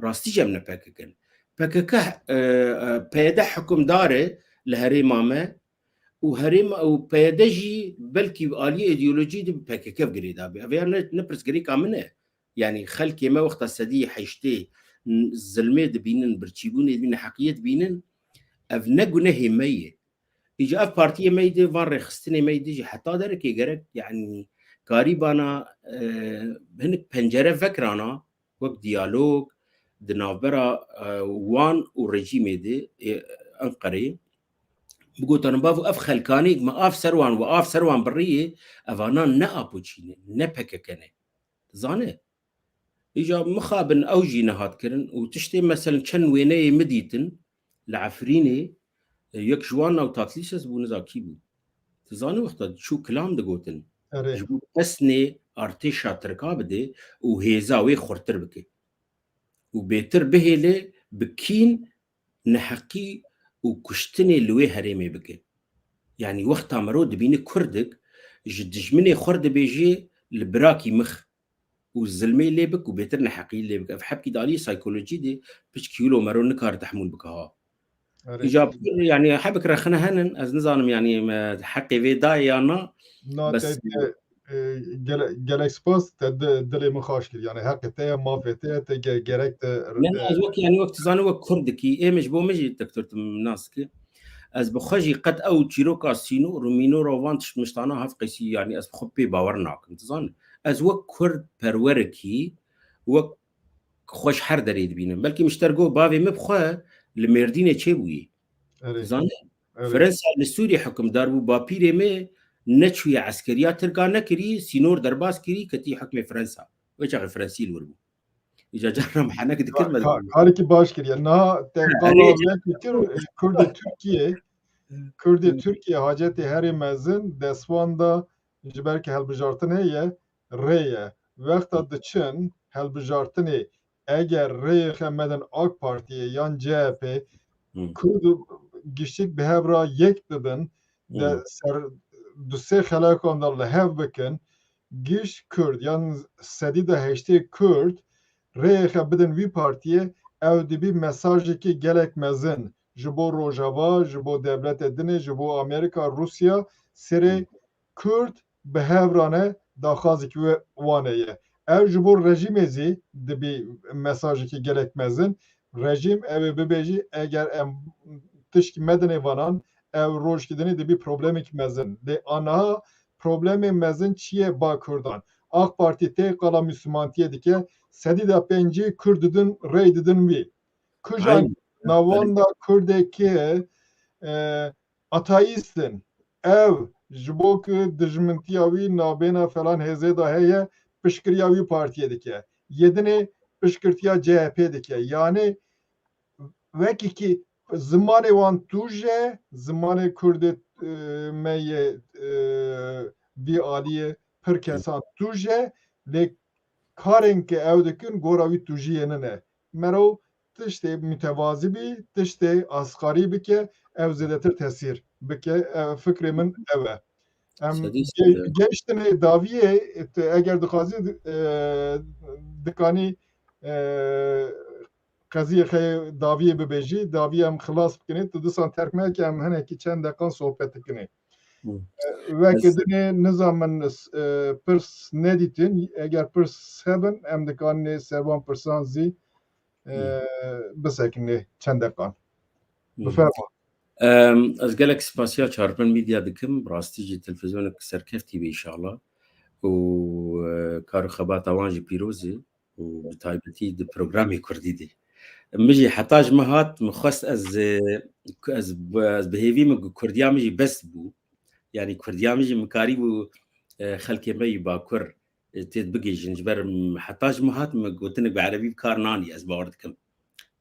Rastî jî em ne P K K ne. P K K, e, e, P Y D hukimdar e li herêma me û herêma û P Y D jî belkî bi aliyê îdeolojî de bi P K K ve girêdayî be. Ev ya ne, ne pirsgirêka min e. Yanî xelkê me wexta sedî heştê n-, zilmê dibînin, birçîbûnê dibînin, neheqiyê dibînin, ev ne gunehê me ye. Îca ev partiyê me yî de, van rêxistinê me yî de jî heta derekê gerek, yanî karîbana, e, hinek pencere vekirana, wek diyalog di navbera, e, wan û rejîmê de, ê, Enqerê, bigotanin, bavo, ev xelkanê me av ser wan û av ser wan birî ye, evana ne A P O Çî ne, ne P K K ne. Dizane? Îca mixabin ew jî nehat kirin û tiştê, meselen, çend wêneyê min dîtin li Efrînê, e, yek ji wan nav Tatlîses bû, niza kî bû. Tu zanî wexta çû kilam digotin. Erê. Ji bo pesnê artêşa Tirka bide û hêza wê xurtir bike. Û bêtir bihêle bi kîn, neheqî û kuştinê li wê herêmê bike. Yanî wexta mero dibîne Kurdik ji dijminê xwe re dibêje li birakî mix û zilmê lê bik û bêtir neheqî lê bik. Ev hebkî di aliyê saykolojî de piçkî wilo mero nikare tehmûl bike ha. Erê. Îca pir, yanî hebik rexne henin, ez nizanim, yanî me heqê vê dayê ya na. Na, bes te, te, e, gele-, gelek spas, te di-, dilê min xaş kir. Yanî heqê te ye, mafê te ye, te ge-, gerek te. Ne, ne, ez wek, yanî wek tu zanî, wek Kurdikî, ê min ji bo min jî, doktor, tu min nas kir. Ez bi xwe jî qet ew çîroka sînor û mînor û van tişt miştana hevqêsî, yanî ez bi xwe pê bawer nakim, tu zanî. Ez wek Kurd perwerekî wek xwe ji her derê dibînim. Belkî min ji te re got, bavê min bi xwe li Mêrdînê çêbûyî. Erê. Zanî? Erê. Fransa li Sûriyê hukimdar bû, bapîrê me neçûye eskeriya Tirka nekirî, sînor derbas kirî, ketî hukmê Fransa. Wê çaxê Fransî li wir bû. Îca carna me henek dikir me Ka- dibû. Karekî baş kiriye. Niha te Erê. qala vekî kir, Kurdê Tirkiye, Kurdê Tirkiye hacetê herê mezin destwanda ji ber ki helbijartin heye, rê ye. Wexta diçin helbijartinê, eger rêyê xe medin AK Partiyê yan C H P, Hmm. Kurd û giştik bi hev ra yek bibin, de Hmm. ser du sê xelekan de li hev bikin, gişt Kurd yan sedî de heştê Kurd rêyê xe bidin wî partiyê, ew dibî mesajekî gelek mezin ji bo Rojava, ji bo dewletê dinê, ji bo Amerîka, Rûsya, serê Hmm. Kurd bi hev re ne daxwazekî we wane ye. Ew ji bo rejîmê zî dibî mesajekî gelek mezin. Rejîm ew ê bibêjî, eger em tişkî medinê vanan, ew rojkî dinê dibî problemekî mezin. Lê aniha problemê mezin çi ye ba Kurdan? AK Partî tê qala Mislimantiyê dike, sedî de pêncî Kurd didin, rey didin wî. Kujan Aynen. navanda Kurdekî, e, ateîst in. Ew ji bo ku dijmintiya wî nabêna falan hêzê de heye, piştgiriya wî partiyê dike. Yê dinê piştgirtiya C H P dike. Yanî wekî ki zimanê wan tûj e, zimanê Kurdê, e, me yê, e, vî aliyê pir kesan tûj e, lê karên ke ew dikin gora wî tûjiyê nine. Mero tiştê mutevazî bî, tiştê asqarî bike, ew zêdetir tesîr bike. Ev fikrê min ew e. Em Sedî ge- sedî. Geştinê daviyê, te eger dixwazî, e, dikanî, e, qeziyê xeyê daviyê bibêjî, daviyê em xilas bikinê, tu disan terk meke, em hinekî çend deqan sohbet dikinê. Hmm. E, weke Ez dinê nizamin, e, pirs nedîtin, eger pirs hebin, em dikanê servan pirsan zî, e, Hmm. bisekinê çend deqan. Hmm. Biferma. Em, ez gelek spasiya Çarpin Media dikim, rastî jî televîzyonek serkeftî be înşallah. Û, e, kar û xebata wan jî pîroz e. Û bi taybetî di programê kurdî de. Min jî heta ji min hat, min xwest ez, e, ez, ez bi hêvî min ku kurdiya min jî bes bû. Yanî kurdiya min jî min karîbû, e, xelkê me yî Bakur, e, têd bigihîjin. Ji ber min heta ji min hat, min gotinek bi erebî bi kar nanî, ez bawer dikim.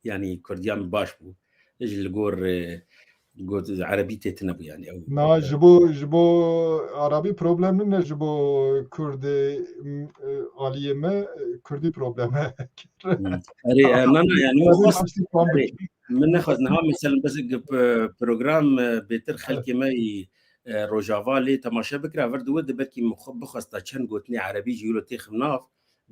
Yanî kurdiya min baş bû. Ji li gor, e, got, erebî tê tune bû yanî. Ew, Na, e, ji bo, ji bo arabî problem nîne, ji bo kurdê, m, e, aliyê me, e, kurdî problem e. Hmm. Erê, e, na, na, yanî, min Erê, xwest, başlık tam erê, bikin. Min nexwest niha, mesela, bes, e, program, e, bêtir Evet. xelkê me yî, e, Rojava lê temaşe bikira, vir diwir de belkî min xwe bixwesta çend gotinê erebî jî wilo têxim nav,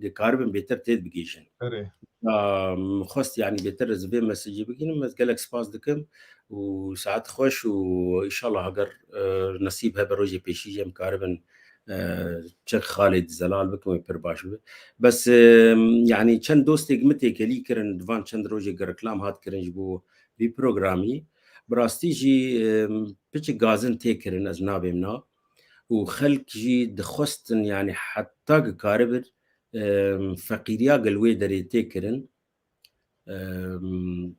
dikaribin bêtir têd bigihîjin. Erê. Ya, min xwest, yanî, bêtir ez vê mesajê bigihînim. Ez gelek spas dikim û saet xweş û înşallah heger, e, nesîb hebe rojê pêşî jî em karibin, e, çek Xalid Zelal bikim, wê pir baş bibe. Bes, e, yanî, çend dostek min têkelî kirin, di van çend rojê reklam hat kirin ji bo vî programî. Bi rastî jî, e, piçik gazin tê kirin, ez nabêm na. Û xelk jî dixwestin, yanî, heta ki karibir, em, feqîriya gel wê derê tê kirin, em,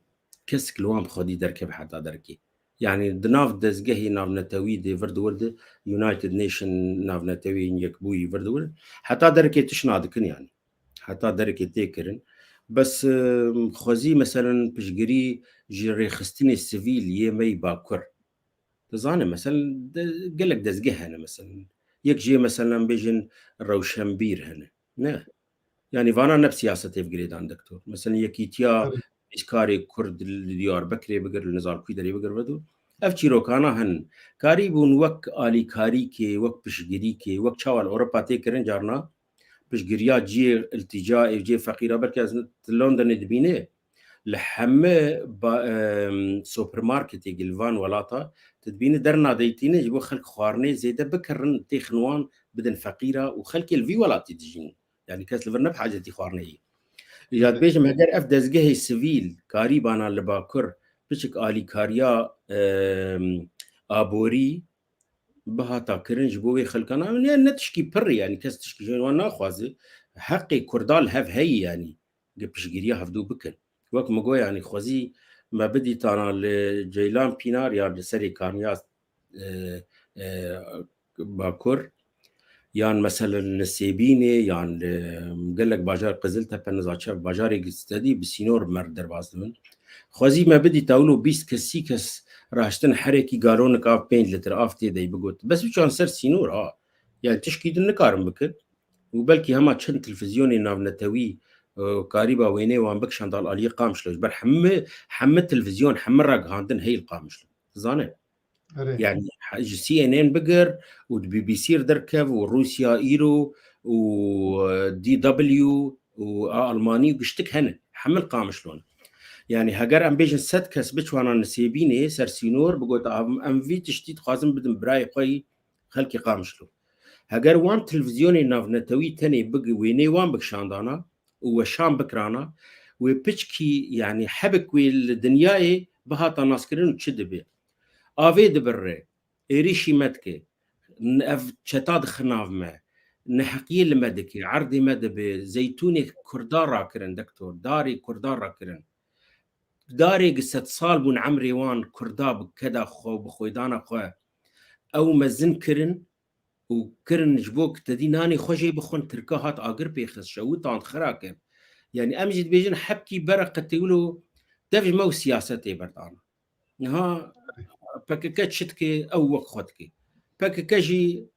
kesik li wan bi xwedî derkeve heta derkê. Yanî di nav dezgehê navnetewî de vir di wir de United Nation navnetewî yekbûyî vir di wir heta derkê tişt nadikin yanî. Heta derkê tê kirin. Bes, em, xwezî meselen piştgirî ji rêxistinê sivîl yê me yî Bakur. Dizane, meselen, de, gelek dezgeh hene, meselen. Yek jê, meselen, bêjin rewşenbîr hene. Ne? Yanî vana ne bi siyasetê bi girêdan, doktor. Meselen, yekîtiya Evet. nivîskarê Kurd li Diyarbekirê bigir, li Nizarkûyî derê bigir vedo. Ev çîrokana hin. Karîbûn wek alîkarîkê, wek piştgirîkê, wek çawa li Ewropa tê kirin carna, piştgiriya cihê iltîca, ê cihê feqîra, belkî ez li Londonê dibînê, li hemî ba-, em, supermarketê li van welata, tu dibînî dernadeytîne ji bo xelk xwarinê zêde bikirin, têxin wan bidin feqîra û xelkê li vî welatî dijîn. Yanî kes li vir ne bi hacetî xwarinê yî. Ya dibêjim, heger ev dezgehê sivîl karîbana li Bakur piçik alîkariya, em, aborî, bihata kirin ji bo wê xelkana, ne, ne tişkî pir e, yanî kes tişkî ji wan naxwaze. heqê Kurda li hev heyî, yanî gi piştgiriya hevdû bikin. Wek min got, yanî xwezî me bidîtana li Ceylan Pînar ya li serê Kanya, e, e, Bakur, yan meselen li Sêbînê, yan li gelek bajar Qiziltepe, nizaçev bajarê gistedî bi sînor mer derbas dibin. Xwezî me bidîta wilo bîst kes, sî kes raştin herekî galonik av pênc litre av tê dey bigot. Bes biçan ser sînor ha. Yani tişkî din nikarin bikin. Û belkî hema çend televîzyonê navnetewî, e, karîba wênê wan bikişand al aliyê Qamişlo. Ji ber hemî, hemî televîzyon, hemî ragihandin heyî li Qamişlo. Zane. Erê. Yani he-, ji C N N bigir û di B B C re derkev û Rûsya îro û, e, D W û a Almanî û giştik hene. Hemî li Qamişlo ne. Yani heger em bêjin sed kes biçwana Nisêbînê ser sînor, bigota, "Em, em vî tiştî dixwazin bidin birayê xwe yî xelkê Qamişlo." Heger wan televîzyonê navnetewî tenê big-, wênê wan bikişandana û weşan bikirana, wê piçkî, yani hebik wê li dinyayê bihata naskirin û çi dibe? Avê dibirre, êrîşî me dike, n-, ev çeta dixe nav me, neheqiyê li me dike, erdê me dibe, zeytûnê Kurda rakirin, doktor, darê Kurda rakirin. Darê gi sed sal bûn emrê wan Kurda bi keda xwe, bi xwêdana xwe. Ew mezin kirin û kirin ji bo ku te dî nanê xwe jê bixwin, Tirka hat agir pê xist, şewitan xira kir. Yani em jî dibêjin hebkî bere qetê wilo dev ji me û siyasetê berdana. Niha P K K çi dike, ew wek xwe dike. P K K jî,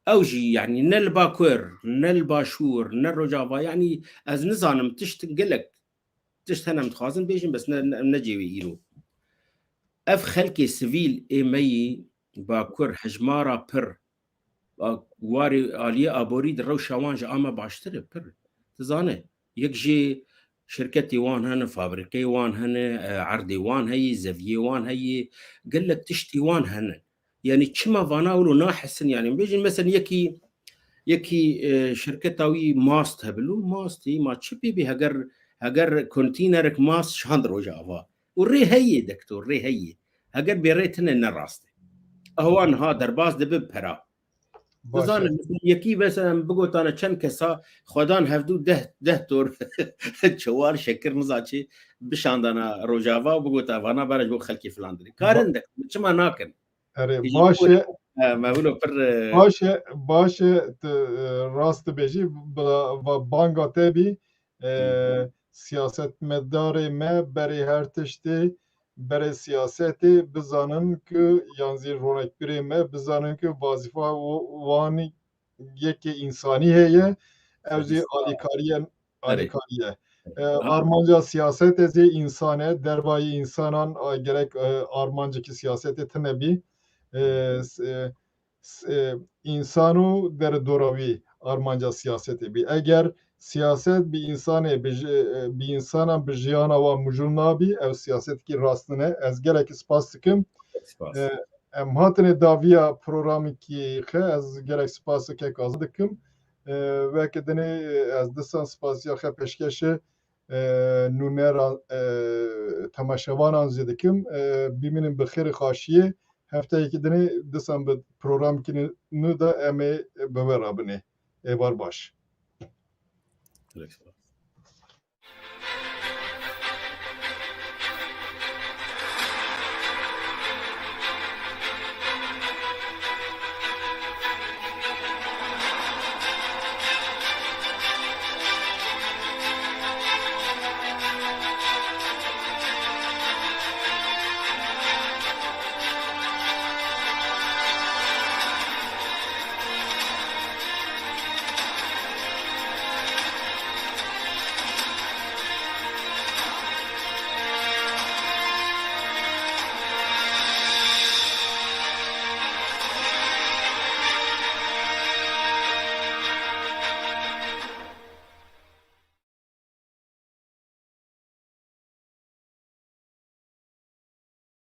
ew jî, yani ne li Bakur, ne li Başûr, ne Rojava, yani ez nizanim, tişt gelek tişt hene em dixwazin bêjin, bes ne, ne, em necê wê îro. Ev xelkê sivîl ê me yî Bakur hejmara pir, a, warê aliyê aborî di rewşa wan ji a me baştir e, pir. Tu zane, yek jê şirketê wan hene, fabrîkeyê wan hene, e, erdê wan heye, zeviyê wan heye, gelek tiştê wan hene. Yani çima vana wilo nahesin, yani bêjin mesela yekî, yekî, e, şirketa wî mast hebilo, mastî ma çi pê bê, heger, heger kontînerek mast şand Rojava û rê heye, doktor, rê heye. Heger bê rê tine ne rast e. Ewa niha derbas dibe pera. Baş e. Dizanin, mesela yekî mesela em bigotane çend kesa xwedan hevdû deh, deh tor çewar şekir nizaçî bişandana Rojava û bigota vana bere ji bo xelkê filan dirê. Karin de, çima nakin? Erê, baş e. He, me wilo pir, e, baş e, baş e, tu, e, rast dibêjî, bila va banga te bî, e, siyasetmedarê me berê her tiştî, berê siyasetê bizanin ku, yan zî ronekbirê me bizanin ku wazîfa w-, wan yekê însanî heye, ew zî alîkariye, alîkariye. E, armanca siyasetê zî însan e, dervayî însanan, a, gerek, e, armancekî siyasetê tine bî. E, s-, e, s-, e, însan û deredora wî armanca siyasetê bî. Eger siyaset bi însanê, bi ji-, e, bi însanan, bi jiyana wan mijûl nabî, ew siyasetekî rast nine. Ez gelekî spas dikim. Spas. E, em hatine daviya programekî xe, ez gelek spas kek Azad dikim. E, weke dinê, e, ez disan spasiya xe pêşkêşê, e, nûneran, e, temaşevanan jî dikim. E, bimînin bi xêr û xaşiyê. Hefteyekî dinê disan bi programekî nû de em ê bi we re binê. Êvar baş. Gelek spas.